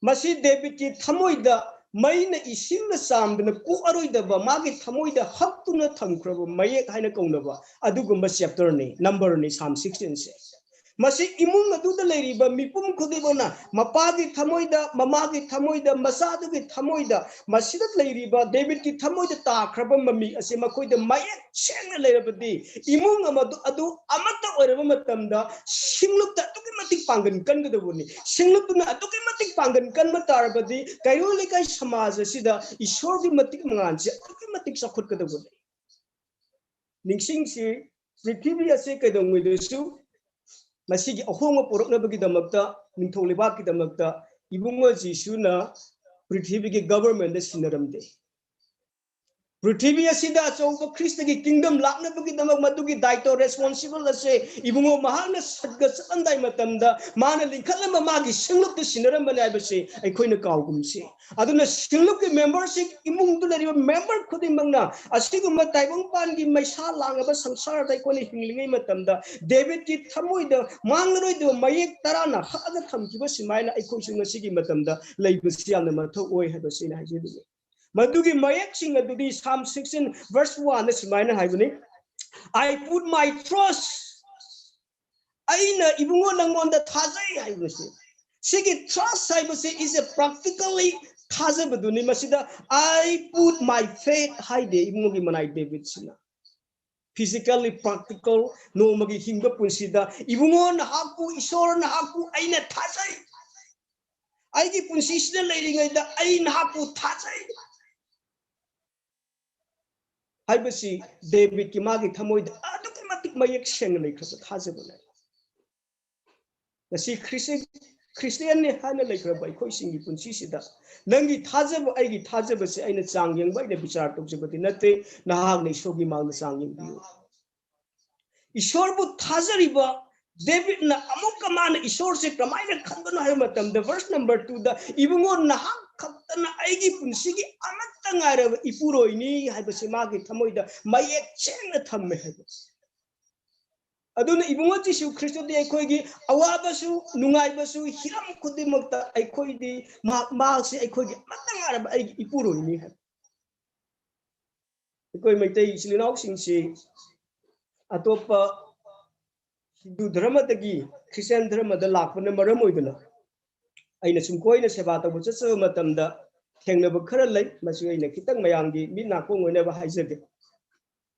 ꯃꯁꯤ ꯗꯦꯕꯤꯠꯀꯤ ꯊꯃꯣꯏꯗ ꯃꯩꯅ ꯏꯁꯤꯡꯅ ꯆꯥꯝꯗꯅ ꯀꯣꯛꯑꯔꯣꯏꯗꯕ, ꯃꯥꯒꯤ ꯊꯃꯣꯏꯗ ꯍꯛꯇꯨꯅ ꯊꯝꯈ꯭ꯔꯕ ꯃꯌꯦꯛ ꯍꯥꯏꯅ ꯀꯧꯅꯕ ꯑꯗꯨꯒꯨꯝꯕ ꯆꯦꯞꯇꯔꯅꯤ, ꯅꯝꯕꯔꯅꯤ ꯁꯥꯝ ꯁꯤꯛꯁꯇꯤꯟꯁꯦ꯫ ꯃꯁꯤ ꯏꯃꯨꯡ ꯑꯗꯨꯗ ꯂꯩꯔꯤꯕ ꯃꯤꯄꯨꯝ ꯈꯨꯗꯤꯡꯃꯛꯅ ꯃꯄꯥꯒꯤ ꯊꯃꯣꯏꯗ, ꯃꯃꯥꯒꯤ ꯊꯃꯣꯏꯗ, ꯃꯆꯥꯗꯨꯒꯤ ꯊꯃꯣꯏꯗ, ꯃꯁꯤꯗ ꯂꯩꯔꯤꯕ ꯗꯦꯕꯤꯠꯀꯤ ꯊꯃꯣꯏꯗ ꯇꯥꯈ꯭ꯔꯕ ꯃꯃꯤ ꯑꯁꯤ ꯃꯈꯣꯏꯗ ꯃꯌꯦꯛ ꯁꯦꯡꯅ ꯂꯩꯔꯕꯗꯤ, ꯏꯃꯨꯡ ꯑꯃꯗꯨ, ꯑꯗꯨ ꯑꯃꯠꯇ ꯑꯣꯏꯔꯕ ꯃꯇꯝꯗ ꯁꯤꯡꯂꯨꯞꯇ ꯑꯗꯨꯛꯀꯤ ꯃꯇꯤꯛ ꯄꯥꯡꯒꯟ ꯀꯟꯒꯗꯧꯕꯅꯤ꯫ ꯁꯤꯡꯂꯨꯞꯇꯨꯅ ꯑꯗꯨꯛꯀꯤ ꯃꯇꯤꯛ ꯄꯥꯡꯒꯟ ꯀꯟꯕ ꯇꯥꯔꯕꯗꯤ, ꯀꯩꯔꯣꯜ ꯂꯩꯀꯥꯏ ꯁꯃꯥꯖ ꯑꯁꯤꯗ ꯏꯁꯣꯔꯒꯤ ꯃꯇꯤꯛ ꯃꯉꯥꯜꯁꯦ ꯑꯗꯨꯛꯀꯤ ꯃꯇꯤꯛ ꯆꯥꯎꯈꯠꯀꯗꯧꯕꯅꯤ꯫ ꯅꯤꯡꯁꯤꯡꯁꯤ, ꯄ꯭ꯔꯤꯊꯤꯕꯤ ꯑꯁꯤ ꯀꯩꯗꯧꯉꯩꯗꯁꯨ ꯃꯁꯤꯒꯤ ꯑꯍꯣꯡꯕ ꯄꯨꯔꯛꯅꯕꯒꯤꯗꯃꯛꯇ, ꯅꯤꯡꯊꯧ ꯂꯩꯕꯥꯛꯀꯤꯗꯃꯛꯇ ꯏꯕꯨꯡꯉꯣ ꯖꯤꯁꯨꯅ ꯄ꯭ꯔꯤꯊꯤꯕꯤꯒꯤ ꯒꯕꯔꯃꯦꯟꯗ ꯁꯤꯟꯅꯔꯝꯗꯦ꯫ ꯄ꯭ꯔꯤꯊꯤꯕꯤ ꯑꯁꯤꯗ ꯑꯆꯧꯕ ꯈ꯭ꯔꯤꯁꯇꯒꯤ ꯀꯤꯡꯗꯝ ꯂꯥꯛꯅꯕꯒꯤꯗꯃꯛ ꯃꯗꯨꯒꯤ ꯗꯥꯏꯇꯣ, ꯔꯦꯁꯄꯣꯟꯁꯤꯕꯜ ꯑꯁꯦ ꯏꯕꯨꯡꯉꯣ ꯃꯍꯥꯛꯅ ꯁꯠꯒ ꯆꯠꯂꯝꯗꯥꯏ ꯃꯇꯝꯗ ꯃꯥꯅ ꯂꯤꯡꯈꯠꯂꯝꯕ ꯃꯥꯒꯤ ꯁꯤꯡꯂꯨꯞꯇ ꯁꯤꯟꯅꯔꯝꯕꯅꯤ ꯍꯥꯏꯕꯁꯤ ꯑꯩꯈꯣꯏꯅ ꯀꯥꯎꯒꯨꯝꯁꯤ꯫ ꯑꯗꯨꯅ ꯁꯤꯡꯂꯨꯞꯀꯤ ꯃꯦꯝꯕꯔꯁꯤꯡ, ꯏꯃꯨꯡꯗ ꯂꯩꯔꯤꯕ ꯃꯦꯝꯕꯔ ꯈꯨꯗꯤꯡꯃꯛꯅ ꯑꯁꯤꯒꯨꯝꯕ ꯇꯥꯏꯕꯪꯄꯥꯟꯒꯤ ꯃꯩꯁꯥ ꯂꯥꯡꯉꯕ ꯁꯪꯁꯥꯔꯗ ꯑꯩꯈꯣꯏꯅ ꯍꯤꯡꯂꯤꯉꯩ ꯃꯇꯝꯗ ꯗꯦꯕꯤꯠꯀꯤ ꯊꯃꯣꯏꯗ ꯃꯥꯡꯂꯔꯣꯏꯗꯕ ꯃꯌꯦꯛ ꯇꯔꯥꯅ ꯍꯛꯑꯒ ꯊꯝꯈꯤꯕ ꯁꯨꯃꯥꯏꯅ ꯑꯩꯈꯣꯏꯁꯨ ꯉꯁꯤꯒꯤ ꯃꯇꯝꯗ ꯂꯩꯕꯁꯤ ꯌꯥꯝꯅ ꯃꯊꯧ ꯑꯣꯏ ꯍꯥꯏꯕꯁꯤ ꯑꯩꯅ ꯍꯥꯏꯖꯅꯤꯡꯉꯤ꯫ ꯃꯗꯨꯒꯤ ꯃꯌꯦꯛꯁꯤꯡ ꯑꯗꯨꯗꯤ Psalm sixteen verse one ꯗ ꯁꯨꯃꯥꯏꯅ ꯍꯥꯏꯕꯅꯤ, "I put my trust", ꯑꯩꯅ ꯏꯕꯨꯡꯉꯣ ꯅꯪꯉꯣꯟꯗ ꯊꯥꯖꯩ ꯍꯥꯏꯕꯁꯦ꯫ ꯁꯤꯒꯤ ꯇ꯭ꯔꯁ ꯍꯥꯏꯕꯁꯤ is a practically ꯊꯥꯖꯕꯗꯨꯅꯤ꯫ ꯃꯁꯤꯗ "I put my faith" ꯍꯥꯏꯗꯦ ꯏꯕꯨꯡꯉꯣꯒꯤ ꯃꯅꯥꯏ ꯗꯦꯕꯤꯠꯁꯤꯅ꯫ ꯐꯤꯖꯤꯀꯦꯜꯂꯤ ꯄ꯭ꯔꯥꯛꯇꯤꯀꯦꯜ ꯅꯣꯡꯃꯒꯤ ꯍꯤꯡꯕ ꯄꯨꯟꯁꯤꯗ, "ꯏꯕꯨꯡꯉꯣ ꯅꯍꯥꯛꯄꯨ, ꯏꯁꯣꯔ ꯅꯍꯥꯛꯄꯨ ꯑꯩꯅ ꯊꯥꯖꯩ, ꯑꯩꯒꯤ ꯄꯨꯟꯁꯤꯁꯤꯗ ꯂꯩꯔꯤꯉꯩꯗ ꯑꯩ ꯅꯍꯥꯛꯄꯨ ꯊꯥꯖꯩ" ꯍꯥꯏꯕꯁꯤ ꯗꯦꯕꯤꯠꯀꯤ ꯃꯥꯒꯤ ꯊꯃꯣꯏꯗ ꯑꯗꯨꯛꯀꯤ ꯃꯇꯤꯛ ꯃꯌꯦꯛ ꯁꯦꯡꯅ ꯂꯩꯈ꯭ꯔꯕ ꯊꯥꯖꯕꯅꯤ꯫ ꯉꯁꯤ ꯈ꯭ꯔꯤꯁ-, ꯈ꯭ꯔꯤꯁꯇꯤꯌꯥꯟꯅꯤ ꯍꯥꯏꯅ ꯂꯩꯈ꯭ꯔꯕ ꯑꯩꯈꯣꯏꯁꯤꯡꯒꯤ ꯄꯨꯟꯁꯤꯁꯤꯗ ꯅꯪꯒꯤ ꯊꯥꯖꯕ, ꯑꯩꯒꯤ ꯊꯥꯖꯕꯁꯦ ꯑꯩꯅ ꯆꯥꯡ ꯌꯦꯡꯕ, ꯑꯩꯅ ꯕꯤꯆꯥꯔ ꯇꯧꯖꯕꯗꯤ ꯅꯠꯇꯦ꯫ ꯅꯍꯥꯛꯅ ꯏꯁꯣꯔꯒꯤ ꯃꯥꯡꯗ ꯆꯥꯡ ꯌꯦꯡꯕꯤꯌꯨ꯫ ꯏꯁꯣꯔꯕꯨ ꯊꯥꯖꯔꯤꯕ ꯗꯦꯕꯤꯠꯅ ꯑꯃꯨꯛꯀ ꯃꯥꯅ ꯏꯁꯣꯔꯁꯦ ꯀꯃꯥꯏꯅ ꯈꯟꯕꯅꯣ ꯍꯥꯏꯕ ꯃꯇꯝꯗ, verse number two ꯗ, "ꯏꯕꯨꯡꯉꯣ, ꯅꯍꯥꯛ ꯈꯛꯇꯅ ꯑꯩꯒꯤ ꯄꯨꯟꯁꯤꯒꯤ ꯑꯃꯠꯇ ꯉꯥꯏꯔꯕ ꯏꯄꯨꯔꯣꯏꯅꯤ" ꯍꯥꯏꯕꯁꯤ ꯃꯥꯒꯤ ꯊꯃꯣꯏꯗ ꯃꯌꯦꯛ ꯁꯦꯡꯅ ꯊꯝꯃꯦ ꯍꯥꯏꯕ꯫ ꯑꯗꯨꯅ ꯏꯕꯨꯡꯉꯣ ꯖꯤꯁꯨ ꯈ꯭ꯔꯤꯁꯇꯗꯤ ꯑꯩꯈꯣꯏꯒꯤ ꯑꯋꯥꯕꯁꯨ, ꯅꯨꯡꯉꯥꯏꯕꯁꯨ, ꯍꯤꯔꯝ ꯈꯨꯗꯤꯡꯃꯛꯇ ꯑꯩꯈꯣꯏꯗꯤ ꯃꯍꯥꯛ, ꯃꯍꯥꯛꯁꯤ ꯑꯩꯈꯣꯏꯒꯤ ꯑꯃꯠꯇ ꯉꯥꯏꯔꯕ ꯑꯩꯒꯤ ꯏꯄꯨꯔꯣꯏꯅꯤ ꯍꯥꯏꯕ꯫ ꯑꯩꯈꯣꯏ ꯃꯩꯇꯩ ꯏꯆꯤꯜ ꯏꯅꯥꯎꯁꯤꯡꯁꯤ ꯑꯇꯣꯞꯄ ꯍꯤꯟꯗꯨ ꯙꯔꯃꯗꯒꯤ ꯈ꯭ꯔꯤꯁꯇꯤꯌꯥꯟ ꯙꯔꯃꯗ ꯂꯥꯛꯄꯅ ꯃꯔꯝ ꯑꯣꯏꯗꯨꯅ ꯑꯩꯅ ꯁꯨꯝ ꯀꯣꯏꯅ ꯁꯦꯕꯥ ꯇꯧꯕ ꯆꯠꯆꯕ ꯃꯇꯝꯗ ꯊꯦꯡꯅꯕ ꯈꯔ ꯂꯩ꯫ ꯃꯁꯤ ꯑꯩꯅ ꯈꯤꯇꯪ ꯃꯌꯥꯝꯒꯤ ꯃꯤꯠ ꯅꯥꯀꯣꯡ ꯑꯣꯏꯅꯕ ꯍꯥꯏꯖꯒꯦ꯫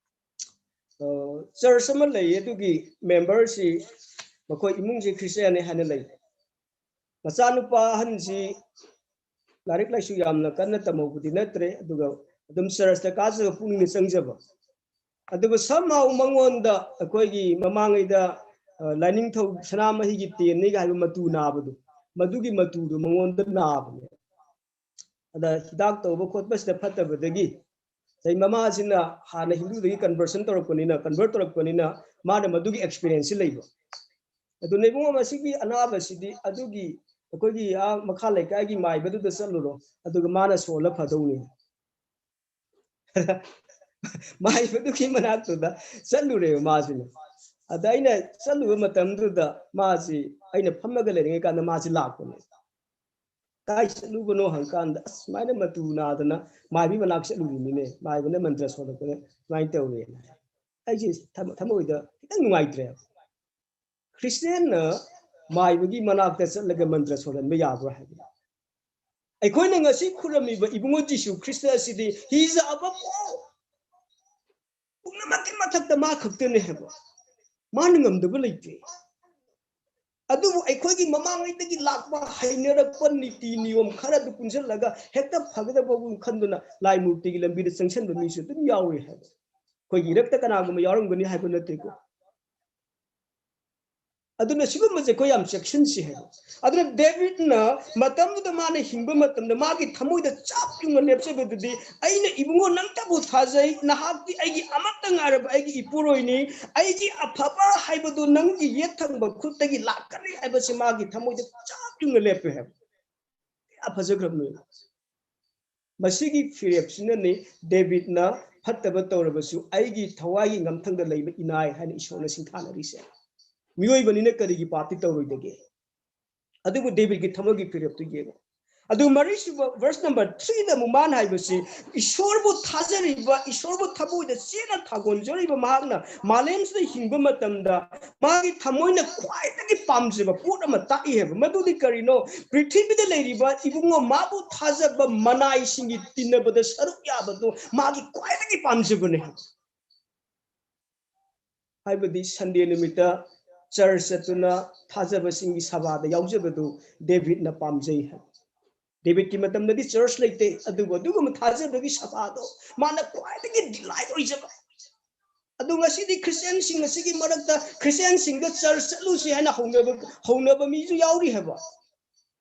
ꯑ, ꯆꯔꯆ ꯑꯃ ꯂꯩ, ꯑꯗꯨꯒꯤ ꯃꯦꯝꯕꯔꯁꯤ ꯃꯈꯣꯏ ꯏꯃꯨꯡꯁꯤ ꯈ꯭ꯔꯤꯁꯇꯤꯌꯥꯟꯅꯤ ꯍꯥꯏꯅ ꯂꯩ꯫ ꯃꯆꯥꯅꯨꯄꯥ ꯑꯍꯟꯁꯤ ꯂꯥꯏꯔꯤꯛ ꯂꯥꯏꯁꯨ ꯌꯥꯝꯅ ꯀꯟꯅ ꯇꯝꯍꯧꯕꯗꯤ ꯅꯠꯇ꯭ꯔꯦ, ꯑꯗꯨꯒ ꯑꯗꯨꯝ ꯆꯔꯆꯇ ꯀꯥꯖꯕ, ꯄꯨꯛꯅꯤꯡꯅ ꯆꯪꯖꯕ꯫ ꯑꯗꯨꯒ somehow ꯃꯉꯣꯟꯗ ꯑꯩꯈꯣꯏꯒꯤ ꯃꯃꯥꯡꯉꯩꯗ, ꯑ, ꯂꯥꯏꯅꯤꯡꯊꯧ ꯁꯅꯥꯃꯍꯤꯒꯤ ꯇꯦꯟꯅꯤꯒ ꯍꯥꯏꯕ ꯃꯇꯨ ꯅꯥꯕꯗꯣ, ꯃꯗꯨꯒꯤ ꯃꯇꯨꯗꯣ ꯃꯉꯣꯟꯗ ꯅꯥꯕꯅꯦ꯫ ꯑꯗ ꯍꯤꯗꯥꯛ ꯇꯧꯕ ꯈꯣꯠꯄꯁꯤꯗ ꯐꯠꯇꯕꯗꯒꯤ ꯑꯗꯩ ꯃꯃꯥꯁꯤꯅ ꯍꯥꯟꯅ ꯍꯤꯟꯗꯨꯗꯒꯤ ꯀꯟꯚꯔꯁꯟ ꯇꯧꯔꯛꯄꯅꯤꯅ, ꯀꯟꯚꯔꯠ ꯇꯧꯔꯛꯄꯅꯤꯅ, ꯃꯥꯅ ꯃꯗꯨꯒꯤ ꯑꯦꯛꯁꯄꯤꯔꯤꯌꯦꯟꯁꯁꯤ ꯂꯩꯕ꯫ ꯑꯗꯨꯅ ꯏꯕꯨꯡꯉꯣ, ꯃꯁꯤꯒꯤ ꯑꯅꯥꯕꯁꯤꯗꯤ ꯑꯗꯨꯒꯤ ꯑꯩꯈꯣꯏꯒꯤ ꯑꯥ ꯃꯈꯥ ꯂꯩꯀꯥꯏꯒꯤ ꯃꯥꯏꯕꯗꯨꯗ ꯆꯠꯂꯨꯔꯣ, ꯑꯗꯨꯒ ꯃꯥꯅ ꯁꯣꯜꯂ ꯐꯗꯧꯅꯤ꯫ ꯃꯥꯏꯕꯗꯨꯒꯤ ꯃꯅꯥꯛꯇꯨꯗ ꯆꯠꯂꯨꯔꯦꯕ ꯃꯥꯁꯤꯅ꯫ ꯑꯗ ꯑꯩꯅ ꯆꯠꯂꯨꯕ ꯃꯇꯝꯗꯨꯗ ꯃꯥꯁꯤ, ꯑꯩꯅ ꯐꯝꯃꯒ ꯂꯩꯔꯤꯉꯩ ꯀꯥꯟꯗ ꯃꯥꯁꯤ ꯂꯥꯛꯄꯅꯦ꯫ "ꯀꯥꯏ ꯆꯠꯂꯨꯕꯅꯣ?" ꯍꯪꯀꯥꯟꯗ, "ꯑꯁ, ꯁꯨꯃꯥꯏꯅ ꯃꯇꯨ ꯅꯥꯗꯅ ꯃꯥꯏꯕꯤ ꯃꯅꯥꯛ ꯆꯠꯂꯨꯔꯤꯅꯤꯅꯦ, ꯃꯥꯏꯕꯅ ꯃꯟꯇ꯭ꯔ ꯁꯣꯜꯂꯛꯄꯗ ꯁꯨꯃꯥꯏꯅ ꯇꯧꯔꯦꯅ" ꯍꯥꯏ꯫ ꯑꯩꯁꯦ ꯊꯃ-, ꯊꯃꯣꯏꯗ ꯈꯤꯇꯪ ꯅꯨꯡꯉꯥꯏꯇ꯭ꯔꯦꯕ꯫ ꯈ꯭ꯔꯤꯁꯇꯤꯌꯥꯟꯅ ꯃꯥꯏꯕꯒꯤ ꯃꯅꯥꯛꯇ ꯆꯠꯂꯒ ꯃꯟꯇ꯭ꯔ ꯁꯣꯜꯍꯟꯕ ꯌꯥꯕ꯭ꯔꯥ ꯍꯥꯏꯕ꯫ ꯑꯩꯈꯣꯏꯅ ꯉꯁꯤ ꯈꯨꯔꯝꯃꯤꯕ ꯏꯕꯨꯡꯉꯣ ꯖꯤꯁꯨ ꯈ꯭ꯔꯤꯁꯇ ꯑꯁꯤꯗꯤ, he is above all, ꯄꯨꯝꯅꯃꯛꯀꯤ ꯃꯊꯛꯇ ꯃꯥ ꯈꯛꯇꯅꯦ ꯍꯥꯏꯕ꯫ ꯃꯥꯅ ꯉꯝꯗꯕ ꯂꯩꯇꯦ꯫ ꯑꯗꯨꯕꯨ ꯑꯩꯈꯣꯏꯒꯤ ꯃꯃꯥꯡꯉꯩꯗꯒꯤ ꯂꯥꯛꯄ ꯍꯩꯅꯔꯛꯄ ꯅꯤꯇꯤ ꯅꯤꯌꯣꯝ ꯈꯔꯗꯨ ꯄꯨꯟꯁꯤꯜꯂꯒ ꯍꯦꯛꯇ ꯐꯒꯗꯕ ꯈꯟꯗꯨꯅ ꯂꯥꯏ ꯃꯨꯔꯇꯤꯒꯤ ꯂꯝꯕꯤꯗ ꯆꯪꯁꯤꯟꯕ ꯃꯤꯁꯨ ꯑꯗꯨꯝ ꯌꯥꯎꯔꯤ ꯍꯥꯏꯕ꯫ ꯑꯩꯈꯣꯏꯒꯤ ꯏꯔꯛꯇ ꯀꯅꯥꯒꯨꯝꯕ ꯌꯥꯎꯔꯝꯒꯅꯤ ꯍꯥꯏꯕ ꯅꯠꯇꯦꯀꯣ꯫ ꯑꯗꯨꯅ ꯁꯤꯒꯨꯝꯕꯁꯦ ꯑꯩꯈꯣꯏ ꯌꯥꯝ ꯆꯦꯛꯁꯤꯟꯁꯤ ꯍꯥꯏꯕ꯫ ꯑꯗꯨꯅ ꯗꯦꯕꯤꯠꯅ ꯃꯇꯝꯗꯨꯗ ꯃꯥꯅ ꯍꯤꯡꯕ ꯃꯇꯝꯗ ꯃꯥꯒꯤ ꯊꯃꯣꯏꯗ ꯆꯞ ꯌꯨꯡꯅ ꯂꯦꯞꯆꯕꯗꯨꯗꯤ, "ꯑꯩꯅ ꯏꯕꯨꯡꯉꯣ ꯅꯪꯇꯕꯨ ꯊꯥꯖꯩ, ꯅꯍꯥꯛꯇꯤ ꯑꯩꯒꯤ ꯑꯃꯠꯇ ꯉꯥꯏꯔꯕ ꯑꯩꯒꯤ ꯏꯄꯨꯔꯣꯏꯅꯤ, ꯑꯩꯒꯤ ꯑꯐꯕ ꯍꯥꯏꯕꯗꯨ ꯅꯪꯒꯤ ꯌꯦꯠ ꯊꯪꯕ ꯈꯨꯠꯇꯒꯤ ꯂꯥꯛꯀꯅꯤ" ꯍꯥꯏꯕꯁꯤ ꯃꯥꯒꯤ ꯊꯃꯣꯏꯗ ꯆꯞ ꯌꯨꯡꯅ ꯂꯦꯞꯄꯦ ꯍꯥꯏꯕ꯫ ꯀꯌꯥ ꯐꯖꯈ꯭ꯔꯕꯅꯣ ꯌꯦꯡꯉꯨ꯫ ꯃꯁꯤꯒꯤ ꯐꯤꯔꯦꯞꯁꯤꯅꯅꯤ ꯗꯦꯕꯤꯠꯅ ꯐꯠꯇꯕ ꯇꯧꯔꯕꯁꯨ ꯑꯩꯒꯤ ꯊꯋꯥꯏꯒꯤ ꯉꯝꯊꯪꯗ ꯂꯩꯕ ꯏꯅꯥꯏ ꯍꯥꯏꯅ ꯏꯁꯣꯔꯅ ꯁꯤꯡꯊꯥꯅꯔꯤꯁꯦ꯫ ꯃꯤꯑꯣꯏꯕꯅꯤꯅ ꯀꯔꯤꯒꯤ ꯄꯥꯞꯇꯤ ꯇꯧꯔꯣꯏꯗꯒꯦ? ꯑꯗꯨꯕꯨ ꯗꯦꯕꯤꯠꯀꯤ ꯊꯃꯣꯏꯒꯤ ꯐꯤꯔꯦꯞꯇꯨ ꯌꯦꯡꯉꯨ꯫ ꯑꯗꯨ ꯃꯔꯤꯁꯨꯕ verse number three ꯗ ꯑꯃꯨꯛ ꯃꯥꯅ ꯍꯥꯏꯕꯁꯤ, ꯏꯁꯣꯔꯕꯨ ꯊꯥꯖꯔꯤꯕ, ꯏꯁꯣꯔꯕꯨ ꯊꯃꯣꯏꯗ ꯆꯦꯠꯅ ꯊꯥꯒꯣꯟꯖꯔꯤꯕ ꯃꯍꯥꯛꯅ ꯃꯥꯂꯦꯝꯁꯤꯗ ꯍꯤꯡꯕ ꯃꯇꯝꯗ ꯃꯥꯒꯤ ꯊꯃꯣꯏꯅ ꯈ꯭ꯋꯥꯏꯗꯒꯤ ꯄꯥꯝꯖꯕ ꯄꯣꯠ ꯑꯃ ꯇꯥꯛꯏ ꯍꯥꯏꯕ꯫ ꯃꯗꯨꯗꯤ ꯀꯔꯤꯅꯣ? ꯄ꯭ꯔꯤꯊꯤꯕꯤꯗ ꯂꯩꯔꯤꯕ ꯏꯕꯨꯡꯉꯣ ꯃꯥꯕꯨ ꯊꯥꯖꯕ ꯃꯅꯥꯏꯁꯤꯡꯒꯤ ꯇꯤꯟꯅꯕꯗ ꯁꯔꯨꯛ ꯌꯥꯕꯗꯨ ꯃꯥꯒꯤ ꯈ꯭ꯋꯥꯏꯗꯒꯤ ꯄꯥꯝꯖꯕꯅꯦ ꯍꯥꯏꯕ꯫ ꯍꯥꯏꯕꯗꯤ ꯁꯟꯗꯦ ꯅꯨꯃꯤꯠꯇ ꯆꯔꯆ ꯆꯠꯇꯨꯅ ꯊꯥꯖꯕꯁꯤꯡꯒꯤ ꯁꯚꯥꯗ ꯌꯥꯎꯖꯕꯗꯨ ꯗꯦꯕꯤꯠꯅ ꯄꯥꯝꯖꯩ ꯍꯥꯏꯕ꯫ ꯗꯦꯕꯤꯠꯀꯤ ꯃꯇꯝꯗꯗꯤ ꯆꯔꯆ ꯂꯩꯇꯦ, ꯑꯗꯨꯕꯨ ꯑꯗꯨꯒꯨꯝꯕ ꯊꯥꯖꯕꯒꯤ ꯁꯚꯥꯗꯣ ꯃꯥꯅ ꯈ꯭ꯋꯥꯏꯗꯒꯤ ꯗꯤꯂꯥꯏꯠ ꯑꯣꯏꯖꯕ꯫ ꯑꯗꯨ ꯉꯁꯤꯗꯤ ꯈ꯭ꯔꯤꯁꯇꯤꯌꯥꯟꯁꯤꯡ ꯑꯁꯤꯒꯤ ꯃꯔꯛꯇ ꯈ꯭ꯔꯤꯁꯇꯤꯌꯥꯟꯁꯤꯡꯗ ꯆꯔꯆ ꯆꯠꯂꯨꯁꯤ ꯍꯥꯏꯅ ꯍꯧꯅꯕ, ꯍꯧꯅꯕ ꯃꯤꯁꯨ ꯌꯥꯎꯔꯤ ꯍꯥꯏꯕ꯫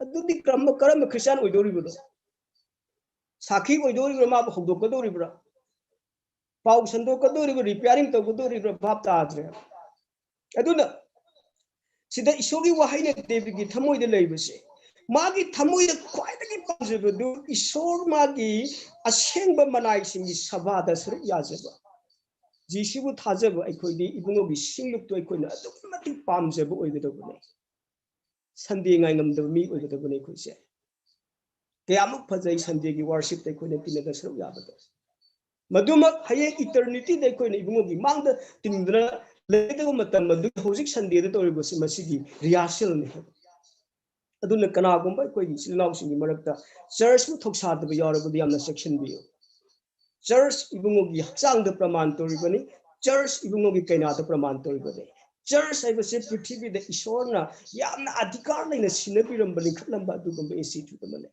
ꯑꯗꯨꯗꯤ ꯀꯔꯝꯕ, ꯀꯔꯝꯕ ꯈ꯭ꯔꯤꯁꯇꯤꯌꯥꯟ ꯑꯣꯏꯗꯧꯔꯤꯕꯅꯣ? ꯁꯥꯈꯤ ꯑꯣꯏꯗꯧꯔꯤꯕ꯭ꯔꯥ? ꯃꯥꯕꯨ ꯍꯧꯗꯣꯛꯀꯗꯧꯔꯤꯕ꯭ꯔꯥ? ꯄꯥꯎ ꯁꯟꯗꯣꯛꯀꯗꯧꯔꯤꯕ, ꯔꯤꯄꯤꯌꯥꯔꯤꯡ ꯇꯧꯒꯗꯧꯔꯤꯕ꯭ꯔꯥ ꯚꯥꯞ ꯇꯥꯗ꯭ꯔꯦ꯫ ꯑꯗꯨꯅ ꯁꯤꯗ ꯏꯁꯣꯔꯒꯤ ꯋꯥꯍꯩꯅ ꯗꯦꯕꯤꯗꯒꯤ ꯊꯃꯣꯏꯗ ꯂꯩꯕꯁꯦ, ꯃꯥꯒꯤ ꯊꯃꯣꯏꯗ ꯈ꯭ꯋꯥꯏꯗꯒꯤ ꯄꯥꯝꯖꯕꯗꯨ ꯏꯁꯣꯔ ꯃꯥꯒꯤ ꯑꯁꯦꯡꯕ ꯃꯅꯥꯏꯁꯤꯡꯒꯤ ꯁꯚꯥꯗ ꯁꯔꯨꯛ ꯌꯥꯖꯕ꯫ ꯖꯤꯁꯨꯕꯨ ꯊꯥꯖꯕ ꯑꯩꯈꯣꯏꯗꯤ ꯏꯕꯨꯡꯉꯣꯒꯤ ꯁꯤꯡꯂꯨꯞꯇꯨ ꯑꯩꯈꯣꯏꯅ ꯑꯗꯨꯛꯀꯤ ꯃꯇꯤꯛ ꯄꯥꯝꯖꯕ ꯑꯣꯏꯒꯗꯧꯕꯅꯦ꯫ ꯁꯟꯗꯦ ꯉꯥꯏꯉꯝꯗꯕ ꯃꯤ ꯑꯣꯏꯒꯗꯕꯅꯤ ꯑꯩꯈꯣꯏꯁꯦ꯫ ꯀꯌꯥꯃꯨꯛ ꯐꯖꯩ ꯁꯟꯗꯦꯒꯤ ꯋꯥꯔꯁꯤꯞꯇ ꯑꯩꯈꯣꯏꯅ ꯇꯤꯟꯅꯗ ꯁꯔꯨꯛ ꯌꯥꯕꯗꯣ꯫ ꯃꯗꯨꯃꯛ ꯍꯌꯦꯡ ꯏꯇꯔꯅꯤꯇꯤꯗ ꯑꯩꯈꯣꯏꯅ ꯏꯕꯨꯡꯉꯣꯒꯤ ꯃꯥꯡꯗ ꯇꯤꯟꯗꯨꯅ ꯂꯩꯒꯗꯕ ꯃꯇꯝ ꯑꯗꯨ ꯍꯧꯖꯤꯛ ꯁꯟꯗꯦꯗ ꯇꯧꯔꯤꯕꯁꯤ ꯃꯁꯤꯒꯤ ꯔꯤꯍꯥꯔꯁꯦꯜꯅꯤ ꯍꯥꯏꯕ꯫ ꯑꯗꯨꯅ ꯀꯅꯥꯒꯨꯝꯕ ꯑꯩꯈꯣꯏꯒꯤ ꯏꯆꯤꯜ ꯏꯅꯥꯎꯁꯤꯡꯒꯤ ꯃꯔꯛꯇ ꯆꯔꯆꯄꯨ ꯊꯧꯁꯥꯗꯕ ꯌꯥꯎꯔꯕꯗꯤ ꯌꯥꯝꯅ ꯆꯦꯛꯁꯤꯟꯕꯤꯌꯨ꯫ ꯆꯔꯆ ꯏꯕꯨꯡꯉꯣꯒꯤ ꯍꯛꯆꯥꯡꯗ ꯄ꯭ꯔꯃꯥꯟ ꯇꯧꯔꯤꯕꯅꯤ꯫ ꯆꯔꯆ ꯏꯕꯨꯡꯉꯣꯒꯤ ꯀꯩꯅꯥꯗ ꯄ꯭ꯔꯃꯥꯟ ꯇꯧꯔꯤꯕꯅꯤ꯫ ꯆꯔꯆ ꯍꯥꯏꯕꯁꯤ ꯄ꯭ꯔꯤꯊꯤꯕꯤꯗ ꯏꯁꯣꯔꯅ ꯌꯥꯝꯅ ꯑꯙꯤꯀꯥꯔ ꯂꯩꯅ ꯁꯤꯟꯅꯕꯤꯔꯝꯕ, ꯂꯤꯡꯈꯠꯂꯝꯕ ꯑꯗꯨꯒꯨꯝꯕ ꯏꯟꯁꯇꯤꯇ꯭ꯌꯨꯠ ꯑꯃꯅꯤ꯫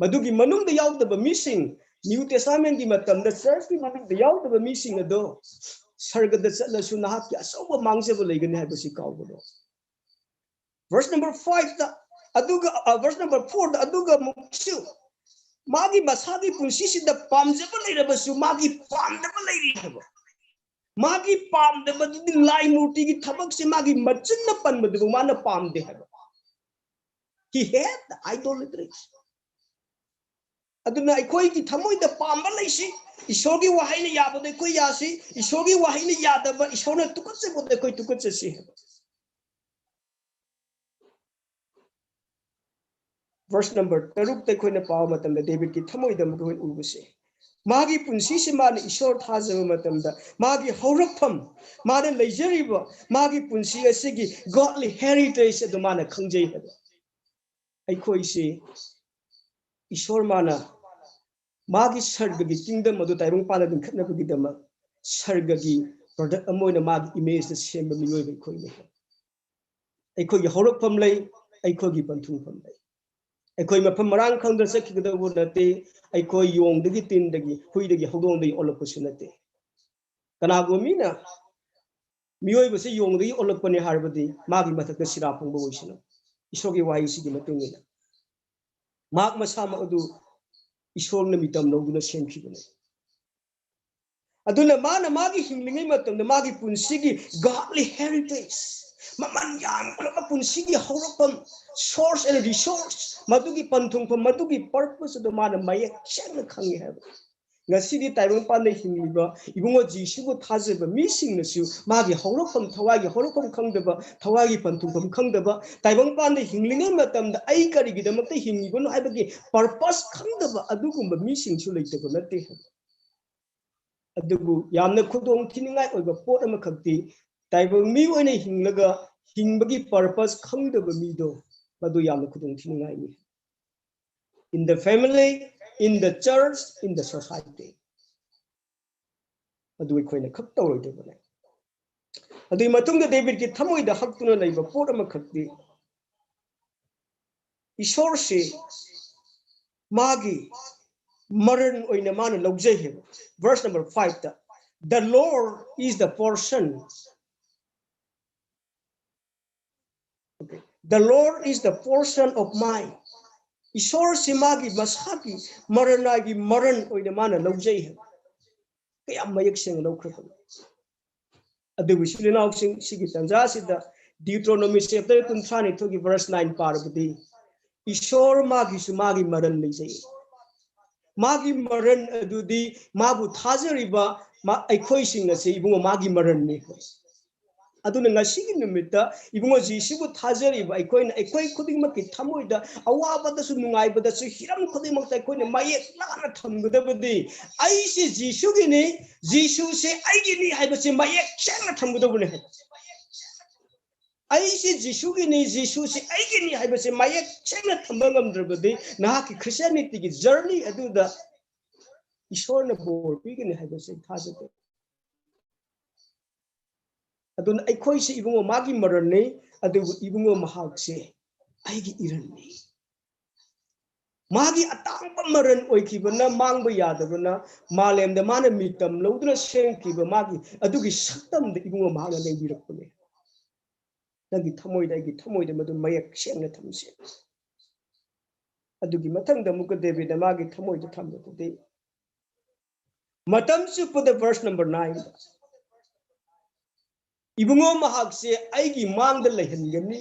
ꯃꯗꯨꯒꯤ ꯃꯅꯨꯡꯗ ꯌꯥꯎꯗꯕ ꯃꯤꯁꯤꯡ, ꯅ꯭ꯌꯨ ꯇꯦꯁꯇꯥꯃꯦꯟꯒꯤ ꯃꯇꯝꯗ ꯆꯔꯆꯀꯤ ꯃꯅꯨꯡꯗ ꯌꯥꯎꯗꯕ ꯃꯤꯁꯤꯡ ꯑꯗꯣ ꯁꯔꯒꯗ ꯆꯠꯂꯁꯨ ꯅꯍꯥꯛꯀꯤ ꯑꯆꯧꯕ ꯃꯥꯡꯖꯕ ꯂꯩꯒꯅꯤ ꯍꯥꯏꯕꯁꯤ ꯀꯥꯎꯒꯅꯨ꯫ ꯚꯔꯁ ꯅꯝꯕꯔ ꯐꯥꯏꯚꯇ ꯑꯗꯨꯒ, ꯚꯔꯁ ꯅꯝꯕꯔ ꯐꯣꯔꯗ ꯑꯗꯨꯒ ꯑꯃꯨꯛꯁꯨ ꯃꯥꯒꯤ ꯃꯁꯥꯒꯤ ꯄꯨꯟꯁꯤꯁꯤꯗ ꯄꯥꯝꯖꯕ ꯂꯩꯔꯕꯁꯨ ꯃꯥꯒꯤ ꯄꯥꯝꯗꯕ ꯂꯩꯔꯤ ꯍꯥꯏꯕ꯫ ꯃꯥꯒꯤ ꯄꯥꯝꯗꯕꯗꯨꯗꯤ ꯂꯥꯏ ꯃꯨꯔꯇꯤꯒꯤ ꯊꯕꯛꯁꯦ ꯃꯥꯒꯤ ꯃꯆꯤꯟꯅ ꯄꯟꯕꯗꯨꯕꯨ ꯃꯥꯅ ꯄꯥꯝꯗꯦ ꯍꯥꯏꯕ꯫ He hate the idolatry. ꯑꯗꯨꯅ ꯑꯩꯈꯣꯏꯒꯤ ꯊꯃꯣꯏꯗ ꯄꯥꯝꯕ ꯂꯩꯁꯤ꯫ ꯏꯁꯣꯔꯒꯤ ꯋꯥꯍꯩꯅ ꯌꯥꯕꯗ ꯑꯩꯈꯣꯏ ꯌꯥꯁꯤ, ꯏꯁꯣꯔꯒꯤ ꯋꯥꯍꯩꯅ ꯌꯥꯗꯕ, ꯏꯁꯣꯔꯅ ꯇꯨꯀꯠꯆꯕꯗ ꯑꯩꯈꯣꯏ ꯇꯨꯀꯠꯆꯁꯤ ꯍꯥꯏꯕ꯫ ꯚꯔꯁ ꯅꯝꯕꯔ ꯇꯔꯨꯛꯇ ꯑꯩꯈꯣꯏꯅ ꯄꯥꯕ ꯃꯇꯝꯗ ꯗꯦꯕꯤꯠꯀꯤ ꯊꯃꯣꯏꯗ ꯑꯃꯨꯛ ꯑꯩꯈꯣꯏ ꯎꯕꯁꯦ, ꯃꯥꯒꯤ ꯄꯨꯟꯁꯤꯁꯤ ꯃꯥꯅ ꯏꯁꯣꯔ ꯊꯥꯖꯕ ꯃꯇꯝꯗ ꯃꯥꯒꯤ ꯍꯧꯔꯛꯐꯝ, ꯃꯥꯅ ꯂꯩꯖꯔꯤꯕ ꯃꯥꯒꯤ ꯄꯨꯟꯁꯤ ꯑꯁꯤꯒꯤ godly heritage ꯑꯗꯨ ꯃꯥꯅ ꯈꯪꯖꯩ ꯍꯥꯏꯕ꯫ ꯑꯩꯈꯣꯏꯁꯤ ꯏꯁꯣꯔ ꯃꯥꯅ ꯃꯥꯒꯤ ꯁꯔꯒꯒꯤ kingdom ꯑꯗꯨ ꯇꯥꯏꯕꯪ ꯄꯥꯟꯗ ꯂꯤꯡꯈꯠꯅꯕꯒꯤꯗꯃꯛ ꯁꯔꯒꯒꯤ product ꯑꯃ ꯑꯣꯏꯅ ꯃꯥꯒꯤ ꯏꯃꯦꯖꯇ ꯁꯦꯝꯕ ꯃꯤꯑꯣꯏꯕ ꯑꯩꯈꯣꯏꯅꯤ꯫ ꯑꯩꯈꯣꯏꯒꯤ ꯍꯧꯔꯛꯐꯝ ꯂꯩ, ꯑꯩꯈꯣꯏꯒꯤ ꯄꯟꯊꯨꯡꯐꯝ ꯂꯩ꯫ ꯑꯩꯈꯣꯏ ꯃꯐꯝ ꯃꯔꯥꯡ ꯈꯪꯗꯅ ꯆꯠꯈꯤꯒꯗꯧꯕ ꯅꯠꯇꯦ꯫ ꯑꯩꯈꯣꯏ ꯌꯣꯡꯗꯒꯤ, ꯇꯤꯟꯗꯒꯤ, ꯍꯨꯏꯗꯒꯤ, ꯍꯧꯗꯣꯡꯗꯒꯤ ꯑꯣꯜꯂꯛꯄꯁꯨ ꯅꯠꯇꯦ꯫ ꯀꯅꯥꯒꯨꯝꯕ ꯃꯤꯅ ꯃꯤꯑꯣꯏꯕꯁꯤ ꯌꯣꯡꯗꯒꯤ ꯑꯣꯜꯂꯛꯄꯅꯤ ꯍꯥꯏꯔꯕꯗꯤ ꯃꯥꯒꯤ ꯃꯊꯛꯇ ꯁꯤꯔꯥ ꯐꯪꯕ ꯑꯣꯏꯁꯅꯨ꯫ ꯏꯁꯣꯔꯒꯤ ꯋꯥꯍꯩꯁꯤꯒꯤ ꯃꯇꯨꯡ ꯏꯟꯅ ꯃꯍꯥꯛ ꯃꯁꯥꯃꯛ ꯑꯗꯨ ꯏꯁꯣꯔꯅ ꯃꯤꯇꯝ ꯂꯧꯗꯨꯅ ꯁꯦꯝꯈꯤꯕꯅꯤ꯫ ꯑꯗꯨꯅ ꯃꯥꯅ ꯃꯥꯒꯤ ꯍꯤꯡꯂꯤꯉꯩ ꯃꯇꯝꯗ ꯃꯥꯒꯤ ꯄꯨꯟꯁꯤꯒꯤ godly heritage, ꯃꯃꯜ ꯌꯥꯝꯈ꯭ꯔꯕ ꯄꯨꯟꯁꯤꯒꯤ ꯍꯧꯔꯛꯐꯝ, source and resource, ꯃꯗꯨꯒꯤ ꯄꯟꯊꯨꯡꯐꯝ, ꯃꯗꯨꯒꯤ purpose ꯑꯗꯨ ꯃꯥꯅ ꯃꯌꯦꯛ ꯁꯦꯡꯅ ꯈꯪꯉꯤ ꯍꯥꯏꯕ꯫ ꯉꯁꯤꯗꯤ ꯇꯥꯏꯕꯪꯄꯥꯟꯗ ꯍꯤꯡꯂꯤꯕ ꯏꯕꯨꯡꯉꯣ ꯖꯤꯁꯨꯕꯨ ꯊꯥꯖꯕ ꯃꯤꯁꯤꯡꯅꯁꯨ ꯃꯥꯒꯤ ꯍꯧꯔꯛꯐꯝ, ꯊꯋꯥꯏꯒꯤ ꯍꯧꯔꯛꯐꯝ ꯈꯪꯗꯕ, ꯊꯋꯥꯏꯒꯤ ꯄꯟꯊꯨꯡꯐꯝ ꯈꯪꯗꯕ, ꯇꯥꯏꯕꯪꯄꯥꯟꯗ ꯍꯤꯡꯂꯤꯉꯩ ꯃꯇꯝꯗ ꯑꯩ ꯀꯔꯤꯒꯤꯗꯃꯛꯇ ꯍꯤꯡꯂꯤꯕꯅꯣ ꯍꯥꯏꯕꯒꯤ purpose ꯈꯪꯗꯕ ꯑꯗꯨꯒꯨꯝꯕ ꯃꯤꯁꯤꯡꯁꯨ ꯂꯩꯇꯕ ꯅꯠꯇꯦ꯫ ꯑꯗꯨꯕꯨ ꯌꯥꯝꯅ ꯈꯨꯗꯣꯡ ꯊꯤꯅꯤꯡꯉꯥꯏ ꯑꯣꯏꯕ ꯄꯣꯠ ꯑꯃꯈꯛꯇꯤ, ꯇꯥꯏꯕꯪ ꯃꯤ ꯑꯣꯏꯅ ꯍꯤꯡꯂꯒ ꯍꯤꯡꯕꯒꯤ purpose ꯈꯪꯗꯕ ꯃꯤꯗꯣ, ꯃꯗꯨ ꯌꯥꯝꯅ ꯈꯨꯗꯣꯡ ꯊꯤꯅꯤꯡꯉꯥꯏꯅꯤ꯫ In the family, in the church, in the society. ꯑꯗꯨ ꯑꯩꯈꯣꯏꯅ ꯈꯛ ꯇꯧꯔꯣꯏꯗꯕꯅꯦ꯫ ꯑꯗꯨꯒꯤ ꯃꯇꯨꯡꯗ ꯗꯦꯕꯤꯠꯀꯤ ꯊꯃꯣꯏꯗ ꯍꯛꯇꯨꯅ ꯂꯩꯕ ꯄꯣꯠ ꯑꯃꯈꯛꯇꯤ, ꯏꯁꯣꯔꯁꯤ ꯃꯥꯒꯤ ꯃꯔꯟ ꯑꯣꯏꯅ ꯃꯥꯅ ꯂꯧꯖꯩ ꯍꯥꯏꯕ꯫ Verse number five ꯇ, "The Lord is the portion." Okay. "The Lord is the portion of mine." ꯏꯁꯣꯔꯁꯤ ꯃꯥꯒꯤ ꯃꯁꯥꯒꯤ ꯃꯔꯟ, ꯃꯥꯒꯤ ꯃꯔꯟ ꯑꯣꯏꯅ ꯃꯥꯅ ꯂꯧꯖꯩ ꯍꯥꯏꯕ꯫ ꯀꯌꯥꯝ ꯃꯌꯦꯛ ꯁꯦꯡꯅ ꯂꯧꯈ꯭ꯔꯕꯅꯣ꯫ ꯑꯗꯨꯕꯨ ꯏꯆꯤꯜ ꯏꯅꯥꯎꯁꯤꯡ, ꯁꯤꯒꯤ ꯇꯥꯟꯖꯥꯁꯤꯗ Deuteronomy chapter ꯀꯨꯟꯊ꯭ꯔꯥ ꯅꯤꯊꯣꯏꯒꯤ verse nine ꯄꯥꯔꯕꯗꯤ, ꯏꯁꯣꯔ ꯃꯥꯒꯤꯁꯨ ꯃꯥꯒꯤ ꯃꯔꯟ ꯂꯩꯖꯩ꯫ ꯃꯥꯒꯤ ꯃꯔꯟ ꯑꯗꯨꯗꯤ ꯃꯥꯕꯨ ꯊꯥꯖꯔꯤꯕ ꯃꯥ-, ꯑꯩꯈꯣꯏꯁꯤꯡ ꯑꯁꯤ ꯏꯕꯨꯡꯉꯣ ꯃꯥꯒꯤ ꯃꯔꯟꯅꯤ꯫ ꯑꯗꯨꯅ ꯉꯁꯤꯒꯤ ꯅꯨꯃꯤꯠꯇ ꯏꯕꯨꯡꯉꯣ ꯖꯤꯁꯨꯕꯨ ꯊꯥꯖꯔꯤꯕ ꯑꯩꯈꯣꯏꯅ, ꯑꯩꯈꯣꯏ ꯈꯨꯗꯤꯡꯃꯛꯀꯤ ꯊꯃꯣꯏꯗ ꯑꯋꯥꯕꯗꯁꯨ ꯅꯨꯡꯉꯥꯏꯕꯗꯁꯨ ꯍꯤꯔꯝ ꯈꯨꯗꯤꯡꯃꯛꯇ ꯑꯩꯈꯣꯏꯅ ꯃꯌꯦꯛ ꯂꯥꯅ ꯊꯝꯒꯗꯕꯗꯤ, "ꯑꯩꯁꯦ ꯖꯤꯁꯨꯒꯤꯅꯤ, ꯖꯤꯁꯨꯁꯦ ꯑꯩꯒꯤꯅꯤ" ꯍꯥꯏꯕꯁꯦ ꯃꯌꯦꯛ ꯁꯦꯡꯅ ꯊꯝꯒꯗꯕꯅꯤ ꯍꯥꯏꯕ꯫ "ꯑꯩꯁꯦ ꯖꯤꯁꯨꯒꯤꯅꯤ, ꯖꯤꯁꯨꯁꯦ ꯑꯩꯒꯤꯅꯤ" ꯍꯥꯏꯕꯁꯦ ꯃꯌꯦꯛ ꯁꯦꯡꯅ ꯊꯝꯕ ꯉꯝꯗ꯭ꯔꯕꯗꯤ ꯅꯍꯥꯛꯀꯤ Christianityꯒꯤ journey ꯑꯗꯨꯗ ꯏꯁꯣꯔꯅ ꯕꯣꯔ ꯄꯤꯒꯅꯤ ꯍꯥꯏꯕꯁꯦ ꯑꯩ ꯊꯥꯖꯗꯦ꯫ ꯑꯗꯨꯅ ꯑꯩꯈꯣꯏꯁꯦ ꯏꯕꯨꯡꯉꯣ ꯃꯥꯒꯤ ꯃꯔꯟꯅꯤ, ꯑꯗꯨꯕꯨ ꯏꯕꯨꯡꯉꯣ ꯃꯍꯥꯛꯁꯦ ꯑꯩꯒꯤ ꯏꯔꯟꯅꯤ꯫ ꯃꯥꯒꯤ ꯑꯇꯥꯡꯕ ꯃꯔꯟ ꯑꯣꯏꯈꯤꯕꯅ ꯃꯥꯡꯕ ꯌꯥꯗꯕꯅ, ꯃꯥꯂꯦꯝꯗ ꯃꯥꯅ ꯃꯤꯇꯝ ꯂꯧꯗꯨꯅ ꯁꯦꯝꯈꯤꯕ ꯃꯥꯒꯤ ꯑꯗꯨꯒꯤ ꯁꯛꯇꯝꯗ ꯏꯕꯨꯡꯉꯣ ꯃꯍꯥꯛꯅ ꯂꯩꯕꯤꯔꯛꯄꯅꯦ꯫ ꯅꯪꯒꯤ ꯊꯃꯣꯏꯗ, ꯑꯩꯒꯤ ꯊꯃꯣꯏꯗ ꯃꯗꯨ ꯃꯌꯦꯛ ꯁꯦꯡꯅ ꯊꯝꯁꯤ꯫ ꯑꯗꯨꯒꯤ ꯃꯊꯪꯗ ꯑꯃꯨꯛꯀ ꯗꯦꯕꯤꯗꯅ ꯃꯥꯒꯤ ꯊꯃꯣꯏꯗ ꯊꯝꯕꯗꯨꯗꯤ, ꯃꯇꯝ ꯆꯨꯞꯄꯗ, verse number nine, ꯏꯕꯨꯡꯉꯣ ꯃꯍꯥꯛꯁꯦ ꯑꯩꯒꯤ ꯃꯥꯡꯗ ꯂꯩꯍꯟꯒꯅꯤ꯫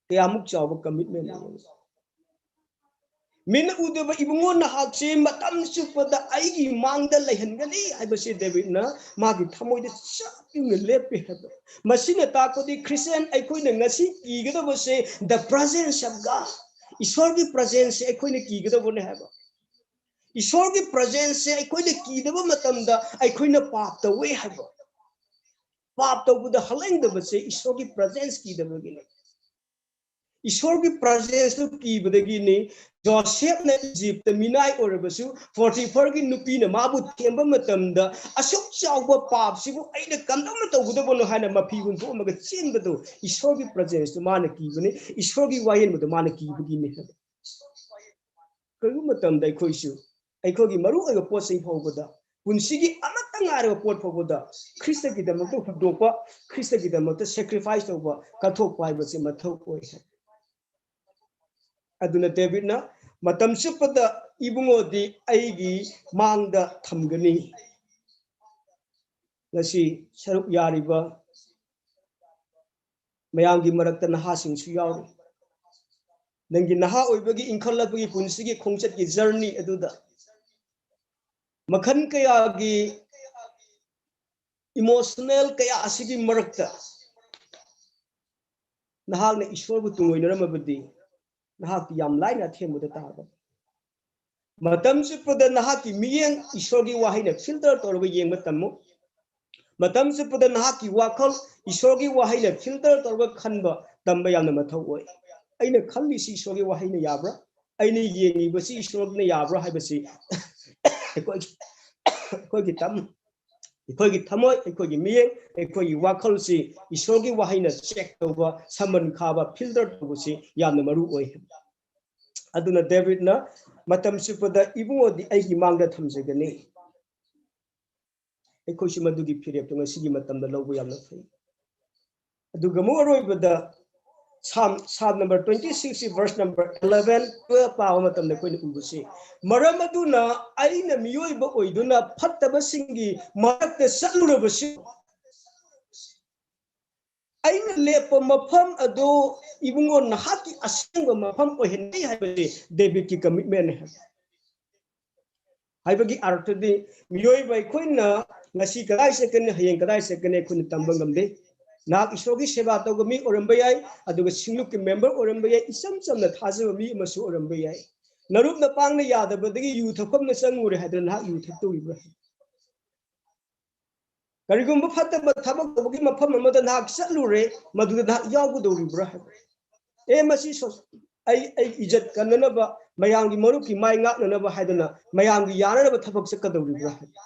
ꯀꯌꯥꯃꯨꯛ ꯆꯥꯎꯕ commitment! ꯃꯤꯠꯅ ꯎꯗꯕ ꯏꯕꯨꯡꯉꯣ ꯅꯍꯥꯛꯁꯦ ꯃꯇꯝ ꯆꯨꯞꯄꯗ ꯑꯩꯒꯤ ꯃꯥꯡꯗ ꯂꯩꯍꯟꯒꯅꯤ ꯍꯥꯏꯕꯁꯦ ꯗꯦꯕꯤꯠꯅ ꯃꯥꯒꯤ ꯊꯃꯣꯏꯗ ꯆꯞ ꯌꯨꯡꯅ ꯂꯦꯞꯄꯤ ꯍꯥꯏꯕ꯫ ꯃꯁꯤꯅ ꯇꯥꯛꯄꯗꯤ Christian ꯑꯩꯈꯣꯏꯅ ꯉꯁꯤ ꯀꯤꯒꯗꯕꯁꯦ the presence of God, ꯏꯁꯣꯔꯒꯤ presence ꯁꯦ ꯑꯩꯈꯣꯏꯅ ꯀꯤꯒꯗꯕꯅꯦ ꯍꯥꯏꯕ꯫ ꯏꯁꯣꯔꯒꯤ presence ꯁꯦ ꯑꯩꯈꯣꯏꯅ ꯀꯤꯗꯕ ꯃꯇꯝꯗ ꯑꯩꯈꯣꯏꯅ ꯄꯥꯞ ꯇꯧꯋꯦ ꯍꯥꯏꯕ꯫ ꯄꯥꯞ ꯇꯧꯕꯗ ꯍꯜꯍꯟꯗꯕꯁꯦ ꯏꯁꯣꯔꯒꯤ presence ꯀꯤꯗꯕꯒꯤꯅꯦ꯫ ꯏꯁꯣꯔꯒꯤ presence ꯇꯨ ꯀꯤꯕꯗꯒꯤꯅꯤ ꯖꯣꯁꯦꯐꯅ ꯏꯖꯤꯞꯇ ꯃꯤꯅꯥꯏ ꯑꯣꯏꯔꯕꯁꯨ ꯄꯣꯇꯤꯐꯔꯒꯤ ꯅꯨꯄꯤꯅ ꯃꯥꯕꯨ ꯊꯦꯝꯕ ꯃꯇꯝꯗ, "ꯑꯁꯨꯛ ꯆꯥꯎꯕ ꯄꯥꯞꯁꯤꯕꯨ ꯑꯩꯅ ꯀꯝꯗꯧꯅ ꯇꯧꯒꯗꯕꯅꯣ?" ꯍꯥꯏꯅ ꯃꯐꯤ ꯍꯨꯟꯗꯣꯛꯑꯝꯃꯒ ꯆꯦꯟꯕꯗꯨ ꯏꯁꯣꯔꯒꯤ presence ꯇꯨ ꯃꯥꯅ ꯀꯤꯕꯅꯤ, ꯏꯁꯣꯔꯒꯤ ꯋꯥꯌꯦꯟꯕꯗꯨ ꯃꯥꯅ ꯀꯤꯕꯒꯤꯅꯤ ꯍꯥꯏꯕ꯫ ꯀꯔꯤꯒꯨꯝꯕ ꯃꯇꯝꯗ ꯑꯩꯈꯣꯏꯁꯨ ꯑꯩꯈꯣꯏꯒꯤ ꯃꯔꯨ ꯑꯣꯏꯕ ꯄꯣꯠ ꯆꯩ ꯐꯥꯎꯕꯗ, ꯄꯨꯟꯁꯤꯒꯤ ꯑꯃꯠꯇ ꯉꯥꯏꯔꯕ ꯄꯣꯠ ꯐꯥꯎꯕꯗ ꯈ꯭ꯔꯤꯁꯇꯒꯤꯗꯃꯛꯇ ꯍꯨꯟꯗꯣꯛꯄ, ꯈ꯭ꯔꯤꯁꯇꯒꯤꯗꯃꯛꯇ sacrifice ꯇꯧꯕ, ꯀꯠꯊꯣꯛꯄ ꯍꯥꯏꯕꯁꯤ ꯃꯊꯧ ꯑꯣꯏ ꯍꯥꯏ꯫ ꯑꯗꯨꯅ ꯗꯦꯕꯤꯠꯅ, "ꯃꯇꯝ ꯆꯨꯞꯄꯗ ꯏꯕꯨꯡꯉꯣꯗꯤ ꯑꯩꯒꯤ ꯃꯥꯡꯗ ꯊꯝꯒꯅꯤ"꯫ ꯉꯁꯤ ꯁꯔꯨꯛ ꯌꯥꯔꯤꯕ ꯃꯌꯥꯝꯒꯤ ꯃꯔꯛꯇ ꯅꯍꯥꯁꯤꯡꯁꯨ ꯌꯥꯎꯔꯤ꯫ ꯅꯪꯒꯤ ꯅꯍꯥ ꯑꯣꯏꯕꯒꯤ, ꯏꯟꯈꯠꯂꯛꯄꯒꯤ ꯄꯨꯟꯁꯤꯒꯤ ꯈꯣꯡꯆꯠꯀꯤ journey ꯑꯗꯨꯗ ꯃꯈꯜ ꯀꯌꯥꯒꯤ emotional ꯀꯌꯥ ꯑꯁꯤꯒꯤ ꯃꯔꯛꯇ ꯅꯍꯥꯛꯅ ꯏꯁꯣꯔꯕꯨ ꯇꯨꯡꯑꯣꯏꯅꯔꯝꯃꯕꯗꯤ ꯅꯍꯥꯛꯇꯤ ꯌꯥꯝ ꯂꯥꯏꯅ ꯑꯊꯦꯡꯕꯗ ꯇꯥꯒꯅꯤ꯫ ꯃꯇꯝ ꯆꯨꯞꯄꯗ ꯅꯍꯥꯛꯀꯤ ꯃꯤꯠꯌꯦꯡ ꯏꯁꯣꯔꯒꯤ ꯋꯥꯍꯩꯅ filter ꯇꯧꯔꯒ ꯌꯦꯡꯕ ꯇꯝꯃꯨ꯫ ꯃꯇꯝ ꯆꯨꯞꯄꯗ ꯅꯍꯥꯛꯀꯤ ꯋꯥꯈꯜ ꯏꯁꯣꯔꯒꯤ ꯋꯥꯍꯩꯅ filter ꯇꯧꯔꯒ ꯈꯟꯕ ꯇꯝꯕ ꯌꯥꯝꯅ ꯃꯊꯧ ꯑꯣꯏ꯫ ꯑꯩꯅ ꯈꯜꯂꯤꯁꯤ ꯏꯁꯣꯔꯒꯤ ꯋꯥꯍꯩꯅ ꯌꯥꯕ꯭ꯔꯥ? ꯑꯩꯅ ꯌꯦꯡꯉꯤꯕꯁꯤ ꯏꯁꯣꯔꯅ ꯌꯥꯕ꯭ꯔꯥ ꯍꯥꯏꯕꯁꯤ ꯑꯩꯈꯣꯏꯒꯤ, ꯑꯩꯈꯣꯏꯒꯤ ꯇꯝ-, ꯑꯩꯈꯣꯏꯒꯤ ꯊꯃꯣꯏ, ꯑꯩꯈꯣꯏꯒꯤ ꯃꯤꯠꯌꯦꯡ, ꯑꯩꯈꯣꯏꯒꯤ ꯋꯥꯈꯜꯁꯤ ꯏꯁꯣꯔꯒꯤ ꯋꯥꯍꯩꯅ check ꯇꯧꯕ, ꯁꯃꯟ ꯈꯥꯕ, filter ꯇꯧꯕꯁꯤ ꯌꯥꯝꯅ ꯃꯔꯨ ꯑꯣꯏ꯫ ꯑꯗꯨꯅ ꯗꯦꯕꯤꯠꯅ, "ꯃꯇꯝ ꯆꯨꯞꯄꯗ ꯏꯕꯨꯡꯉꯣꯗꯤ ꯑꯩꯒꯤ ꯃꯥꯡꯗ ꯊꯝꯖꯒꯅꯤ"꯫ ꯑꯩꯈꯣꯏꯁꯨ ꯃꯗꯨꯒꯤ ꯐꯤꯔꯦꯞꯇꯨ ꯉꯁꯤꯒꯤ ꯃꯇꯝꯗ ꯂꯧꯕ ꯌꯥꯝꯅ ꯐꯩ꯫ ꯑꯗꯨꯒ ꯑꯃꯨꯛ ꯑꯔꯣꯏꯕꯗ Psalm, Psalm number twenty six, verse number eleven, twelve ꯄꯥꯕ ꯃꯇꯝꯗ ꯑꯩꯈꯣꯏꯅ ꯎꯕꯁꯤ, "ꯃꯔꯝ ꯑꯗꯨꯅ ꯑꯩꯅ ꯃꯤꯑꯣꯏꯕ ꯑꯣꯏꯗꯨꯅ ꯐꯠꯇꯕꯁꯤꯡꯒꯤ ꯃꯔꯛꯇ ꯆꯠꯂꯨꯔꯕꯁꯨ, ꯑꯩꯅ ꯂꯦꯞꯄ ꯃꯐꯝ ꯑꯗꯨ ꯏꯕꯨꯡꯉꯣ ꯅꯍꯥꯛꯀꯤ ꯑꯁꯦꯡꯕ ꯃꯐꯝ ꯑꯣꯏꯍꯟꯒꯦ" ꯍꯥꯏꯕꯁꯤ ꯗꯦꯕꯤꯠꯀꯤ commitment ꯅꯤ ꯍꯥꯏ꯫ ꯍꯥꯏꯕꯒꯤ ꯑꯔꯊꯗꯤ, ꯃꯤꯑꯣꯏꯕ ꯑꯩꯈꯣꯏꯅ ꯉꯁꯤ ꯀꯗꯥꯏ ꯆꯠꯀꯅꯤ, ꯍꯌꯦꯡ ꯀꯗꯥꯏ ꯆꯠꯀꯅꯤ, ꯑꯩꯈꯣꯏꯅ ꯇꯝꯕ ꯉꯝꯗꯦ꯫ ꯅꯍꯥꯛ ꯏꯁꯣꯔꯒꯤ ꯁꯦꯕꯥ ꯇꯧꯕ ꯃꯤ ꯑꯣꯏꯔꯝꯕ ꯌꯥꯏ, ꯑꯗꯨꯒ ꯁꯤꯡꯂꯨꯞꯀꯤ member ꯑꯣꯏꯔꯝꯕ ꯌꯥꯏ, ꯏꯆꯝ ꯆꯝꯅ ꯊꯥꯖꯕ ꯃꯤ ꯑꯃꯁꯨ ꯑꯣꯏꯔꯝꯕ ꯌꯥꯏ꯫ ꯅꯔꯨꯞ ꯅꯄꯥꯡꯅ ꯌꯥꯗꯕꯗꯒꯤ ꯌꯨ ꯊꯛꯐꯝꯗ ꯆꯪꯉꯨꯔꯦ ꯍꯥꯏꯗꯅ ꯅꯍꯥꯛ ꯌꯨ ꯊꯛꯇꯧꯔꯤꯕ꯭ꯔꯥ? ꯀꯔꯤꯒꯨꯝꯕ ꯐꯠꯇꯕ ꯊꯕꯛ ꯇꯧꯕꯒꯤ ꯃꯐꯝ ꯑꯃꯗ ꯅꯍꯥꯛ ꯆꯠꯂꯨꯔꯦ, ꯃꯗꯨꯗ ꯅꯍꯥꯛ ꯌꯥꯎꯒꯗꯧꯔꯤꯕ꯭ꯔꯥ ꯍꯥꯏꯕ꯫ ꯑꯦ, ꯃꯁꯤ ꯁꯣ-, ꯑꯩ, ꯑꯩ ꯏꯖꯠ ꯀꯟꯅꯅꯕ, ꯃꯌꯥꯝꯒꯤ ꯃꯔꯨꯞꯀꯤ ꯃꯥꯏ ꯉꯥꯛꯅꯅꯕ ꯍꯥꯏꯗꯅ ꯃꯌꯥꯝꯒꯤ ꯌꯥꯅꯅꯕ ꯊꯕꯛ ꯆꯠꯀꯗꯧꯔꯤꯕ꯭ꯔꯥ ꯍꯥꯏꯕ꯫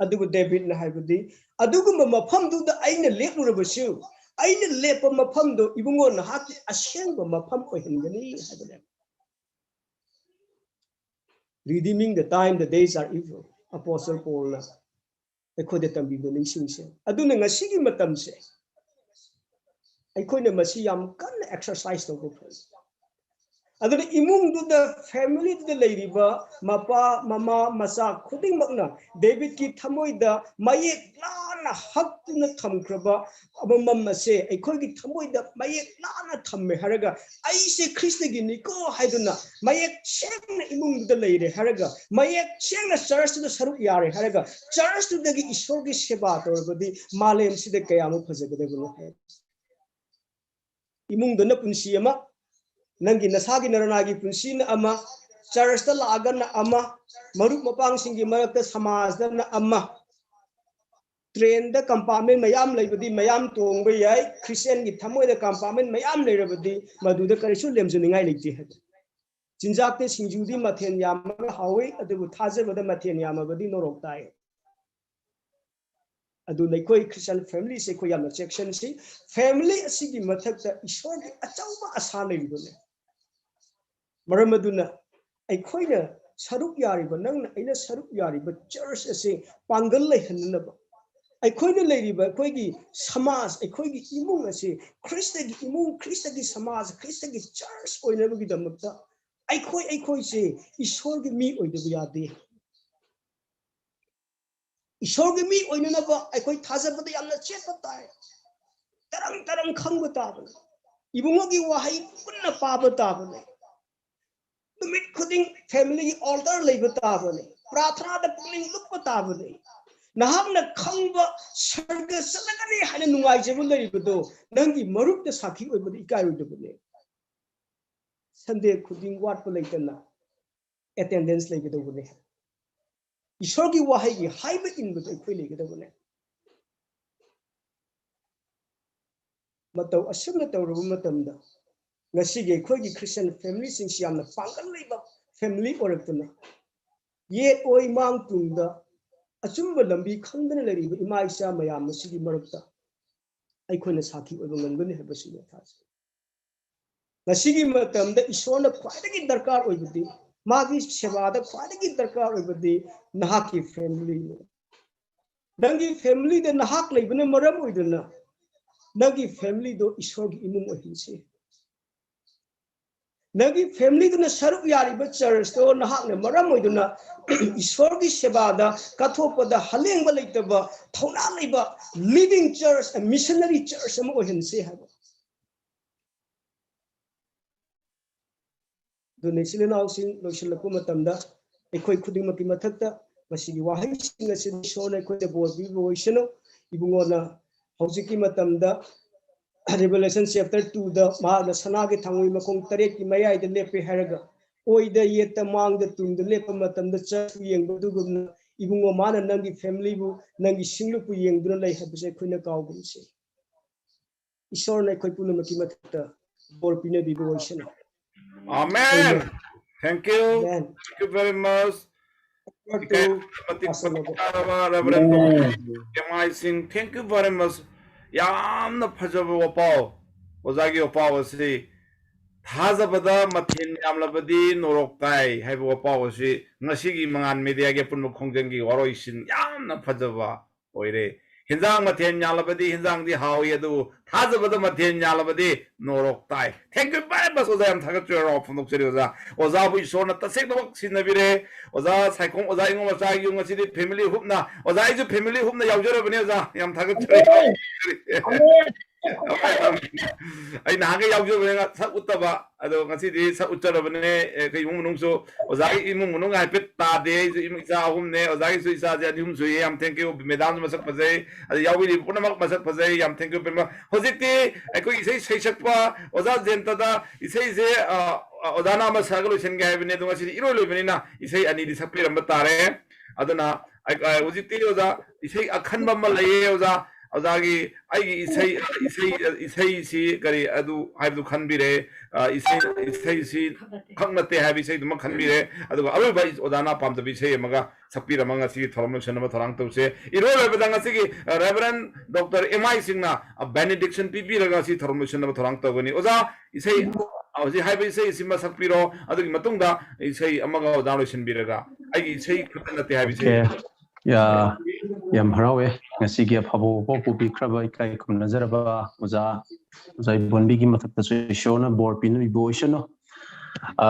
ꯑꯗꯨꯕꯨ ꯗꯦꯕꯤꯠꯅ ꯍꯥꯏꯕꯗꯤ, "ꯑꯗꯨꯒꯨꯝꯕ ꯃꯐꯝꯗꯨꯗ ꯑꯩꯅ ꯂꯦꯞꯂꯨꯔꯕꯁꯨ, ꯑꯩꯅ ꯂꯦꯞꯄ ꯃꯐꯝꯗꯨ ꯏꯕꯨꯡꯉꯣ ꯅꯍꯥꯛꯀꯤ ꯑꯁꯦꯡꯕ ꯃꯐꯝ ꯑꯣꯏꯍꯟꯒꯅꯤ" ꯍꯥꯏꯕꯅꯦꯕ꯫ "Redeeming the time, the days are evil", Apostle Paulꯅ ꯑꯩꯈꯣꯏꯗ ꯇꯝꯕꯤꯕ ꯅꯤꯡꯁꯤꯡꯁꯦ꯫ ꯑꯗꯨꯅ ꯉꯁꯤꯒꯤ ꯃꯇꯝꯁꯦ ꯑꯩꯈꯣꯏꯅ ꯃꯁꯤ ꯌꯥꯝ ꯀꯟꯅ exercise ꯇꯧꯕ ꯐꯩ꯫ ꯑꯗꯨꯅ ꯏꯃꯨꯡꯗꯨꯗ, familyꯗꯨꯗ ꯂꯩꯔꯤꯕ ꯃꯄꯥ, ꯃꯃꯥ, ꯃꯆꯥ ꯈꯨꯗꯤꯡꯃꯛꯅ ꯗꯦꯕꯤꯠꯀꯤ ꯊꯃꯣꯏꯗ ꯃꯌꯦꯛ ꯂꯥꯅ ꯍꯛꯇꯨꯅ ꯊꯝꯈ꯭ꯔꯕ ꯑꯃꯃꯝ ꯑꯁꯦ ꯑꯩꯈꯣꯏꯒꯤ ꯊꯃꯣꯏꯗ ꯃꯌꯦꯛ ꯂꯥꯅ ꯊꯝꯃꯦ ꯍꯥꯏꯔꯒ, "ꯑꯩꯁꯦ ꯈ꯭ꯔꯤꯁꯇꯒꯤꯅꯤꯀꯣ" ꯍꯥꯏꯗꯨꯅ ꯃꯌꯦꯛ ꯁꯦꯡꯅ ꯏꯃꯨꯡꯗꯨꯗ ꯂꯩꯔꯦ ꯍꯥꯏꯔꯒ, ꯃꯌꯦꯛ ꯁꯦꯡꯅ churchꯇꯨꯗ ꯁꯔꯨꯛ ꯌꯥꯔꯦ ꯍꯥꯏꯔꯒ, churchꯇꯨꯗꯒꯤ ꯏꯁꯣꯔꯒꯤ ꯁꯦꯕꯥ ꯇꯧꯔꯕꯗꯤ ꯃꯥꯂꯦꯝꯁꯤꯗ ꯀꯌꯥꯃꯨꯛ ꯐꯖꯒꯗꯕꯅꯣ ꯍꯥꯏ꯫ ꯏꯃꯨꯡꯗꯅ ꯄꯨꯟꯁꯤ ꯑꯃ, ꯅꯪꯒꯤ ꯅꯁꯥꯒꯤ ꯅꯔꯅꯥꯒꯤ ꯄꯨꯟꯁꯤꯅ ꯑꯃ, churchꯇ ꯂꯥꯛꯑꯒꯅ ꯑꯃ, ꯃꯔꯨꯞ ꯃꯄꯥꯡꯁꯤꯡꯒꯤ ꯃꯔꯛꯇ ꯁꯃꯥꯖꯗꯅ ꯑꯃ꯫ Trainꯗ compartment ꯃꯌꯥꯝ ꯂꯩꯕꯗꯤ ꯃꯌꯥꯝ ꯇꯣꯡꯕ ꯌꯥꯏ, Christianꯒꯤ ꯊꯃꯣꯏꯗ compartment ꯃꯌꯥꯝ ꯂꯩꯔꯕꯗꯤ ꯃꯗꯨꯗ ꯀꯔꯤꯁꯨ ꯂꯦꯝꯖꯅꯤꯡꯉꯥꯏ ꯂꯩꯇꯦ ꯍꯥꯏꯕ꯫ ꯆꯤꯟꯖꯥꯛꯇ ꯁꯤꯡꯖꯨꯗꯤ ꯃꯊꯦꯜ ꯌꯥꯝꯃꯒ ꯍꯥꯎꯏ, ꯑꯗꯨꯕꯨ ꯊꯥꯖꯕꯗ ꯃꯊꯦꯜ ꯌꯥꯝꯃꯕꯗꯤ ꯅꯣꯔꯣꯛ ꯇꯥꯏ꯫ ꯑꯗꯨꯅ ꯑꯩꯈꯣꯏ Christian familyꯁꯦ ꯑꯩꯈꯣꯏ ꯌꯥꯝꯅ ꯆꯦꯛꯁꯤꯟꯁꯤ꯫ Family ꯑꯁꯤꯒꯤ ꯃꯊꯛꯇ ꯏꯁꯣꯔꯒꯤ ꯑꯆꯧꯕ ꯑꯁꯥ ꯂꯩꯔꯤꯕꯅꯤ꯫ ꯃꯔꯝ ꯑꯗꯨꯅ ꯑꯩꯈꯣꯏꯅ ꯁꯔꯨꯛ ꯌꯥꯔꯤꯕ, ꯅꯪꯅ ꯑꯩꯅ ꯁꯔꯨꯛ ꯌꯥꯔꯤꯕ church ꯑꯁꯤ ꯄꯥꯡꯒꯜ ꯂꯩꯍꯟꯅꯅꯕ, ꯑꯩꯈꯣꯏꯅ ꯂꯩꯔꯤꯕ ꯑꯩꯈꯣꯏꯒꯤ ꯁꯃꯥꯖ, ꯑꯩꯈꯣꯏꯒꯤ ꯏꯃꯨꯡ ꯑꯁꯤ ꯈ꯭ꯔꯤꯁꯇꯒꯤ ꯏꯃꯨꯡ, ꯈ꯭ꯔꯤꯁꯇꯒꯤ ꯁꯃꯥꯖ, ꯈ꯭ꯔꯤꯁꯇꯒꯤ ꯆꯔꯆ ꯑꯣꯏꯅꯕꯒꯤꯗꯃꯛꯇ ꯑꯩꯈꯣꯏ, ꯑꯩꯈꯣꯏꯁꯦ ꯏꯁꯣꯔꯒꯤ ꯃꯤ ꯑꯣꯏꯗꯕ ꯌꯥꯗꯦ꯫ ꯏꯁꯣꯔꯒꯤ ꯃꯤ ꯑꯣꯏꯅꯅꯕ ꯑꯩꯈꯣꯏ ꯊꯥꯖꯕꯗ ꯌꯥꯝꯅ ꯆꯦꯠꯄ ꯇꯥꯏ꯫ ꯇꯔꯪ ꯇꯔꯪ ꯈꯪꯕ ꯇꯥꯕꯅꯤ꯫ ꯏꯕꯨꯡꯉꯣꯒꯤ ꯋꯥꯍꯩ ꯄꯨꯟꯅ ꯄꯥꯕ ꯇꯥꯕꯅꯤ꯫ ꯅꯨꯃꯤꯠ ꯈꯨꯗꯤꯡ ꯐꯦꯃꯤꯂꯤꯒꯤ ꯑꯣꯜꯇꯔ ꯂꯩꯕ ꯇꯥꯕꯅꯤ꯫ ꯄ꯭ꯔꯥꯊꯅꯥꯗ ꯄꯨꯛꯅꯤꯡ ꯂꯨꯞꯄ ꯇꯥꯕꯅꯤ꯫ ꯅꯍꯥꯛꯅ ꯈꯪꯕ ꯁꯔꯒ ꯆꯠꯂꯒꯅꯤ ꯍꯥꯏꯅ ꯅꯨꯡꯉꯥꯏꯖꯕ ꯂꯩꯔꯤꯕꯗꯣ ꯅꯪꯒꯤ ꯃꯔꯨꯞꯇ ꯁꯥꯈꯤ ꯑꯣꯏꯕꯗ ꯏꯀꯥꯏꯔꯣꯏꯗꯕꯅꯤ꯫ ꯁꯟꯗꯦ ꯈꯨꯗꯤꯡ ꯋꯥꯠꯄ ꯂꯩꯇꯅ ꯑꯦꯇꯦꯟꯗꯦꯟꯁ ꯂꯩꯒꯗꯧꯕꯅꯤ꯫ ꯏꯁꯣꯔꯒꯤ ꯋꯥꯍꯩꯒꯤ ꯍꯥꯏꯕ ꯏꯟꯕꯗꯣ ꯑꯩꯈꯣꯏ ꯂꯩꯒꯗꯕꯅꯦ꯫ ꯃꯇꯧ ꯑꯁꯨꯝꯅ ꯇꯧꯔꯕ ꯃꯇꯝꯗ ꯉꯁꯤꯒꯤ ꯑꯩꯈꯣꯏꯒꯤ ꯈ꯭ꯔꯤꯁꯇꯤꯌꯥꯟ ꯐꯦꯃꯤꯂꯤꯁꯤꯡꯁꯤ ꯌꯥꯝꯅ ꯄꯥꯡꯒꯜ ꯂꯩꯕ ꯐꯦꯃꯤꯂꯤ ꯑꯣꯏꯔꯛꯇꯨꯅ ꯌꯦꯠ ꯑꯣꯏ ꯃꯥꯡ ꯇꯨꯡꯗ ꯑꯆꯨꯝꯕ ꯂꯝꯕꯤ ꯈꯪꯗꯅ ꯂꯩꯔꯤꯕ ꯏꯃꯥ ꯏꯆꯥ ꯃꯌꯥꯝ ꯑꯁꯤꯒꯤ ꯃꯔꯛꯇ ꯑꯩꯈꯣꯏꯅ ꯁꯥꯈꯤ ꯑꯣꯏꯕ ꯉꯝꯒꯅꯤ ꯍꯥꯏꯕꯁꯤ ꯑꯩ ꯊꯥꯖꯩ꯫ ꯉꯁꯤꯒꯤ ꯃꯇꯝꯗ ꯏꯁꯣꯔꯅ ꯈ꯭ꯋꯥꯏꯗꯒꯤ ꯗꯔꯀꯥꯔ ꯑꯣꯏꯕꯗꯤ, ꯃꯥꯒꯤ ꯁꯦꯕꯥꯗ ꯈ꯭ꯋꯥꯏꯗꯒꯤ ꯗꯔꯀꯥꯔ ꯑꯣꯏꯕꯗꯤ ꯅꯍꯥꯛꯀꯤ ꯐꯦꯃꯤꯂꯤꯅꯤ꯫ ꯅꯪꯒꯤ ꯐꯦꯃꯤꯂꯤꯗ ꯅꯍꯥꯛ ꯂꯩꯕꯅ ꯃꯔꯝ ꯑꯣꯏꯗꯨꯅ ꯅꯪꯒꯤ ꯐꯦꯃꯤꯂꯤꯗꯣ ꯏꯁꯣꯔꯒꯤ ꯏꯃꯨꯡ ꯑꯣꯏꯍꯟꯁꯤ꯫ ꯅꯪꯒꯤ ꯐꯦꯃꯤꯂꯤꯗꯨꯅ ꯁꯔꯨꯛ ꯌꯥꯔꯤꯕ ꯆꯔꯆꯇꯣ ꯅꯍꯥꯛꯅ ꯃꯔꯝ ꯑꯣꯏꯗꯨꯅ ꯏꯁꯣꯔꯒꯤ ꯁꯦꯕꯥꯗ ꯀꯠꯊꯣꯛꯄꯗ ꯍꯂꯦꯡꯕ ꯂꯩꯇꯕ, ꯊꯧꯅꯥ ꯂꯩꯕ living church, a missionary church ꯑꯃ ꯑꯣꯏꯍꯟꯁꯤ ꯍꯥꯏꯕ꯫ ꯑꯗꯨꯅ ꯏꯆꯤꯜ ꯏꯅꯥꯎꯁꯤꯡ, ꯂꯣꯏꯁꯤꯜꯂꯛꯄ ꯃꯇꯝꯗ ꯑꯩꯈꯣꯏ ꯈꯨꯗꯤꯡꯃꯛꯀꯤ ꯃꯊꯛꯇ ꯃꯁꯤꯒꯤ ꯋꯥꯍꯩꯁꯤꯡ ꯑꯁꯤ ꯏꯁꯣꯔꯅ ꯑꯩꯈꯣꯏꯗ ꯕꯣꯔ ꯄꯤꯕ ꯑꯣꯏꯁꯅꯨ꯫ ꯏꯕꯨꯡꯉꯣꯅ ꯍꯧꯖꯤꯛꯀꯤ ꯃꯇꯝꯗ Revelation chapter two ꯗ ꯃꯍꯥꯛꯅ ꯁꯅꯥꯒꯤ ꯊꯥꯡꯃꯩ ꯃꯈꯣꯡ ꯇꯔꯦꯠꯀꯤ ꯃꯌꯥꯏꯗ ꯂꯦꯞꯄꯦ ꯍꯥꯏꯔꯒ, ꯑꯣꯏꯗ ꯌꯦꯠꯇ ꯃꯥꯡꯗ ꯇꯨꯡꯗ ꯂꯦꯞꯄ ꯃꯇꯝꯗ ꯆꯔꯆꯄꯨ ꯌꯦꯡꯕꯗꯨꯒꯨꯝꯅ, ꯏꯕꯨꯡꯉꯣ, ꯃꯥꯅ ꯅꯪꯒꯤ ꯐꯦꯃꯤꯂꯤꯕꯨ, ꯅꯪꯒꯤ ꯁꯤꯡꯂꯨꯞꯄꯨ ꯌꯦꯡꯗꯨꯅ ꯂꯩ ꯍꯥꯏꯕꯁꯦ ꯑꯩꯈꯣꯏꯅ ꯀꯥꯎꯒꯨꯝꯁꯦ꯫ ꯏꯁꯣꯔꯅ ꯑꯩꯈꯣꯏ ꯄꯨꯝꯅꯃꯛꯀꯤ ꯃꯊꯛꯇ ꯕꯣꯔ ꯄꯤꯅꯕꯤꯕ ꯑꯣꯏꯁꯅꯨ꯫ Amen. Amen. Thank you. Amen. Thank you very much. Thank you, ꯏꯀꯥꯏ ꯈꯨꯝꯅꯕ ꯃꯇꯤꯛ Pastor ꯃꯇꯤꯛ Noble. ꯆꯥꯔꯕ Reverend Amen. ꯀꯦꯃꯥꯏ ꯁꯤꯡ, thank you very much. ꯌꯥꯝꯅ ꯐꯖꯕ ꯋꯥꯄꯥꯎ, ꯑꯣꯖꯥꯒꯤ ꯋꯥꯄꯥꯎ ꯑꯁꯤ ꯊꯥꯖꯕꯗ ꯃꯊꯦꯜ ꯌꯥꯝꯂꯕꯗꯤ ꯅꯣꯔꯣꯛ ꯇꯥꯏ ꯍꯥꯏꯕ ꯋꯥꯄꯥꯎ ꯑꯁꯤ ꯉꯁꯤꯒꯤ ꯃꯉꯥꯜ ꯃꯦꯗꯤꯌꯥꯒꯤ ꯑꯄꯨꯟꯕ ꯈꯣꯡꯖꯪꯒꯤ ꯋꯥꯔꯣꯏꯁꯤꯟ ꯌꯥꯝꯅ ꯐꯖꯕ ꯑꯣꯏꯔꯦ꯫ ꯍꯤꯟꯖꯥꯡ ꯃꯊꯦꯜ ꯌꯥꯜꯂꯕꯗꯤ ꯍꯤꯟꯖꯥꯡꯗꯤ ꯍꯥꯎꯏ, ꯑꯗꯨꯕꯨ ꯊꯥꯖꯕꯗ ꯃꯊꯦꯜ ꯌꯥꯜꯂꯕꯗꯤ ꯅꯣꯔꯣꯛ ꯇꯥꯏ꯫ Thank you very much ꯑꯣꯖꯥ, ꯌꯥꯝ ꯊꯥꯒꯠꯆꯔꯤ, ꯍꯔꯥꯎ ꯐꯣꯡꯗꯣꯛꯆꯔꯤ ꯑꯣꯖꯥ꯫ ꯑꯣꯖꯥꯕꯨ ꯏꯁꯣꯔꯅ ꯇꯁꯦꯡꯅꯃꯛ ꯁꯤꯟꯅꯕꯤꯔꯦ꯫ ꯑꯣꯖꯥ ꯁꯥꯏꯈꯣꯝ, ꯑꯣꯖꯥ ꯏꯉꯣ ꯃꯆꯥꯒꯤ ꯌꯨꯝ ꯉꯁꯤꯗꯤ family ꯍꯨꯞꯅ, ꯑꯣꯖꯥ ꯑꯩꯁꯨ family ꯍꯨꯞꯅ ꯌꯥꯎꯖꯔꯕꯅꯦ ꯑꯣꯖꯥ, ꯌꯥꯝ ꯊꯥꯒꯠꯆꯔꯤ꯫ ꯑꯩ ꯅꯍꯥꯟꯒꯩ ꯌꯥꯎꯖꯕꯅꯦ, ꯁꯛ ꯎꯠꯇꯕ, ꯑꯗꯣ ꯉꯁꯤꯗꯤ ꯁꯛ ꯎꯠꯆꯔꯕꯅꯦ꯫ ꯑꯩꯈꯣꯏ ꯏꯃꯨꯡ ꯃꯅꯨꯡꯁꯨ, ꯑꯣꯖꯥꯒꯤ ꯏꯃꯨꯡ ꯃꯅꯨꯡ ꯍꯥꯏꯐꯦꯠ ꯇꯥꯗꯦ꯫ ꯑꯩꯁꯨ ꯏꯃꯨꯡ ꯏꯆꯥ ꯑꯍꯨꯝꯅꯦ, ꯑꯣꯖꯥꯒꯤꯁꯨ ꯏꯆꯥꯁꯦ ꯑꯅꯤ ꯑꯍꯨꯝ ꯁꯨꯏꯌꯦ꯫ ꯌꯥꯝ thank you꯫ Madamꯁꯨ ꯃꯁꯛ ꯐꯖꯩ, ꯑꯗ ꯌꯥꯎꯕꯤꯔꯤꯕ ꯄꯨꯝꯅꯃꯛ ꯃꯁꯛ ꯐꯖꯩ꯫ ꯌꯥꯝ thank you very much꯫ ꯍꯧꯖꯤꯛꯇꯤ ꯑꯩꯈꯣꯏ ꯏꯁꯩ ꯁꯩꯁꯛꯄ ꯑꯣꯖꯥ ꯖꯌꯟꯇꯗ ꯏꯁꯩꯁꯦ, ꯑ, ꯑ, ꯑꯣꯖꯥꯅ ꯑꯃ ꯁꯛꯑꯒ ꯂꯣꯏꯁꯤꯟꯒꯦ ꯍꯥꯏꯕꯅꯦ, ꯑꯗꯣ ꯉꯁꯤꯗꯤ ꯏꯔꯣꯏ ꯂꯣꯏꯕꯅꯤꯅ ꯏꯁꯩ ꯑꯅꯤꯗꯤ ꯁꯛꯄꯤꯔꯝꯕ ꯇꯥꯔꯦ꯫ ꯑꯗꯨꯅ ꯑꯩ, ꯑ, ꯍꯧꯖꯤꯛꯇꯤ ꯑꯣꯖꯥ ꯏꯁꯩ ꯑꯈꯟꯕ ꯑꯃ ꯂꯩꯌꯦ ꯑꯣꯖꯥ꯫ ꯑꯣꯖꯥꯒꯤ ꯑꯩꯒꯤ ꯏꯁꯩ, ꯏꯁꯩ, ꯏꯁꯩꯁꯤ ꯀꯔꯤ ꯑꯗꯨ ꯍꯥꯏꯕꯗꯨ ꯈꯟꯕꯤꯔꯦ꯫ ꯑ, ꯏꯁꯩ, ꯏꯁꯩꯁꯤ ꯈꯛ ꯅꯠꯇꯦ ꯍꯥꯏꯕ ꯏꯁꯩꯗꯨꯃ ꯈꯟꯕꯤꯔꯦ꯫ ꯑꯗꯨꯒ ꯑꯔꯣꯏꯕ ꯑꯣꯖꯥꯅ ꯄꯥꯝꯖꯕ ꯏꯁꯩ ꯑꯃꯒ ꯁꯛꯄꯤꯔꯝꯃꯒ ꯉꯁꯤꯒꯤ ꯊꯧꯔꯝ ꯂꯣꯏꯁꯤꯟꯅꯕ ꯊꯧꯔꯥꯡ ꯇꯧꯁꯦ꯫ ꯏꯔꯣꯏ ꯂꯣꯏꯕꯗ ꯉꯁꯤꯒꯤ, ꯑ, Reverend Doctor M I ꯁꯤꯡꯅ, ꯑ, benediction ꯄꯤꯕꯤꯔꯒ ꯉꯁꯤ ꯊꯧꯔꯝ ꯂꯣꯏꯁꯤꯟꯅꯕ ꯊꯧꯔꯥꯡ ꯇꯧꯒꯅꯤ꯫ ꯑꯣꯖꯥ, ꯏꯁꯩ, ꯑ, ꯍꯧꯖꯤꯛ ꯍꯥꯏꯕ ꯏꯁꯩ ꯑꯁꯤꯃ ꯁꯛꯄꯤꯔꯣ, ꯑꯗꯨꯒꯤ ꯃꯇꯨꯡꯗ ꯏꯁꯩ ꯑꯃꯒ ꯑꯣꯖꯥ ꯂꯣꯏꯁꯤꯟꯕꯤꯔꯒ, ꯑꯩꯒꯤ ꯏꯁꯩ ꯈꯛꯇ ꯅꯠꯇꯦ ꯍꯥꯏꯕ ꯏꯁꯩ꯫ Okay. ꯌꯥ-, ꯌꯥꯝ ꯍꯔꯥꯎꯋꯦ꯫ ꯉꯁꯤꯒꯤ ꯑꯐꯕ ꯋꯥꯐꯥꯎ ꯄꯨꯕꯤꯈ꯭ꯔꯕ ꯏꯀꯥꯏ ꯈꯨꯝꯅꯖꯔꯕ ꯑꯣꯖꯥ, ꯑꯣꯖꯥ ꯏꯕꯣꯟꯕꯤꯒꯤ ꯃꯊꯛꯇꯁꯨ ꯏꯁꯣꯔꯅ ꯕꯣꯔ ꯄꯤꯕꯤꯕ ꯑꯣꯏꯁꯅꯨ꯫ ꯑ,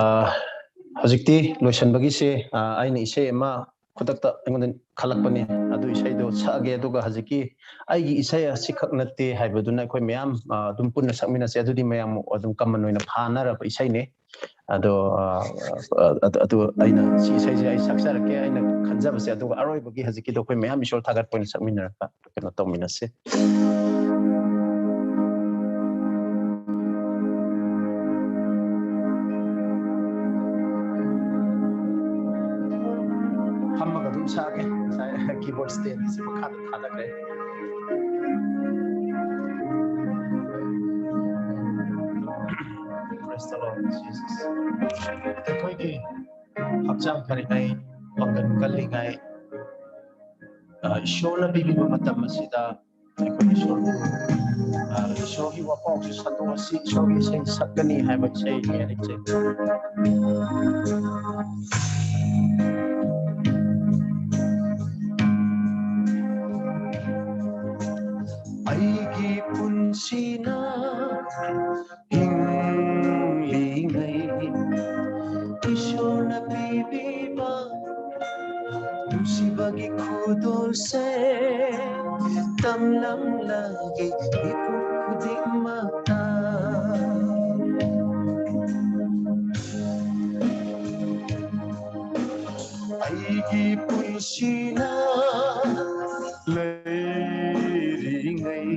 ꯍꯧꯖꯤꯛꯇꯤ ꯂꯣꯏꯁꯤꯟꯕꯒꯤꯁꯦ, ꯑ, ꯑꯩꯅ ꯏꯁꯩ ꯑꯃ ꯈꯨꯗꯛꯇ ꯑꯩꯉꯣꯟꯗ ꯈꯜꯂꯛꯄꯅꯤ, ꯑꯗꯨ ꯏꯁꯩꯗꯣ ꯁꯛꯑꯒꯦ꯫ ꯑꯗꯨꯒ ꯍꯧꯖꯤꯛꯀꯤ ꯑꯩꯒꯤ ꯏꯁꯩ ꯑꯁꯤꯈꯛ ꯅꯠꯇꯦ ꯍꯥꯏꯕꯗꯨꯅ ꯑꯩꯈꯣꯏ ꯃꯌꯥꯝ, ꯑ, ꯑꯗꯨꯝ ꯄꯨꯟꯅ ꯁꯛꯃꯤꯟꯅꯁꯦ꯫ ꯑꯗꯨꯗꯤ ꯃꯌꯥꯝ ꯑꯗꯨꯝ common ꯑꯣꯏꯅ ꯐꯥꯅꯔꯕ ꯏꯁꯩꯅꯤ꯫ ꯑꯗꯣ, ꯑ, ꯑ, ꯑꯗꯨ, ꯑꯗꯨ ꯑꯩꯅ ꯁꯤ ꯏꯁꯩꯁꯦ ꯑꯩ ꯁꯛꯆꯔꯛꯀꯦ, ꯑꯩꯅ ꯈꯟꯖꯕꯁꯦ꯫ ꯑꯗꯨꯒ ꯑꯔꯣꯏꯕꯒꯤ ꯍꯧꯖꯤꯛꯀꯤꯗꯣ ꯑꯩꯈꯣꯏ ꯃꯌꯥꯝ ꯏꯁꯣꯔ ꯊꯥꯒꯠꯄ ꯑꯣꯏꯅ ꯁꯛꯃꯤꯟꯅꯔꯒ ꯀꯩꯅꯣ ꯇꯧꯃꯤꯟꯅꯁꯦ꯫ ꯐꯝꯃꯒ ꯑꯗꯨꯝ ꯁꯛꯑꯒꯦ꯫ ꯉꯁꯥꯏ keyboard stand ꯁꯤ ꯃꯈꯥꯗ ꯊꯥꯗꯈ꯭ꯔꯦ꯫ Praise the Lord Jesus꯫ ꯑꯩꯈꯣꯏꯒꯤ ꯍꯛꯆꯥꯡ ꯐꯔꯤꯉꯩ, ꯄꯥꯡꯒꯜ ꯀꯜꯂꯤꯉꯩ, ꯑ, ꯏꯁꯣꯔꯅ ꯄꯤꯕꯤꯕ ꯃꯇꯝ ꯑꯁꯤꯗ ꯑꯩꯈꯣꯏ ꯏꯁꯣꯔꯕꯨ, ꯑ, ꯏꯁꯣꯔꯒꯤ ꯋꯥꯄꯥꯎꯁꯨ ꯁꯟꯗꯣꯛꯑꯁꯤ, ꯏꯁꯣꯔꯒꯤ ꯏꯁꯩ ꯁꯛꯀꯅꯤ ꯍꯥꯏꯕ ꯏꯁꯩꯅꯤ ꯑꯩꯁꯦ꯫ ꯑꯩꯒꯤ ꯄꯨꯟꯁꯤꯅ ꯍꯤꯡꯂꯤꯉꯩ ꯏꯁꯣꯔꯅ ꯄꯤꯕꯤꯕ ꯅꯨꯡꯁꯤꯕꯒꯤ ꯈꯨꯗꯣꯜꯁꯦ ꯇꯝꯂꯝꯂꯒꯦ ꯃꯤꯄꯨꯝ ꯈꯨꯗꯤꯡꯃꯛꯇ꯫ ꯑꯩꯒꯤ ꯄꯨꯟꯁꯤꯅ ꯂꯩꯔꯤꯉꯩ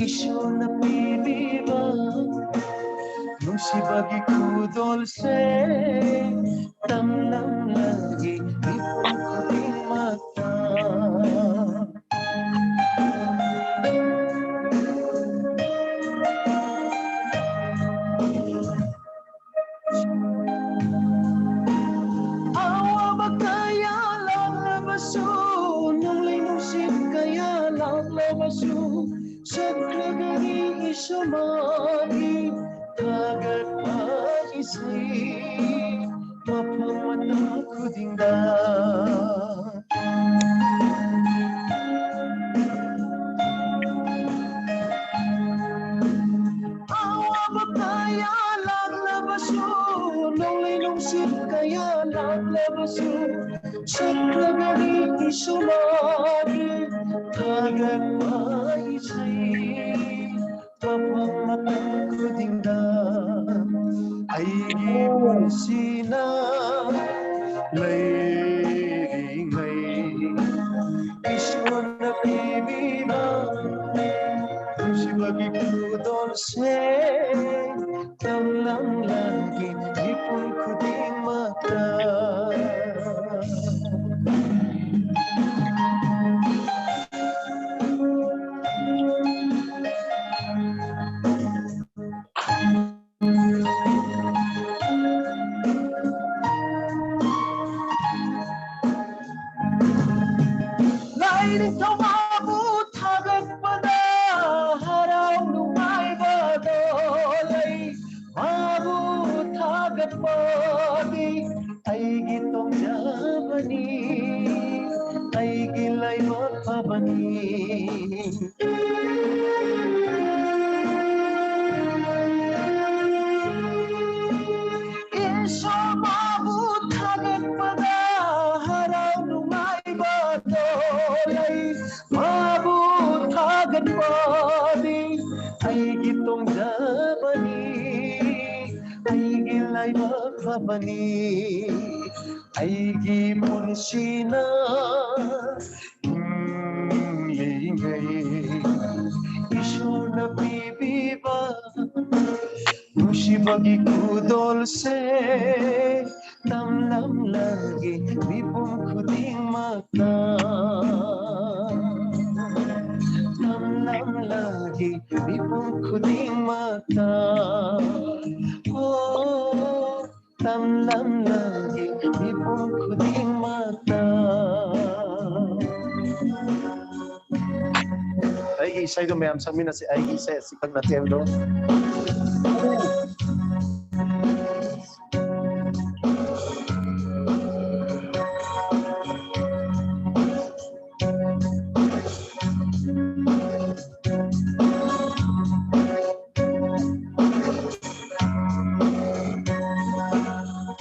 ꯏꯁꯣꯔꯅ ꯄꯤꯕꯤꯕ ꯅꯨꯡꯁꯤꯕꯒꯤ ꯈꯨꯗꯣꯜꯁꯦ ꯇꯝꯂꯝꯂꯒꯦ ꯃꯤꯄꯨꯝ ꯈꯨꯗꯤꯡꯃꯛꯇ꯫ ꯑꯋꯥꯕ ꯀꯌꯥ ꯂꯥꯛꯂꯕꯁꯨ, ꯅꯣꯡꯂꯩ ꯅꯨꯡꯁꯤꯠ ꯀꯌꯥ ꯂꯥꯛꯂꯕꯁꯨ, ꯁꯛꯂꯒꯅꯤ ꯏꯁꯣꯔ ꯃꯥꯒꯤ ꯊꯥꯒꯠꯄ ꯏꯁꯩ ꯃꯐꯝ ꯃꯇꯝ ꯈꯨꯗꯤꯡꯗ꯫ ꯑꯋꯥꯕ ꯀꯌꯥ ꯂꯥꯛꯂꯕꯁꯨ, ꯅꯣꯡꯂꯩ ꯅꯨꯡꯁꯤꯠ ꯀꯌꯥ ꯂꯥꯛꯂꯕꯁꯨ, ꯁꯛꯂꯒꯅꯤ ꯏꯁꯣꯔ ꯃꯥꯒꯤ ꯊꯥꯒꯠꯄ ꯏꯁꯩ ꯃꯐꯝ ꯃꯇꯝ ꯈꯨꯗꯤꯡꯗ꯫ ꯑꯩꯒꯤ ꯄꯨꯟꯁꯤꯅ ꯂꯩꯔꯤꯉꯩ ꯏꯁꯣꯔꯅ ꯄꯤꯕꯤꯕ ꯅꯨꯡꯁꯤꯕꯒꯤ ꯈꯨꯗꯣꯜꯁꯦ ꯇꯝꯂꯝꯂꯒꯦ ꯃꯤꯄꯨꯝ ꯈꯨꯗꯤꯡꯃꯛꯇ꯫ ꯂꯥꯏꯅꯤꯡꯊꯧ ꯃꯥꯕꯨ ꯊꯥꯒꯠꯄꯗ ꯍꯔꯥꯎ ꯅꯨꯡꯉꯥꯏꯕꯗꯣ ꯊꯥꯒꯠꯄꯗꯤ ꯑꯩꯒꯤ ꯇꯣꯡꯖꯕꯅꯤ, ꯑꯩꯒꯤ ꯂꯥꯏꯕꯛ ꯐꯕꯅꯤ, ꯑꯩꯒꯤ ꯄꯨꯟꯁꯤꯅ ꯍꯤꯡꯂꯤꯉꯩ ꯏꯁꯣꯔꯅ ꯄꯤꯕꯤꯕ ꯅꯨꯡꯁꯤꯕꯒꯤ ꯈꯨꯗꯣꯜꯁꯦ ꯇꯝꯂꯝꯂꯒꯦ ꯃꯤꯄꯨꯝ ꯈꯨꯗꯤꯡꯃꯛꯇ, ꯇꯝꯂꯝꯂꯒꯦ ꯃꯤꯄꯨꯝ ꯈꯨꯗꯤꯡꯃꯛꯇ꯫ ꯑꯣ, ꯇꯝꯂꯝꯂꯒꯦ ꯃꯤꯄꯨꯝ ꯈꯨꯗꯤꯡꯃꯛꯇ꯫ ꯑꯩꯒꯤ ꯏꯁꯩꯗꯣ ꯃꯌꯥꯝ ꯁꯛꯃꯤꯟꯅꯁꯤ꯫ ꯑꯩꯒꯤ ꯏꯁꯩ ꯑꯁꯤꯈꯛ ꯅꯠꯇꯦ ꯍꯥꯏꯕꯗꯣ꯫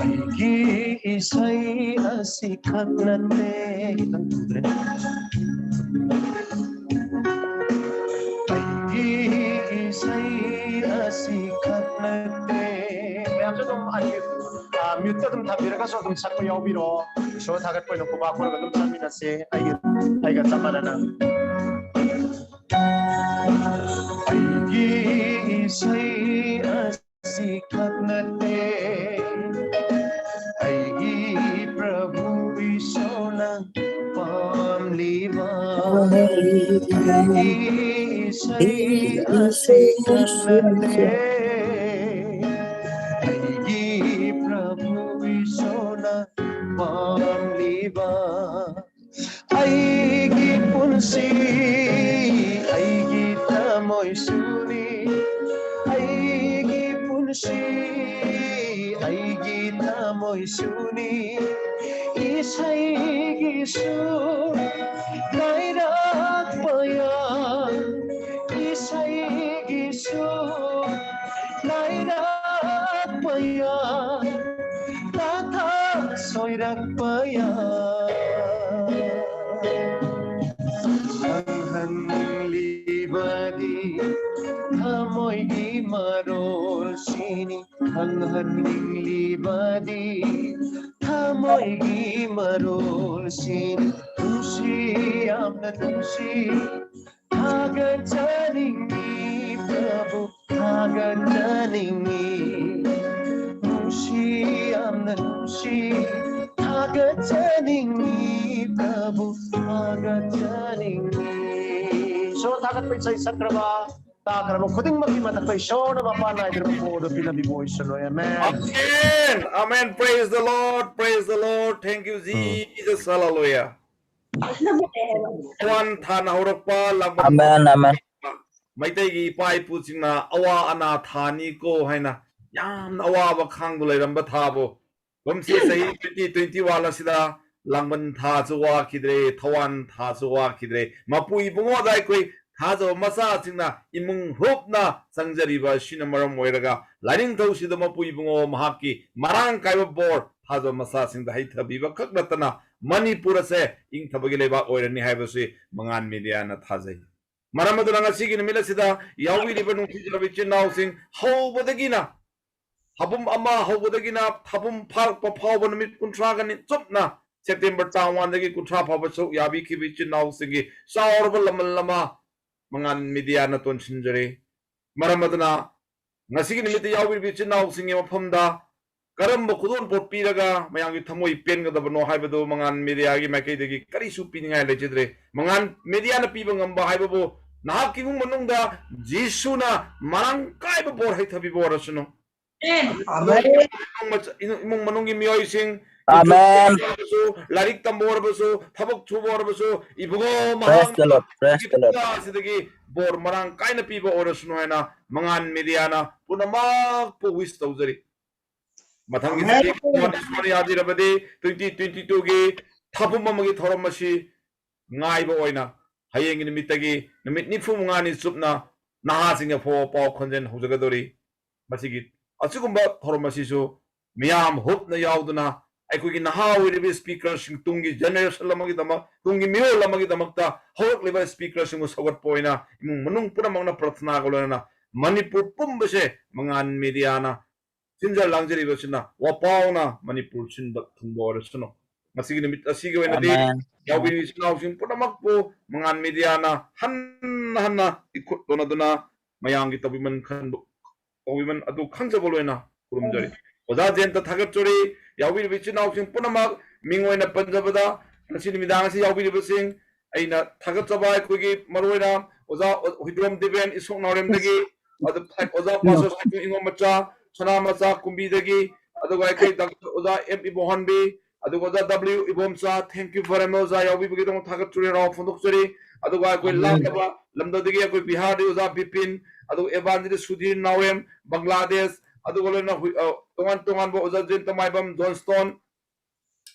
ꯑꯩꯒꯤ ꯏꯁꯩ ꯑꯁꯤꯈꯛ ꯅꯠꯇꯦ꯫ ꯈꯤꯇꯪ ꯊꯨꯗ꯭ꯔꯦ꯫ ꯑꯩꯒꯤ ꯏꯁꯩ ꯑꯁꯤꯈꯛ ꯅꯠꯇꯦ꯫ ꯃꯌꯥꯝꯁꯨ ꯑꯗꯨꯝ unmute, ꯑ, mute-ꯇ ꯑꯗꯨꯝ ꯊꯝꯕꯤꯔꯒꯁꯨ ꯑꯗꯨꯝ ꯁꯛꯄ ꯌꯥꯎꯕꯤꯔꯣ꯫ ꯏꯁꯣꯔ ꯊꯥꯒꯠꯄ ꯑꯣꯏꯅ ꯈꯨꯕꯥꯛ ꯈꯨꯔꯒ ꯑꯗꯨꯝ ꯁꯛꯃꯤꯟꯅꯁꯦ꯫ ꯑꯩꯒꯤ, ꯑꯩꯒ ꯆꯞ ꯃꯥꯟꯅꯅ꯫ ꯑꯩꯒꯤ ꯏꯁꯩ ꯑꯁꯤꯈꯛ ꯅꯠꯇꯦ, ꯑꯩꯒꯤ ꯄ꯭ꯔꯚꯨ ꯏꯁꯣꯔꯅ ꯄꯥꯝꯂꯤꯕ꯫ ꯑꯩꯒꯤ ꯏꯁꯩ ꯑꯁꯤꯈꯛ ꯅꯠꯇꯦ, ꯑꯩꯒꯤ ꯄ꯭ꯔꯚꯨ ꯏꯁꯣꯔꯅ ꯄꯥꯝꯂꯤꯕ꯫ ꯑꯩꯒꯤ ꯄꯨꯟꯁꯤ, ꯑꯩꯒꯤ ꯊꯃꯣꯏꯁꯨꯅꯤ, ꯑꯩꯒꯤ ꯄꯨꯟꯁꯤ, ꯑꯩꯒꯤ ꯊꯃꯣꯏꯁꯨꯅꯤ, ꯏꯁꯩꯒꯤꯁꯨ ꯀꯥꯏꯔꯛꯄ ꯌꯥꯏ, ꯏꯁꯩꯒꯤꯁꯨ ꯀꯥꯏꯔꯛꯄ ꯌꯥꯏ, ꯇꯥꯊ ꯁꯣꯏꯔꯛꯄ ꯌꯥꯏ꯫ ꯈꯪꯍꯟꯂꯤ ꯊꯃꯣꯏꯒꯤ ꯃꯔꯣꯜꯁꯤꯅꯤ ꯈꯪꯍꯟꯅꯤꯡꯂꯤꯕꯗꯤ, ꯊꯃꯣꯏꯒꯤ ꯃꯔꯣꯜꯁꯤꯅꯤ ꯅꯨꯡꯁꯤ, ꯌꯥꯝꯅ ꯅꯨꯡꯁꯤ, ꯊꯥꯒꯠꯆꯅꯤꯡꯉꯤ ꯄ꯭ꯔꯚꯨ, ꯊꯥꯒꯠꯆꯅꯤꯡꯉꯤ, ꯅꯨꯡꯁꯤ, ꯌꯥꯝꯅ ꯅꯨꯡꯁꯤ, ꯊꯥꯒꯠꯆꯅꯤꯡꯉꯤ ꯄ꯭ꯔꯚꯨ, ꯊꯥꯒꯠꯆꯅꯤꯡꯉꯤ꯫ ꯏꯁꯣꯔ ꯊꯥꯒꯠꯄ ꯏꯁꯩ ꯁꯛꯈ꯭ꯔꯕ, ꯇꯥꯈ꯭ꯔꯕ ꯈꯨꯗꯤꯡꯃꯛꯀꯤ ꯃꯊꯛꯇ ꯏꯁꯣꯔꯅ ꯃꯄꯥ ꯅꯥꯏꯗ꯭ꯔꯕ ꯄꯣꯛꯑꯗ ꯄꯤꯅꯕꯤꯕ ꯑꯣꯏꯁꯅꯨ꯫ Amen. Amen. Amen. Praise the Lord. Praise the Lord. Thank you, Jesus. Hallelujah. ꯊꯋꯥꯟ ꯊꯥꯅ ꯍꯧꯔꯛꯄ ꯂꯥꯡꯕꯟ Amen, amen. ꯃꯩꯇꯩꯒꯤ ꯏꯄꯥ ꯏꯄꯨꯁꯤꯡꯅ ꯑꯋꯥ ꯑꯅꯥ ꯊꯥꯅꯤꯀꯣ ꯍꯥꯏꯅ ꯌꯥꯝꯅ ꯑꯋꯥꯕ ꯈꯥꯡꯗꯨ ꯂꯩꯔꯝꯕ ꯊꯥꯕꯨ ꯀꯨꯝꯁꯤ ꯆꯍꯤ twenty twenty-one ꯑꯁꯤꯗ ꯂꯥꯡꯕꯟ ꯊꯥꯁꯨ ꯋꯥꯈꯤꯗ꯭ꯔꯦ, ꯊꯋꯥꯟ ꯊꯥꯁꯨ ꯋꯥꯈꯤꯗ꯭ꯔꯦ꯫ ꯃꯄꯨ ꯏꯕꯨꯡꯉꯣꯗ ꯑꯩꯈꯣꯏ ꯊꯥꯖꯕ ꯃꯆꯥꯁꯤꯡꯅ ꯏꯃꯨꯡ ꯍꯨꯞꯅ ꯆꯪꯖꯔꯤꯕ ꯑꯁꯤꯅ ꯃꯔꯝ ꯑꯣꯏꯔꯒ ꯂꯥꯏꯅꯤꯡꯊꯧꯁꯤꯗ ꯃꯄꯨ ꯏꯕꯨꯡꯉꯣ ꯃꯍꯥꯛꯀꯤ ꯃꯔꯥꯡ ꯀꯥꯏꯕ ꯕꯣꯔ ꯊꯥꯖꯕ ꯃꯆꯥꯁꯤꯡꯗ ꯍꯩꯊꯕꯤꯕ ꯈꯛ ꯅꯠꯇꯅ ꯃꯅꯤꯄꯨꯔ ꯑꯁꯦ ꯏꯪꯊꯕꯒꯤ ꯂꯩꯕꯥꯛ ꯑꯣꯏꯔꯅꯤ ꯍꯥꯏꯕꯁꯤ ꯃꯉꯥꯟ ꯃꯦꯗꯤꯌꯥꯅ ꯊꯥꯖꯩ꯫ ꯃꯔꯝ ꯑꯗꯨꯅ ꯉꯁꯤꯒꯤ ꯅꯨꯃꯤꯠ ꯑꯁꯤꯗ ꯌꯥꯎꯕꯤꯔꯤꯕ ꯅꯨꯡꯁꯤꯖꯔꯕ ꯏꯆꯤꯟ ꯏꯅꯥꯎꯁꯤꯡ ꯍꯧꯕꯗꯒꯤꯅ ꯊꯥꯕꯨꯝ ꯑꯃ ꯍꯧꯕꯗꯒꯤꯅ ꯊꯥꯕꯨꯝ ꯐꯥꯔꯛꯄ ꯐꯥꯎꯕ ꯅꯨꯃꯤꯠ ꯀꯨꯟꯊ꯭ꯔꯥꯒꯅꯤ ꯆꯨꯞꯅ ꯁꯦꯞꯇꯦꯝꯕꯔ ꯇꯔꯥꯃꯉꯥꯗꯒꯤ ꯀꯨꯟꯊ꯭ꯔꯥ ꯐꯥꯎꯕ ꯁꯔꯨꯛ ꯌꯥꯕꯤꯈꯤꯕ ꯏꯆꯤꯟ ꯏꯅꯥꯎꯁꯤꯡꯒꯤ ꯆꯥꯎꯔꯕ ꯂꯃꯜ ꯑꯃ ꯃꯉꯥꯟ ꯃꯦꯗꯤꯌꯥꯅ ꯇꯣꯟꯁꯤꯟꯖꯔꯤ꯫ ꯃꯔꯝ ꯑꯗꯨꯅ ꯉꯁꯤꯒꯤ ꯅꯨꯃꯤꯠꯇ ꯌꯥꯎꯕꯤꯔꯤꯕ ꯏꯆꯤꯟ ꯏꯅꯥꯎꯁꯤꯡꯒꯤ ꯃꯐꯝꯗ ꯀꯔꯝꯕ ꯈꯨꯗꯣꯜꯄꯣꯠ ꯄꯤꯔꯒ ꯃꯌꯥꯝꯒꯤ ꯊꯃꯣꯏ ꯄꯦꯟꯒꯗꯕꯅꯣ ꯍꯥꯏꯕꯗꯨ ꯃꯉꯥꯟ ꯃꯦꯗꯤꯌꯥꯒꯤ ꯃꯥꯏꯀꯩꯗꯒꯤ ꯀꯔꯤꯁꯨ ꯄꯤꯅꯤꯡꯉꯥꯏ ꯂꯩꯖꯗ꯭ꯔꯦ꯫ ꯃꯉꯥꯟ ꯃꯦꯗꯤꯌꯥꯅ ꯄꯤꯕ ꯉꯝꯕ ꯍꯥꯏꯕꯕꯨ ꯅꯍꯥꯛꯀꯤ ꯏꯃꯨꯡ ꯃꯅꯨꯡꯗ ꯖꯤꯁꯨꯅ ꯃꯔꯥꯡ ꯀꯥꯏꯕ ꯕꯣꯔ ꯍꯩꯊꯕꯤꯕ ꯑꯣꯏꯔꯁꯅꯨ꯫ ꯑꯃꯦꯟ꯫ ꯏꯃꯨꯡ ꯃꯆꯥ-, ꯏꯃꯨꯡ ꯃꯅꯨꯡꯒꯤ ꯃꯤꯑꯣꯏꯁꯤꯡ, ꯑꯃꯦꯟ꯫ ꯑꯣꯏꯔꯕꯁꯨ, ꯂꯥꯏꯔꯤꯛ ꯇꯝꯕ ꯑꯣꯏꯔꯕꯁꯨ, ꯊꯕꯛ ꯁꯨꯕ ꯑꯣꯏꯔꯕꯁꯨ, ꯏꯕꯨꯡꯉꯣ Praise the Lord, praise the Lord. ꯃꯍꯥꯛꯅ ꯑꯁꯤꯗꯒꯤ ꯕꯣꯔ ꯃꯔꯥꯡ ꯀꯥꯏꯅ ꯄꯤꯕ ꯑꯣꯏꯔꯁꯅꯨ ꯍꯥꯏꯅ ꯃꯉꯥꯟ ꯃꯦꯗꯤꯌꯥꯅ ꯄꯨꯝꯅꯃꯛꯄꯨ wish ꯇꯧꯖꯔꯤ꯫ ꯃꯊꯪꯒꯤ ꯑꯃꯦꯟ꯫ ꯆꯍꯤ ꯏꯁꯣꯔꯅ ꯌꯥꯕꯤꯔꯕꯗꯤ twenty twenty-twoꯒꯤ ꯊꯥꯕꯨꯝ ꯑꯃꯒꯤ ꯊꯧꯔꯝ ꯑꯁꯤ ꯉꯥꯏꯕ ꯑꯣꯏꯅ ꯍꯌꯦꯡꯒꯤ ꯅꯨꯃꯤꯠꯇꯒꯤ ꯅꯨꯃꯤꯠ ꯅꯤꯐꯨ ꯃꯉꯥꯅꯤ ꯆꯨꯞꯅ ꯅꯍꯥꯁꯤꯡꯒꯤ ꯑꯐꯥꯎꯕ ꯄꯥꯎ ꯈꯣꯟꯖꯦꯜ ꯍꯧꯖꯒꯗꯧꯔꯤ꯫ ꯃꯁꯤꯒꯤ ꯑꯆꯨꯝꯕ ꯊꯧꯔꯝ ꯑꯁꯤꯁꯨ ꯃꯤꯌꯥꯝ ꯍꯨꯞꯅ ꯌꯥꯎꯗꯨꯅ ꯑꯩꯈꯣꯏꯒꯤ ꯅꯍꯥ ꯑꯣꯏꯔꯤꯕ speakerꯁꯤꯡ, ꯇꯨꯡꯒꯤ generation ꯑꯃꯒꯤꯗꯃꯛ, ꯇꯨꯡꯒꯤ ꯃꯤꯔꯣꯜ ꯑꯃꯒꯤꯗꯃꯛꯇ ꯍꯧꯔꯛꯂꯤꯕ speakerꯁꯤꯡꯕꯨ ꯁꯧꯒꯠꯄ ꯑꯣꯏꯅ ꯏꯃꯨꯡ ꯃꯅꯨꯡ ꯄꯨꯝꯅꯃꯛꯅ ꯄ꯭ꯔꯊꯅꯥꯒ ꯂꯣꯏꯅꯅ ꯃꯅꯤꯄꯨꯔ ꯄꯨꯝꯕꯁꯦ ꯃꯉꯥꯟ mediaꯅ ꯁꯤꯟꯖ ꯂꯥꯡꯖꯔꯤꯕꯁꯤꯅ ꯋꯥꯄꯥꯎꯅ ꯃꯅꯤꯄꯨꯔ ꯁꯤꯟꯕ ꯊꯨꯡꯕ ꯑꯣꯏꯔꯁꯅꯨ꯫ ꯉꯁꯤꯒꯤ ꯅꯨꯃꯤꯠ ꯑꯁꯤꯒꯤ ꯑꯣꯏꯅꯗꯤ ꯑꯃꯦꯟ꯫ ꯌꯥꯎꯕꯤꯔꯤꯕ ꯏꯆꯤꯜ ꯏꯅꯥꯎꯁꯤꯡ ꯄꯨꯝꯅꯃꯛꯄꯨ ꯃꯉꯥꯟ mediaꯅ ꯍꯟꯅ ꯍꯟꯅ ꯏꯈꯨꯠ ꯂꯣꯟꯅꯗꯨꯅ ꯃꯌꯥꯝꯒꯤ ꯇꯧꯕꯤꯃꯟ ꯈꯟꯕ, ꯇꯧꯕꯤꯃꯟ ꯑꯗꯨ ꯈꯪꯖꯕ ꯂꯣꯏꯅ ꯈꯨꯔꯨꯝꯖꯔꯤ꯫ ꯑꯣꯖꯥ ꯖꯦꯟꯇ ꯊꯥꯒꯠꯆꯔꯤ꯫ ꯌꯥꯎꯕꯤꯔꯤꯕ ꯏꯆꯤꯜ ꯏꯅꯥꯎꯁꯤꯡ ꯄꯨꯝꯅꯃꯛ ꯃꯤꯡ ꯑꯣꯏꯅ ꯄꯟꯖꯕꯗ ꯉꯁꯤ ꯅꯨꯃꯤꯗꯥꯡ ꯑꯁꯤ ꯌꯥꯎꯕꯤꯔꯤꯕꯁꯤꯡ ꯑꯩꯅ ꯊꯥꯒꯠꯆꯕ ꯑꯩꯈꯣꯏꯒꯤ ꯃꯔꯨꯑꯣꯏꯅ ꯑꯣꯖꯥ ꯍꯨꯏꯗ꯭ꯔꯣꯝ ꯗꯦꯕꯦꯟ ꯏꯁꯣꯛ ꯅꯥꯎꯔꯦꯝꯗꯒꯤ, ꯑꯗꯨ ꯑꯣꯖꯥ ꯄꯥꯁꯇꯔ ꯁꯥꯏꯀꯨ ꯏꯉꯣꯝ ꯃꯆꯥ, ꯁꯅꯥ ꯃꯆꯥ ꯀꯨꯝꯕꯤꯗꯒꯤ, ꯑꯗꯨꯒ ꯑꯩꯈꯣꯏ ꯗꯥꯛꯇꯔ ꯑꯣꯖꯥ ꯑꯦꯝ ꯏꯕꯣꯍꯟꯕꯤ, ꯑꯗꯨꯒ ꯑꯣꯖꯥ W Ibomcha, thank you very much ꯑꯣꯖꯥ, ꯌꯥꯎꯕꯤꯕꯒꯤꯗꯃꯛ ꯊꯥꯒꯠꯆꯔꯤ, ꯍꯔꯥꯎ ꯐꯣꯡꯗꯣꯛꯆꯔꯤ꯫ ꯑꯗꯨꯒ ꯑꯩꯈꯣꯏ ꯑꯃꯦꯟ꯫ ꯂꯥꯞꯂꯕ ꯂꯝꯗꯝꯗꯒꯤ ꯑꯩꯈꯣꯏ ꯕꯤꯍꯥꯔꯗꯒꯤ ꯑꯣꯖꯥ ꯕꯤꯄꯤꯟ, ꯑꯗꯨꯒ evangelist ꯁꯨꯙꯤꯔ ꯅꯥꯎꯔꯦꯝ, ꯕꯪꯒ꯭ꯂꯥꯗꯦꯁ, ꯑꯗꯨꯒ ꯂꯣꯏꯅ ꯍꯨꯏ-, ꯑ, ꯇꯣꯉꯥꯟ ꯇꯣꯉꯥꯟꯕ ꯑꯣꯖꯥ ꯖꯌꯟꯇ ꯃꯥꯏꯕꯝ, ꯖꯣꯟꯁꯇꯣꯟ,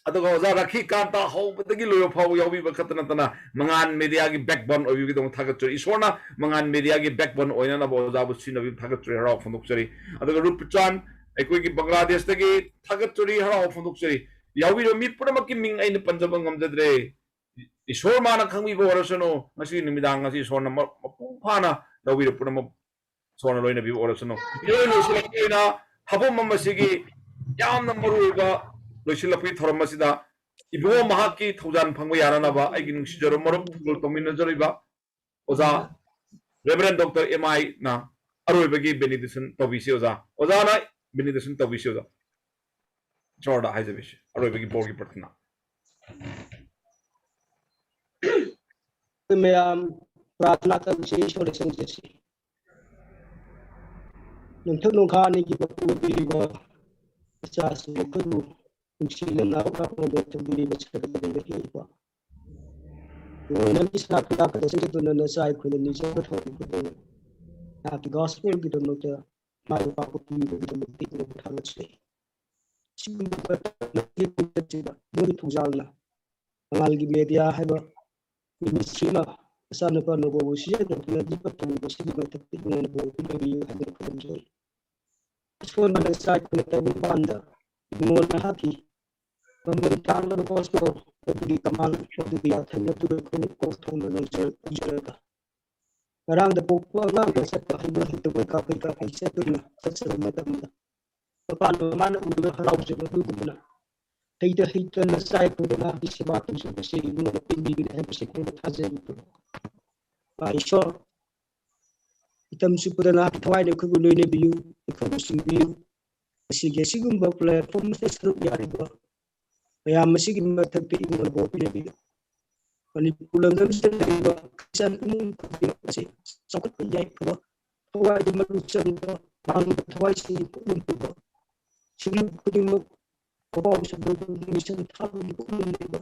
ꯑꯗꯨꯒ ꯑꯣꯖꯥ ꯔꯥꯈꯤ ꯀꯥꯟꯇ ꯍꯧꯕꯗꯒꯤ ꯂꯣꯏꯕ ꯐꯥꯎꯕ ꯌꯥꯎꯕꯤꯕ ꯈꯛꯇ ꯅꯠꯇꯅ ꯃꯉꯥꯟ mediaꯒꯤ backbone ꯑꯣꯏꯕꯤꯕꯒꯤꯗꯃꯛ ꯊꯥꯒꯠꯆꯔꯤ꯫ ꯏꯁꯣꯔꯅ ꯃꯉꯥꯟ mediaꯒꯤ backbone ꯑꯣꯏꯅꯅꯕ ꯑꯣꯖꯥꯕꯨ ꯁꯤꯖꯤꯟꯅꯕꯤꯕ ꯊꯥꯒꯠꯆꯔꯤ, ꯍꯔꯥꯎ ꯐꯣꯡꯗꯣꯛꯆꯔꯤ꯫ ꯑꯗꯨꯒ ꯔꯨꯞꯆꯥꯟ, ꯑꯩꯈꯣꯏꯒꯤ ꯕꯪꯒ꯭ꯂꯥꯗꯦꯁꯇꯒꯤ, ꯊꯥꯒꯠꯆꯔꯤ, ꯍꯔꯥꯎ ꯐꯣꯡꯗꯣꯛꯆꯔꯤ꯫ ꯌꯥꯎꯕꯤꯔꯤꯕ ꯃꯤ ꯄꯨꯝꯅꯃꯛꯀꯤ ꯃꯤꯡ ꯑꯩꯅ ꯄꯟꯖꯕ ꯉꯝꯖꯗ꯭ꯔꯦ꯫ ꯏꯁꯣꯔ ꯃꯥꯅ ꯈꯪꯕꯤꯕ ꯑꯣꯏꯔꯁꯅꯨ꯫ ꯉꯁꯤ ꯅꯨꯃꯤꯗꯥꯡ ꯑꯁꯤ ꯏꯁꯣꯔꯅ ꯃ-, ꯃꯄꯨꯡ ꯐꯥꯅ ꯂꯧꯕꯤꯔ ꯄꯨꯝꯅꯃꯛ ꯏꯁꯣꯔꯅ ꯂꯣꯏꯅꯕꯤꯕ ꯑꯣꯏꯔꯁꯅꯨ꯫ ꯏꯔꯣꯏ ꯂꯣꯏꯁꯤꯜꯂꯛꯄ ꯑꯣꯏꯅ ꯊꯕꯛ ꯑꯃ ꯑꯁꯤꯒꯤ ꯌꯥꯝꯅ ꯃꯔꯨꯑꯣꯏꯕ ꯂꯣꯏꯁꯤꯜꯂꯛꯄꯒꯤ ꯊꯧꯔꯝ ꯑꯁꯤꯗ ꯏꯕꯨꯡꯉꯣ ꯃꯍꯥꯛꯀꯤ ꯊꯧꯖꯥꯟ ꯐꯪꯕ ꯌꯥꯅꯅꯕ ꯑꯩꯒꯤ ꯅꯨꯡꯁꯤꯖꯔꯕ ꯃꯔꯨꯞ ꯊꯧꯒꯜ ꯇꯧꯃꯤꯟꯅꯖꯔꯤꯕ ꯑꯣꯖꯥ Reverend Doctor M I ꯅ ꯑꯔꯣꯏꯕꯒꯤ benediction ꯇꯧꯕꯤꯁꯤ ꯑꯣꯖꯥ꯫ ꯑꯣꯖꯥꯅ benediction ꯇꯧꯕꯤꯁꯤ ꯑꯣꯖꯥ꯫ ꯏꯁꯣꯔꯗ ꯍꯥꯏꯖꯕꯤꯁꯤ ꯑꯔꯣꯏꯕꯒꯤ ꯕꯣꯔꯒꯤ ꯄ꯭ꯔꯊꯅꯥ꯫ ꯑꯩꯈꯣꯏ ꯃꯌꯥꯝ ꯄ꯭ꯔꯥꯊꯅꯥ ꯇꯧꯁꯤ, ꯏꯁꯣꯔꯗ ꯆꯪꯖꯁꯤ꯫ ꯅꯣꯡꯊꯛ ꯅꯣꯡꯈꯥ ꯑꯅꯤꯒꯤ ꯃꯄꯨ ꯑꯣꯏꯕꯤꯔꯤꯕ ꯏꯆꯥꯁꯤꯡ ꯑꯩꯈꯣꯏꯕꯨ ꯅꯨꯡꯁꯤꯅ ꯅꯥꯔꯛ ꯅꯥꯔꯛꯄꯗ ꯊꯝꯕꯤꯔꯤꯕ ꯁꯔꯒꯗ ꯂꯩꯕ ꯏꯄꯥ, ꯅꯪꯒꯤ ꯁꯅꯥ ꯈꯨꯗꯥ ꯈꯛꯇ ꯆꯪꯖꯗꯨꯅ ꯅꯆꯥ ꯑꯩꯈꯣꯏꯅ ꯅꯤꯖꯕ ꯊꯧꯔꯝ ꯈꯨꯗꯤꯡꯃꯛ ꯅꯍꯥꯛꯀꯤ gospelꯒꯤꯗꯃꯛꯇ ꯃꯥꯏ ꯄꯥꯛꯄ ꯄꯤꯕꯒꯤꯗꯃꯛ ꯄꯤꯛꯅꯕ ꯊꯥꯒꯠꯆꯔꯤ꯫ ꯁꯤꯒꯨꯝꯕ ꯅꯪꯒꯤ ꯊꯧꯖꯥꯜꯅ ꯃꯉꯥꯜꯒꯤ media ꯍꯥꯏꯕ ministry ꯑꯃ ꯃꯆꯥꯅꯨꯄꯥ ꯅꯣꯕꯣꯕꯨ ꯁꯤꯖꯤꯟꯅꯗꯨꯅ ꯂꯤꯄꯠ ꯇꯧꯔꯤꯕ ꯁꯤꯒꯤ ꯃꯊꯛꯇ ꯏꯃꯣꯟꯅ ꯄꯤꯕꯤꯌꯨ ꯍꯥꯏꯗꯨꯅ ꯈꯨꯔꯨꯝꯖꯔꯤ꯫ ꯏꯁꯣꯔ ꯃꯅꯥꯛ ꯆꯥꯏ ꯑꯩꯈꯣꯏꯅ ꯇꯧꯕ ꯃꯄꯥꯟꯗ ꯏꯃꯣꯟ ꯅꯍꯥꯛꯀꯤ ꯃꯃꯜ ꯇꯥꯡꯂꯕ ꯄꯣꯠꯇꯣ ꯑꯗꯨꯒꯤ ꯀꯃꯥꯟ ꯑꯗꯨꯒꯤ ꯌꯥꯊꯪ ꯑꯗꯨꯗ ꯑꯩꯈꯣꯏꯅ ꯀꯣꯛ ꯊꯣꯡꯅ ꯂꯧꯖꯔ-, ꯂꯧꯖꯔꯒ ꯉꯔꯥꯡꯗ ꯄꯣꯛꯄ ꯑꯉꯥꯡꯗ ꯆꯠꯄ ꯍꯩꯕ ꯍꯩꯇꯕ ꯀꯥꯐꯩ ꯀꯥꯐꯩ ꯆꯠꯇꯨꯅ ꯆꯠꯆꯕ ꯃꯇꯝꯗ ꯃꯄꯥꯟ ꯃꯃꯥꯅ ꯎꯗꯨꯅ ꯍꯔꯥꯎꯖꯕ ꯑꯗꯨꯒꯨꯝꯅ ꯍꯩꯇ ꯍꯩꯇꯅ ꯆꯥꯏ ꯐꯥꯎꯕ ꯃꯍꯥꯛꯀꯤ ꯁꯦꯕꯥ ꯇꯧꯖꯕꯁꯦ ꯏꯕꯨꯡꯅ ꯄꯦꯟꯕꯤꯒꯅꯤ ꯍꯥꯏꯕꯁꯦ ꯑꯩꯈꯣꯏꯅ ꯊꯥꯖꯩ꯫ ꯏꯁꯣꯔ, ꯃꯇꯝ ꯆꯨꯞꯄꯗ ꯅꯍꯥꯛꯀꯤ ꯊꯋꯥꯏꯅ ꯑꯩꯈꯣꯏꯕꯨ ꯂꯣꯏꯅꯕꯤꯌꯨ, ꯑꯩꯈꯣꯏꯕꯨ ꯆꯤꯡꯕꯤꯌꯨ꯫ ꯉꯁꯤꯒꯤ ꯑꯁꯤꯒꯨꯝꯕ platform ꯑꯁꯤꯗ ꯁꯔꯨꯛ ꯌꯥꯔꯤꯕ ꯃꯌꯥꯝ ꯑꯁꯤꯒꯤ ꯃꯊꯛꯇ ꯏꯕꯨꯡꯅ ꯕꯣꯔ ꯄꯤꯅꯕꯤꯌꯨ꯫ ꯃꯅꯤꯄꯨꯔ ꯂꯝꯗꯝꯁꯤꯗ ꯂꯩꯔꯤꯕ ꯈ꯭ꯔꯤꯁꯇꯤꯌꯥꯟ ꯏꯃꯨꯡ ꯈꯨꯗꯤꯡꯃꯛ ꯑꯁꯤ ꯆꯥꯎꯈꯠꯄ ꯌꯥꯏꯐꯕ, ꯊꯋꯥꯏꯗ ꯃꯔꯨ ꯆꯪꯕ, ꯄꯥꯡꯒꯜꯗ ꯊꯋꯥꯏ ꯁꯦꯡꯕ ꯄꯨꯛꯅꯤꯡ ꯄꯨꯕ, ꯁꯤꯡꯂꯨ ꯈꯨꯗꯤꯡꯃꯛ ꯑꯐꯥꯎꯕ ꯁꯛꯇꯝꯗ ꯃꯤꯁꯟ ꯊꯥꯕꯒꯤ ꯄꯨꯛꯅꯤꯡ ꯂꯩꯕ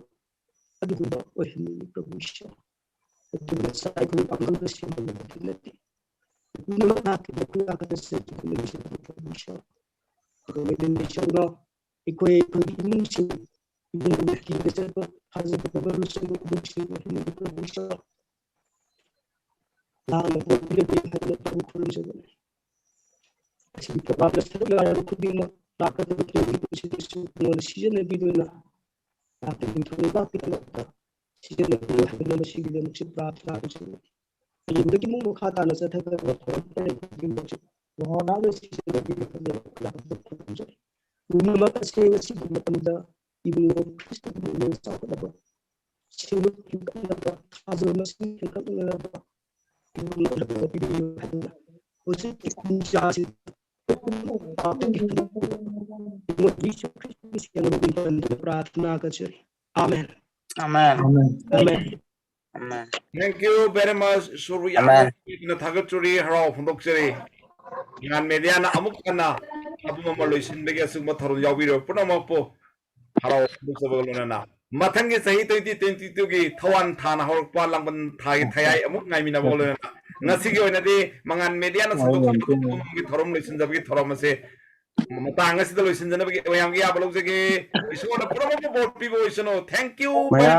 ꯑꯗꯨꯒꯨꯝꯕ ꯑꯣꯏꯍꯟꯕꯤꯌꯨ ꯄ꯭ꯔꯚꯨ ꯏꯁꯣꯔ꯫ ꯑꯗꯨꯒ ꯆꯥꯏꯈꯨꯝ ꯄꯥꯡꯒꯜꯗ ꯁꯦꯝꯕ ꯉꯝꯕꯗꯤ ꯅꯠꯇꯦ꯫ ꯄꯨꯝꯅꯃꯛ ꯅꯍꯥꯛꯀꯤ ꯃꯈꯨꯠ ꯉꯥꯛꯇ ꯆꯠꯈꯤꯕ ꯂꯩꯖꯕ ꯄ꯭ꯔꯚꯨ ꯏꯁꯣꯔ꯫ ꯑꯗꯨꯒ ꯂꯩꯃꯤꯟꯅ ꯏꯁꯣꯔꯅ ꯑꯩꯈꯣꯏ, ꯑꯩꯈꯣꯏꯒꯤ ꯏꯃꯨꯡꯁꯤꯡ, ꯏꯃꯨꯡꯒꯤ ꯀꯤꯕ ꯆꯠꯄ, ꯊꯥꯖꯕ ꯂꯨꯆꯕ ꯏꯃꯨꯡꯁꯤꯡ ꯑꯣꯏꯍꯟꯕꯤꯌꯨ ꯄ꯭ꯔꯚꯨ ꯏꯁꯣꯔ꯫ ꯂꯥꯟꯅ ꯄꯣꯛꯄꯤꯔꯕꯤ ꯍꯥꯏꯅ ꯄ꯭ꯔꯚꯨ ꯈꯨꯔꯨꯝꯖꯕꯅꯤ꯫ ꯑꯁꯤꯒꯤ ꯄ꯭ꯔꯣꯒ꯭ꯔꯥꯝꯗ ꯁꯔꯨꯛ ꯌꯥꯔꯤꯕ ꯈꯨꯗꯤꯡꯃꯛ ꯂꯥꯛꯀꯗꯕ ꯇꯨꯡꯒꯤ ꯄꯨꯟꯁꯤꯗꯁꯨ ꯅꯉꯣꯟꯗ ꯁꯤꯖꯤꯟꯅꯕꯤꯗꯨꯅ ꯂꯥꯛꯀꯗꯕ ꯊꯧꯗꯣꯛ ꯂꯥꯛꯄꯒꯤꯗꯃꯛꯇ ꯁꯤꯖꯤꯟꯅꯕꯤꯌꯨ ꯍꯥꯏꯗꯨꯅ ꯃꯁꯤꯒꯤꯗꯃꯛꯁꯨ ꯄ꯭ꯔꯥꯔꯊꯅꯥ ꯇꯧꯖꯕꯅꯤ꯫ ꯍꯌꯦꯡꯗꯒꯤ ꯑꯃꯨꯛ ꯃꯈꯥ ꯇꯥꯅ ꯆꯠꯊꯒꯗꯕ ꯊꯧꯔꯝ ꯄꯨꯝꯅꯃꯛꯁꯨ ꯅꯉꯣꯟꯗ ꯁꯤꯖꯤꯟꯅꯕꯤꯌꯨ ꯍꯥꯏꯗꯨꯅ ꯈꯨꯔꯨꯝꯖꯔꯤ꯫ ꯄꯨꯝꯅꯃꯛ ꯑꯁꯤ ꯉꯁꯤꯒꯤ ꯃꯇꯝꯗ ꯏꯕꯨꯡꯉꯣ ꯈ꯭ꯔꯤꯁꯇꯒꯤ ꯃꯤꯡ ꯆꯥꯎꯈꯠꯅꯕ, ꯁꯦꯜ ꯍꯦꯟꯒꯠꯅꯕ, ꯊꯥꯖꯕ ꯃꯁꯤꯡ ꯍꯦꯟꯒꯠꯅꯕ ꯏꯕꯨꯡꯉꯣ ꯄꯤꯕꯤꯌꯨ ꯍꯥꯏꯗꯨꯅ ꯍꯧꯖꯤꯛꯀꯤ ꯈꯨꯟꯖꯥꯁꯤ ꯄꯥꯎꯗꯒꯤ ꯏꯕꯨꯡꯉꯣ ꯖꯤꯁꯨ ꯈ꯭ꯔꯤꯁꯇꯒꯤ ꯁꯦꯜ ꯍꯦꯟꯒꯠꯅꯕ ꯄ꯭ꯔꯥꯔꯊꯅꯥ ꯀꯠꯆꯔꯤ꯫ Amen. Amen. Amen. Amen. Thank you very much. ꯁꯣꯔꯕꯨ ꯌꯥꯝꯅ ꯑꯃꯦꯟ꯫ ꯅꯨꯡꯁꯤꯅ ꯊꯥꯒꯠꯆꯔꯤ, ꯍꯔꯥꯎ ꯐꯣꯡꯗꯣꯛꯆꯔꯤ꯫ ꯃꯉꯥꯜ ꯃꯦꯗꯤꯌꯥꯅ ꯑꯃꯨꯛ ꯍꯟꯅ ꯊꯕꯛ ꯑꯃ ꯂꯣꯏꯁꯤꯟꯕꯒꯤ ꯑꯁꯤꯒꯨꯝꯕ ꯊꯧꯔꯝ ꯌꯥꯎꯕꯤꯔꯕ ꯄꯨꯝꯅꯃꯛꯄꯨ ꯍꯔꯥꯎ ꯐꯣꯡꯗꯣꯛꯆꯕꯒ ꯂꯣꯏꯅꯅ ꯃꯊꯪꯒꯤ ꯆꯍꯤ twenty twenty-two ꯒꯤ ꯊꯋꯥꯟ ꯊꯥꯅ ꯍꯧꯔꯛꯄ ꯂꯥꯡꯕꯟ ꯊꯥꯒꯤ ꯊꯌꯥꯏ ꯑꯃꯨꯛ ꯉꯥꯏꯃꯤꯟꯅꯕꯒ ꯂꯣꯏꯅꯅ ꯉꯁꯤꯒꯤ ꯑꯣꯏꯅꯗꯤ ꯃꯉꯥꯜ ꯃꯦꯗꯤꯌꯥꯅ ꯁꯟꯗꯣꯛꯆꯕ ꯊꯕꯛ ꯑꯃꯒꯤ ꯊꯧꯔꯝ ꯂꯣꯏꯁꯤꯟꯖꯕꯒꯤ ꯊꯧꯔꯝ ꯑꯁꯦ ꯃꯇꯥꯡ ꯑꯁꯤꯗ ꯂꯣꯏꯁꯤꯟꯖꯅꯕꯒꯤ ꯃꯌꯥꯝꯒꯤ ꯌꯥꯕ ꯂꯧꯖꯒꯦ꯫ ꯏꯁꯣꯔꯅ ꯄꯨꯝꯅꯃꯛꯄꯨ ꯕꯣꯔ ꯄꯤꯕ ꯑꯣꯏꯁꯅꯨ꯫ Thank you꯫ ꯃꯌꯥꯝ